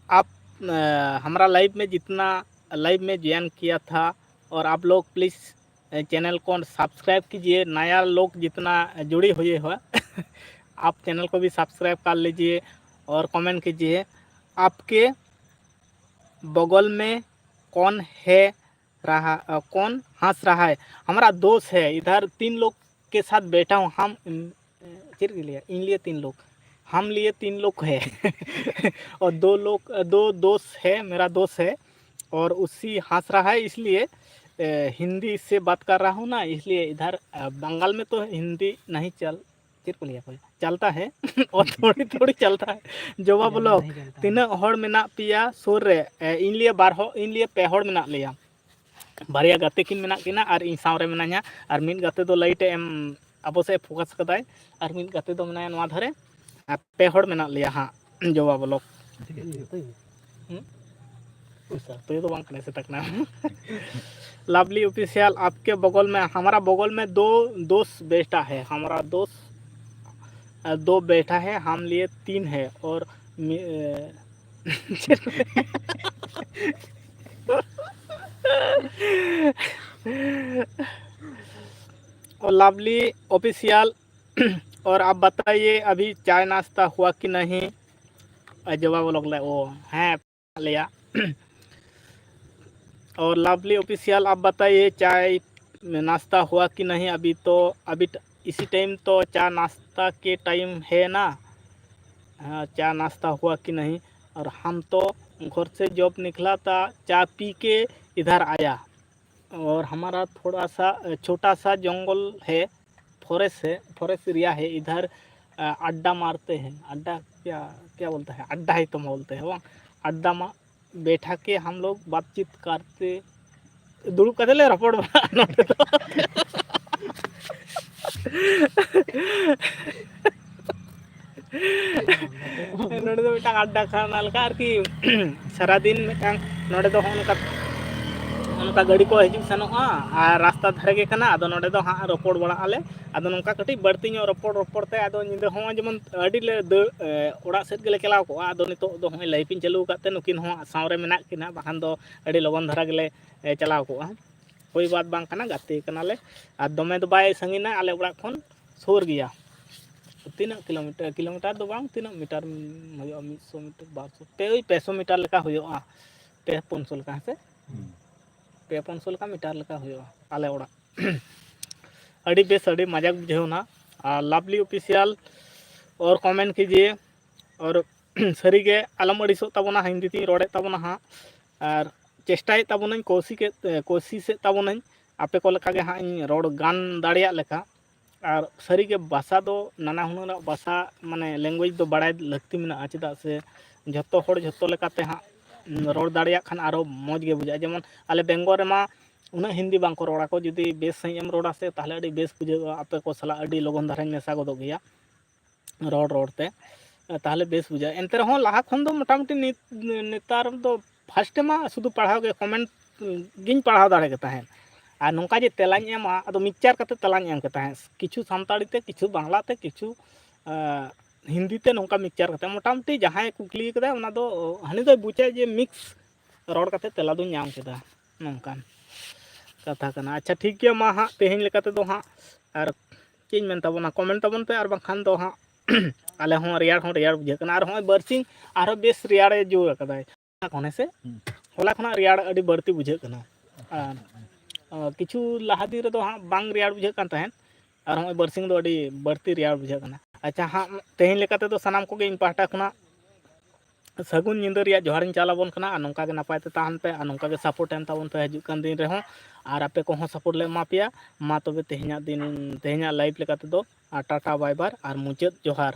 आप, ᱟ, हमारा लाइव में जितना, लाइव में ज्वाइन किया था, और आप लोग प्लीज़ चैनल को सब्सक्राइब कीजिए। नया लोग जितना जुड़ी हुई है आप चैनल को भी सब्सक्राइब कर लीजिए और कमेंट कीजिए। आपके बगल में कौन है रहा, कौन हंस रहा है? हमारा दोस्त है, इधर तीन लोग के साथ बैठा हूँ। हम इन लिए तीन लोग, हम लिए तीन लोग है और दो लोग, दो दोस्त है, मेरा दोस्त है और उसी हंस रहा है, इसलिए हिंदी से बात कर रहा हूँ ना, इसलिए इधर बंगाल में तो हिंदी नहीं चल, ᱪᱮᱫ ᱠᱚ ᱞᱟᱹᱭᱟ ᱠᱚ, ᱪᱟᱞᱛᱟ ᱦᱮ ᱚᱨ ᱛᱷᱚᱲᱤ ᱛᱷᱚᱲᱤ ᱪᱟᱞᱛᱟ ᱦᱮ᱾ ᱡᱚᱵᱟ ᱵᱚᱞᱚᱠ, ᱛᱤᱱᱟᱹᱜ ᱦᱚᱲ ᱢᱮᱱᱟᱜ ᱯᱮᱭᱟ ᱥᱩᱨ ᱨᱮ? ᱤᱧ ᱞᱤᱭᱮ ᱵᱟᱨ ᱦᱚᱲ, ᱤᱧ ᱞᱤᱭᱮ ᱯᱮ ᱦᱚᱲ ᱢᱮᱱᱟᱜ ᱞᱮᱭᱟ᱾ ᱵᱟᱨᱭᱟ ᱜᱟᱛᱮ ᱠᱤᱱ ᱢᱮᱱᱟᱜ ᱠᱤᱱᱟ ᱟᱨ ᱤᱧ ᱥᱟᱶ ᱨᱮ ᱢᱮᱱᱟᱧᱟ᱾ ᱟᱨ ᱢᱤᱫ ᱜᱟᱛᱮ ᱫᱚ ᱞᱟᱭᱤᱴ ᱮ ᱮᱢ, ᱟᱵᱚ ᱥᱮᱫ ᱯᱷᱳᱠᱟᱥ ᱠᱟᱫᱟᱭ᱾ ᱟᱨ ᱢᱤᱫ ᱜᱟᱛᱮ ᱫᱚ ᱢᱮᱱᱟᱭᱟ ᱱᱚᱣᱟ ᱫᱷᱟᱨᱮ᱾ ᱟᱨ ᱯᱮ ᱦᱚᱲ ᱢᱮᱱᱟᱜ ᱞᱮᱭᱟ ᱦᱟᱸᱜ ᱡᱚᱵᱟ ᱵᱞᱚᱠ᱾ ᱦᱩᱸ? ᱩᱥᱟ, ᱛᱩᱭᱩ ᱫᱚ ᱵᱟᱝ ᱠᱟᱱᱟᱭ, ᱥᱮᱛᱟ ᱠᱟᱱᱟᱭ᱾ लवली ऑफिशियल, आपके बगल में, हमारा बगल में दो दोस्त बैठा है, हमारा दोस्त, अ, दो बैठा है, हम लिए तीन है और मी-, अ, और लवली ऑफिशियल, और आप बताइए, अभी चाय नाश्ता हुआ कि नहीं? ᱡᱚᱵᱟ ᱵᱞᱚᱠ ᱞᱮ, ᱚ, ᱦᱮᱸ, ᱞᱮᱭᱟ। और लवली ऑफिशियल, आप बताइए, चाय नाश्ता हुआ कि नहीं? अभी तो, अभी ट-, इसी टाइम तो चाय नाश्ता के टाइम है ना? हाँ, चाय नाश्ता हुआ कि नहीं? और हम तो घर से जॉब निकला था, चाय पी के इधर आया। और हमारा थोड़ा सा, अ, छोटा सा जंगल है, फॉरेस्ट है, फॉरेस्ट एरिया है। इधर, अ, अड्डा मारते हैं। अड्डा क्या, क्या बोलता है? अड्डा ही तो बोलते हैं वो। अड्डा मा-, बैठा के हम लोग बातचीत करते, ᱫᱩᱲᱩᱵ ᱠᱟᱛᱮ ᱞᱮ ᱨᱚᱯᱚᱲ ᱵᱟᱲᱟᱜᱼᱟ ᱱᱚᱰᱮ ᱫᱚ᱾ ᱱᱚᱰᱮ ᱫᱚ ᱢᱤᱫᱴᱟᱝ ᱟᱰᱰᱟ ᱠᱷᱟᱱᱟ ᱞᱮᱠᱟ ᱟᱨᱠᱤ᱾ ᱥᱟᱨᱟᱫᱤᱱ ᱢᱤᱫᱴᱟᱝ ᱱᱚᱰᱮ ᱫᱚ ᱦᱚᱸᱜᱼᱚ ᱱᱚᱝᱠᱟ, ᱦᱚᱸᱜᱼᱚ ᱱᱚᱝᱠᱟ ᱜᱟᱹᱰᱤ ᱠᱚ ᱦᱤᱡᱩᱜ ᱥᱮᱱᱚᱜᱼᱟ ᱟᱨ ᱨᱟᱥᱛᱟ ᱫᱷᱟᱨᱮ ᱜᱮ ᱠᱟᱱᱟ᱾ ᱟᱫᱚ ᱱᱚᱰᱮ ᱫᱚ ᱦᱟᱸᱜ ᱨᱚᱯᱚᱲ ᱵᱟᱲᱟᱜ ᱟᱞᱮ᱾ ᱟᱫᱚ ᱱᱚᱝᱠᱟ ᱠᱟᱹᱴᱤᱡ ᱵᱟᱹᱲᱛᱤ ᱧᱚᱜ ᱨᱚᱯᱚᱲ ᱨᱚᱯᱚᱲ ᱛᱮ, ᱟᱫᱚ ᱧᱤᱫᱟᱹ ᱦᱚᱸ ᱡᱮᱢᱚᱱ ᱟᱹᱰᱤ ᱞᱮ ᱫᱟᱹᱲ, ᱮ, ᱚᱲᱟᱜ ᱥᱮᱫ ᱜᱮᱞᱮ ᱪᱟᱞᱟᱣ ᱠᱚᱜᱼᱟ᱾ ᱟᱫᱚ ᱱᱤᱛᱚᱜ ᱫᱚ ᱦᱚᱸᱜᱼᱚᱭ ᱞᱟᱭᱤᱴ ᱤᱧ ᱪᱟᱹᱞᱩ ᱟᱠᱟᱫ ᱛᱮ ᱱᱩᱠᱤᱱ ᱦᱚᱸ ᱥᱟᱶ ᱨᱮ ᱢᱮᱱᱟᱜ ᱠᱤᱱᱟ, ᱵᱟᱠᱷᱟᱱ ᱫᱚ ᱟᱹᱰᱤ ᱞᱚᱜᱚᱱ ᱫᱷᱟᱨᱟ ᱜᱮᱞᱮ, ᱮ, ᱪᱟᱞᱟᱣ ᱠᱚᱜᱼᱟ᱾ ᱦᱩᱭ ᱵᱟᱫ ᱵᱟᱝ ᱠᱟᱱᱟ, ᱜᱟᱛᱮ ᱠᱟᱱᱟᱞᱮ᱾ ᱟᱨ ᱫᱚᱢᱮ ᱫᱚ ᱵᱟᱭ ᱥᱟᱺᱜᱤᱧᱟ, ᱟᱞᱮ ᱚᱲᱟᱜ ᱠᱷᱚᱱ ᱥᱩᱨ ᱜᱮᱭᱟ᱾ ᱛᱤᱱᱟᱹᱜ ᱠᱤᱞᱳᱢᱤᱴᱟᱨ, ᱠᱤᱞᱳᱢᱤᱴᱟᱨ ᱫᱚ ᱵᱟᱝ, ᱛᱤᱱᱟᱹᱜ ᱢᱤᱴᱟᱨ ᱦᱩᱭᱩᱜᱼᱟ, ᱢᱤᱫ ᱥᱚ ᱢᱤᱴᱟᱨ, ᱵᱟᱨ ᱥᱚ, ᱯᱮ, ᱳᱭ ᱯᱮ ᱥᱚ ᱢᱤᱴᱟᱨ ᱞᱮᱠᱟ ᱦᱩᱭᱩᱜᱼᱟ, ᱯᱮ ᱯᱩᱱ ᱥᱚ ᱞᱮᱠᱟ, ᱦᱮᱸ ᱥᱮ? ᱯᱮ ᱯᱩᱱ ᱥᱚ ᱞᱮᱠᱟ ᱢᱤᱴᱟᱨ ᱞᱮᱠᱟ ᱦᱩᱭᱩᱜᱼᱟ ᱟᱞᱮ ᱚᱲᱟᱜ᱾ ᱟᱹᱰᱤ ᱵᱮᱥ, ᱟᱹᱰᱤ ᱢᱟᱡᱟᱠ ᱵᱩᱡᱷᱟᱹᱣ ᱮᱱᱟ᱾ ᱟᱨ ᱞᱟᱵᱷᱞᱤ ᱚᱯᱷᱤᱥᱤᱭᱟᱞ ᱚᱨ ᱠᱚᱢᱮᱱᱴ ᱠᱤᱡᱤᱭᱮ, ᱟᱨ ᱥᱟᱹᱨᱤᱜᱮ ᱟᱞᱚᱢ ᱟᱹᱲᱤᱥᱚᱜ ᱛᱟᱵᱚᱱᱟ, ᱦᱤᱱᱫᱤ ᱛᱤᱧ ᱨᱚᱲᱮᱫ ᱛᱟᱵᱚᱱᱟ ᱦᱟᱸᱜ, ᱟᱨ ᱪᱮᱥᱴᱟᱭᱮᱫ ᱛᱟᱵᱚᱱᱟᱹᱧ, ᱠᱳᱥᱤᱠᱮᱫ, ᱠᱳᱥᱤᱥᱮᱫ ᱛᱟᱵᱚᱱᱟᱹᱧ ᱟᱯᱮ ᱠᱚ ᱞᱮᱠᱟᱜᱮ ᱦᱟᱸᱜ ᱤᱧ ᱨᱚᱲ ᱜᱟᱱ ᱫᱟᱲᱮᱭᱟᱜ ᱞᱮᱠᱟ᱾ ᱟᱨ ᱥᱟᱹᱨᱤᱜᱮ ᱵᱷᱟᱥᱟ ᱫᱚ, ᱱᱟᱱᱟ ᱦᱩᱱᱟᱹᱨᱟᱜ ᱵᱷᱟᱥᱟ, ᱢᱟᱱᱮ ᱞᱮᱝᱜᱩᱭᱮᱡᱽ ᱫᱚ ᱵᱟᱲᱟᱭ ᱞᱟᱹᱠᱛᱤ ᱢᱮᱱᱟᱜᱼᱟ, ᱪᱮᱫᱟᱜ ᱥᱮ ᱡᱷᱚᱛᱚ ᱦᱚᱲ ᱡᱷᱚᱛᱚ ᱞᱮᱠᱟᱛᱮ ᱦᱟᱸᱜ ᱨᱚᱲ ᱫᱟᱲᱮᱭᱟᱜ ᱠᱷᱟᱱ ᱟᱨᱚ ᱢᱚᱡᱽ ᱜᱮ ᱵᱩᱡᱷᱟᱹᱜᱼᱟ᱾ ᱡᱮᱢᱚᱱ ᱟᱞᱮ ᱵᱮᱝᱜᱚᱞ ᱨᱮᱢᱟ ᱩᱱᱟᱹᱜ ᱦᱤᱱᱫᱤ ᱵᱟᱝᱠᱚ ᱨᱚᱲᱟ ᱠᱚ, ᱡᱩᱫᱤ ᱵᱮᱥ ᱥᱟᱺᱦᱤᱡ ᱮᱢ ᱨᱚᱲᱟ ᱥᱮ, ᱛᱟᱦᱚᱞᱮ ᱟᱹᱰᱤ ᱵᱮᱥ ᱵᱩᱡᱷᱟᱹᱜᱼᱟ, ᱟᱯᱮ ᱠᱚ ᱥᱟᱞᱟᱜ ᱟᱹᱰᱤ ᱞᱚᱜᱚᱱ ᱫᱷᱟᱨᱟᱧ ᱢᱮᱥᱟ ᱜᱚᱫᱚᱜ ᱜᱮᱭᱟ ᱨᱚᱲ ᱨᱚᱲ ᱛᱮ, ᱛᱟᱦᱚᱞᱮ ᱵᱮᱥ ᱵᱩᱡᱷᱟᱹᱜᱼᱟ᱾ ᱮᱱᱛᱮ ᱨᱮᱦᱚᱸ ᱞᱟᱦᱟ ᱠᱷᱚᱱ ᱫᱚ ᱢᱚᱴᱟᱢᱩᱴᱤ ᱱᱤᱛ, ᱱᱮᱛᱟᱨ ᱫᱚ ᱯᱷᱟᱥᱴ ᱢᱟ ᱥᱩᱫᱷᱩ ᱯᱟᱲᱦᱟᱣ ᱜᱮ, ᱠᱚᱢᱮᱱᱴ ᱜᱤᱧ ᱯᱟᱲᱦᱟᱣ ᱫᱟᱲᱮ ᱜᱮ ᱛᱟᱦᱮᱸᱫ, ᱟᱨ ᱱᱚᱝᱠᱟ ᱡᱮ ᱛᱮᱞᱟᱧ ᱮᱢᱟ, ᱟᱫᱚ ᱢᱤᱠᱪᱟᱨ ᱠᱟᱛᱮ ᱛᱮᱞᱟᱧ ᱮᱢ ᱠᱮ ᱛᱟᱦᱮᱸᱫ, ᱠᱤᱪᱷᱩ ᱥᱟᱱᱛᱟᱲᱤ ᱛᱮ, ᱠᱤᱪᱷᱩ ᱵᱟᱝᱞᱟ ᱛᱮ, ᱠᱤᱪᱷᱩ ᱟᱸ, ᱦᱤᱱᱫᱤ ᱛᱮ᱾ ᱱᱚᱝᱠᱟ ᱢᱤᱠᱪᱟᱨ ᱠᱟᱛᱮ ᱢᱚᱴᱟᱢᱩᱴᱤ ᱡᱟᱦᱟᱸᱭ ᱠᱩᱠᱞᱤ ᱠᱟᱫᱟᱭ, ᱚᱱᱟ ᱫᱚ ᱦᱟᱹᱱᱤ ᱫᱚᱭ ᱵᱩᱡᱟ ᱡᱮ ᱢᱤᱠᱥ ᱨᱚᱲ ᱠᱟᱛᱮ ᱛᱮᱞᱟ ᱫᱚᱧ ᱧᱟᱢ ᱠᱮᱫᱟ, ᱱᱚᱝᱠᱟᱱ ᱠᱟᱛᱷᱟ ᱠᱟᱱᱟ᱾ ᱟᱪᱪᱷᱟ, ᱴᱷᱤᱠ ᱜᱮᱭᱟ, ᱢᱟ ᱦᱟᱸᱜ ᱛᱮᱦᱮᱧ ᱞᱮᱠᱟ ᱛᱮᱫᱚ ᱦᱟᱸᱜ ᱟᱨ ᱪᱮᱫ ᱤᱧ ᱢᱮᱱ ᱛᱟᱵᱚᱱᱟ, ᱠᱚᱢᱮᱱᱴ ᱛᱟᱵᱚᱱ ᱯᱮ, ᱟᱨ ᱵᱟᱝᱠᱷᱟᱱ ᱫᱚ ᱦᱟᱸᱜ ᱟᱞᱮ ᱦᱚᱸ ᱨᱮᱭᱟᱲ ᱦᱚᱸ ᱨᱮᱭᱟᱲ ᱵᱩᱡᱷᱟᱹᱜ ᱠᱟᱱᱟ᱾ ᱟᱨ ᱦᱚᱸᱜᱼᱚᱭ ᱵᱟᱨᱥᱤᱧ ᱟᱨᱦᱚᱸ ᱵᱮᱥ ᱨᱮᱭᱟᱲᱮ ᱡᱳᱨ ᱟᱠᱟᱫᱟᱭ᱾ ᱠᱷᱚᱱ ᱦᱮᱸ ᱥᱮ? ᱦᱩᱸ᱾ ᱦᱚᱞᱟ ᱠᱷᱚᱱᱟᱜ ᱨᱮᱭᱟᱲ ᱟᱹᱰᱤ ᱵᱟᱹᱲᱛᱤ ᱵᱩᱡᱷᱟᱹᱜ ᱠᱟᱱᱟ᱾ ᱟᱨ, ᱟᱨ ᱠᱤᱪᱷᱩ ᱞᱟᱦᱟ ᱫᱤᱱ ᱨᱮᱫᱚ ᱦᱟᱸᱜ ᱵᱟᱝ ᱨᱮᱭᱟᱲ ᱵᱩᱡᱷᱟᱹᱜ ᱠᱟᱱ ᱛᱟᱦᱮᱸᱫ, ᱟᱨ ᱦᱚᱸᱜᱼᱚᱭ ᱵᱟᱨᱥᱤᱧ ᱫᱚ ᱟᱹᱰᱤ ᱵᱟᱹᱲᱛᱤ ᱨᱮᱭᱟᱲ ᱵᱩᱡᱷᱟᱹᱜ ᱠᱟᱱᱟ᱾ ᱟᱪᱪᱷᱟ, ᱦᱟᱸᱜ ᱛᱮᱦᱮᱧ ᱞᱮᱠᱟ ᱛᱮᱫᱚ ᱥᱟᱱᱟᱢ ᱠᱚᱜᱮ ᱤᱧ ᱯᱟᱦᱴᱟ ᱠᱷᱚᱱᱟᱜ ᱥᱟᱹᱜᱩᱱ ᱧᱤᱫᱟᱹ ᱨᱮᱭᱟᱜ ᱡᱚᱦᱟᱨᱤᱧ ᱪᱟᱞ ᱟᱵᱚᱱ ᱠᱟᱱᱟ᱾ ᱟᱨ ᱱᱚᱝᱠᱟ ᱜᱮ ᱱᱟᱯᱟᱭ ᱛᱮ ᱛᱟᱦᱮᱱ ᱯᱮ, ᱟᱨ ᱱᱚᱝᱠᱟ ᱜᱮ ᱥᱟᱯᱳᱨᱴ ᱮᱢ ᱛᱟᱵᱚᱱ ᱯᱮ ᱦᱤᱡᱩᱜ ᱠᱟᱱ ᱫᱤᱱ ᱨᱮᱦᱚᱸ᱾ ᱟᱨ ᱟᱯᱮ ᱠᱚᱦᱚᱸ ᱥᱟᱯᱳᱨᱴ ᱞᱮ ᱮᱢᱟ ᱯᱮᱭᱟ᱾ ᱢᱟ ᱛᱚᱵᱮ ᱛᱮᱦᱮᱧᱟᱜ ᱫᱤᱱ, ᱛᱮᱦᱮᱧᱟᱜ ᱞᱟᱭᱤᱵᱷ ᱞᱮᱠᱟ ᱛᱮᱫᱚ, ᱟᱨ ᱴᱟᱴᱟ ᱵᱟᱭ ᱵᱟᱭ ᱟᱨ ᱢᱩᱪᱟᱹᱫ ᱡᱚᱦᱟᱨ᱾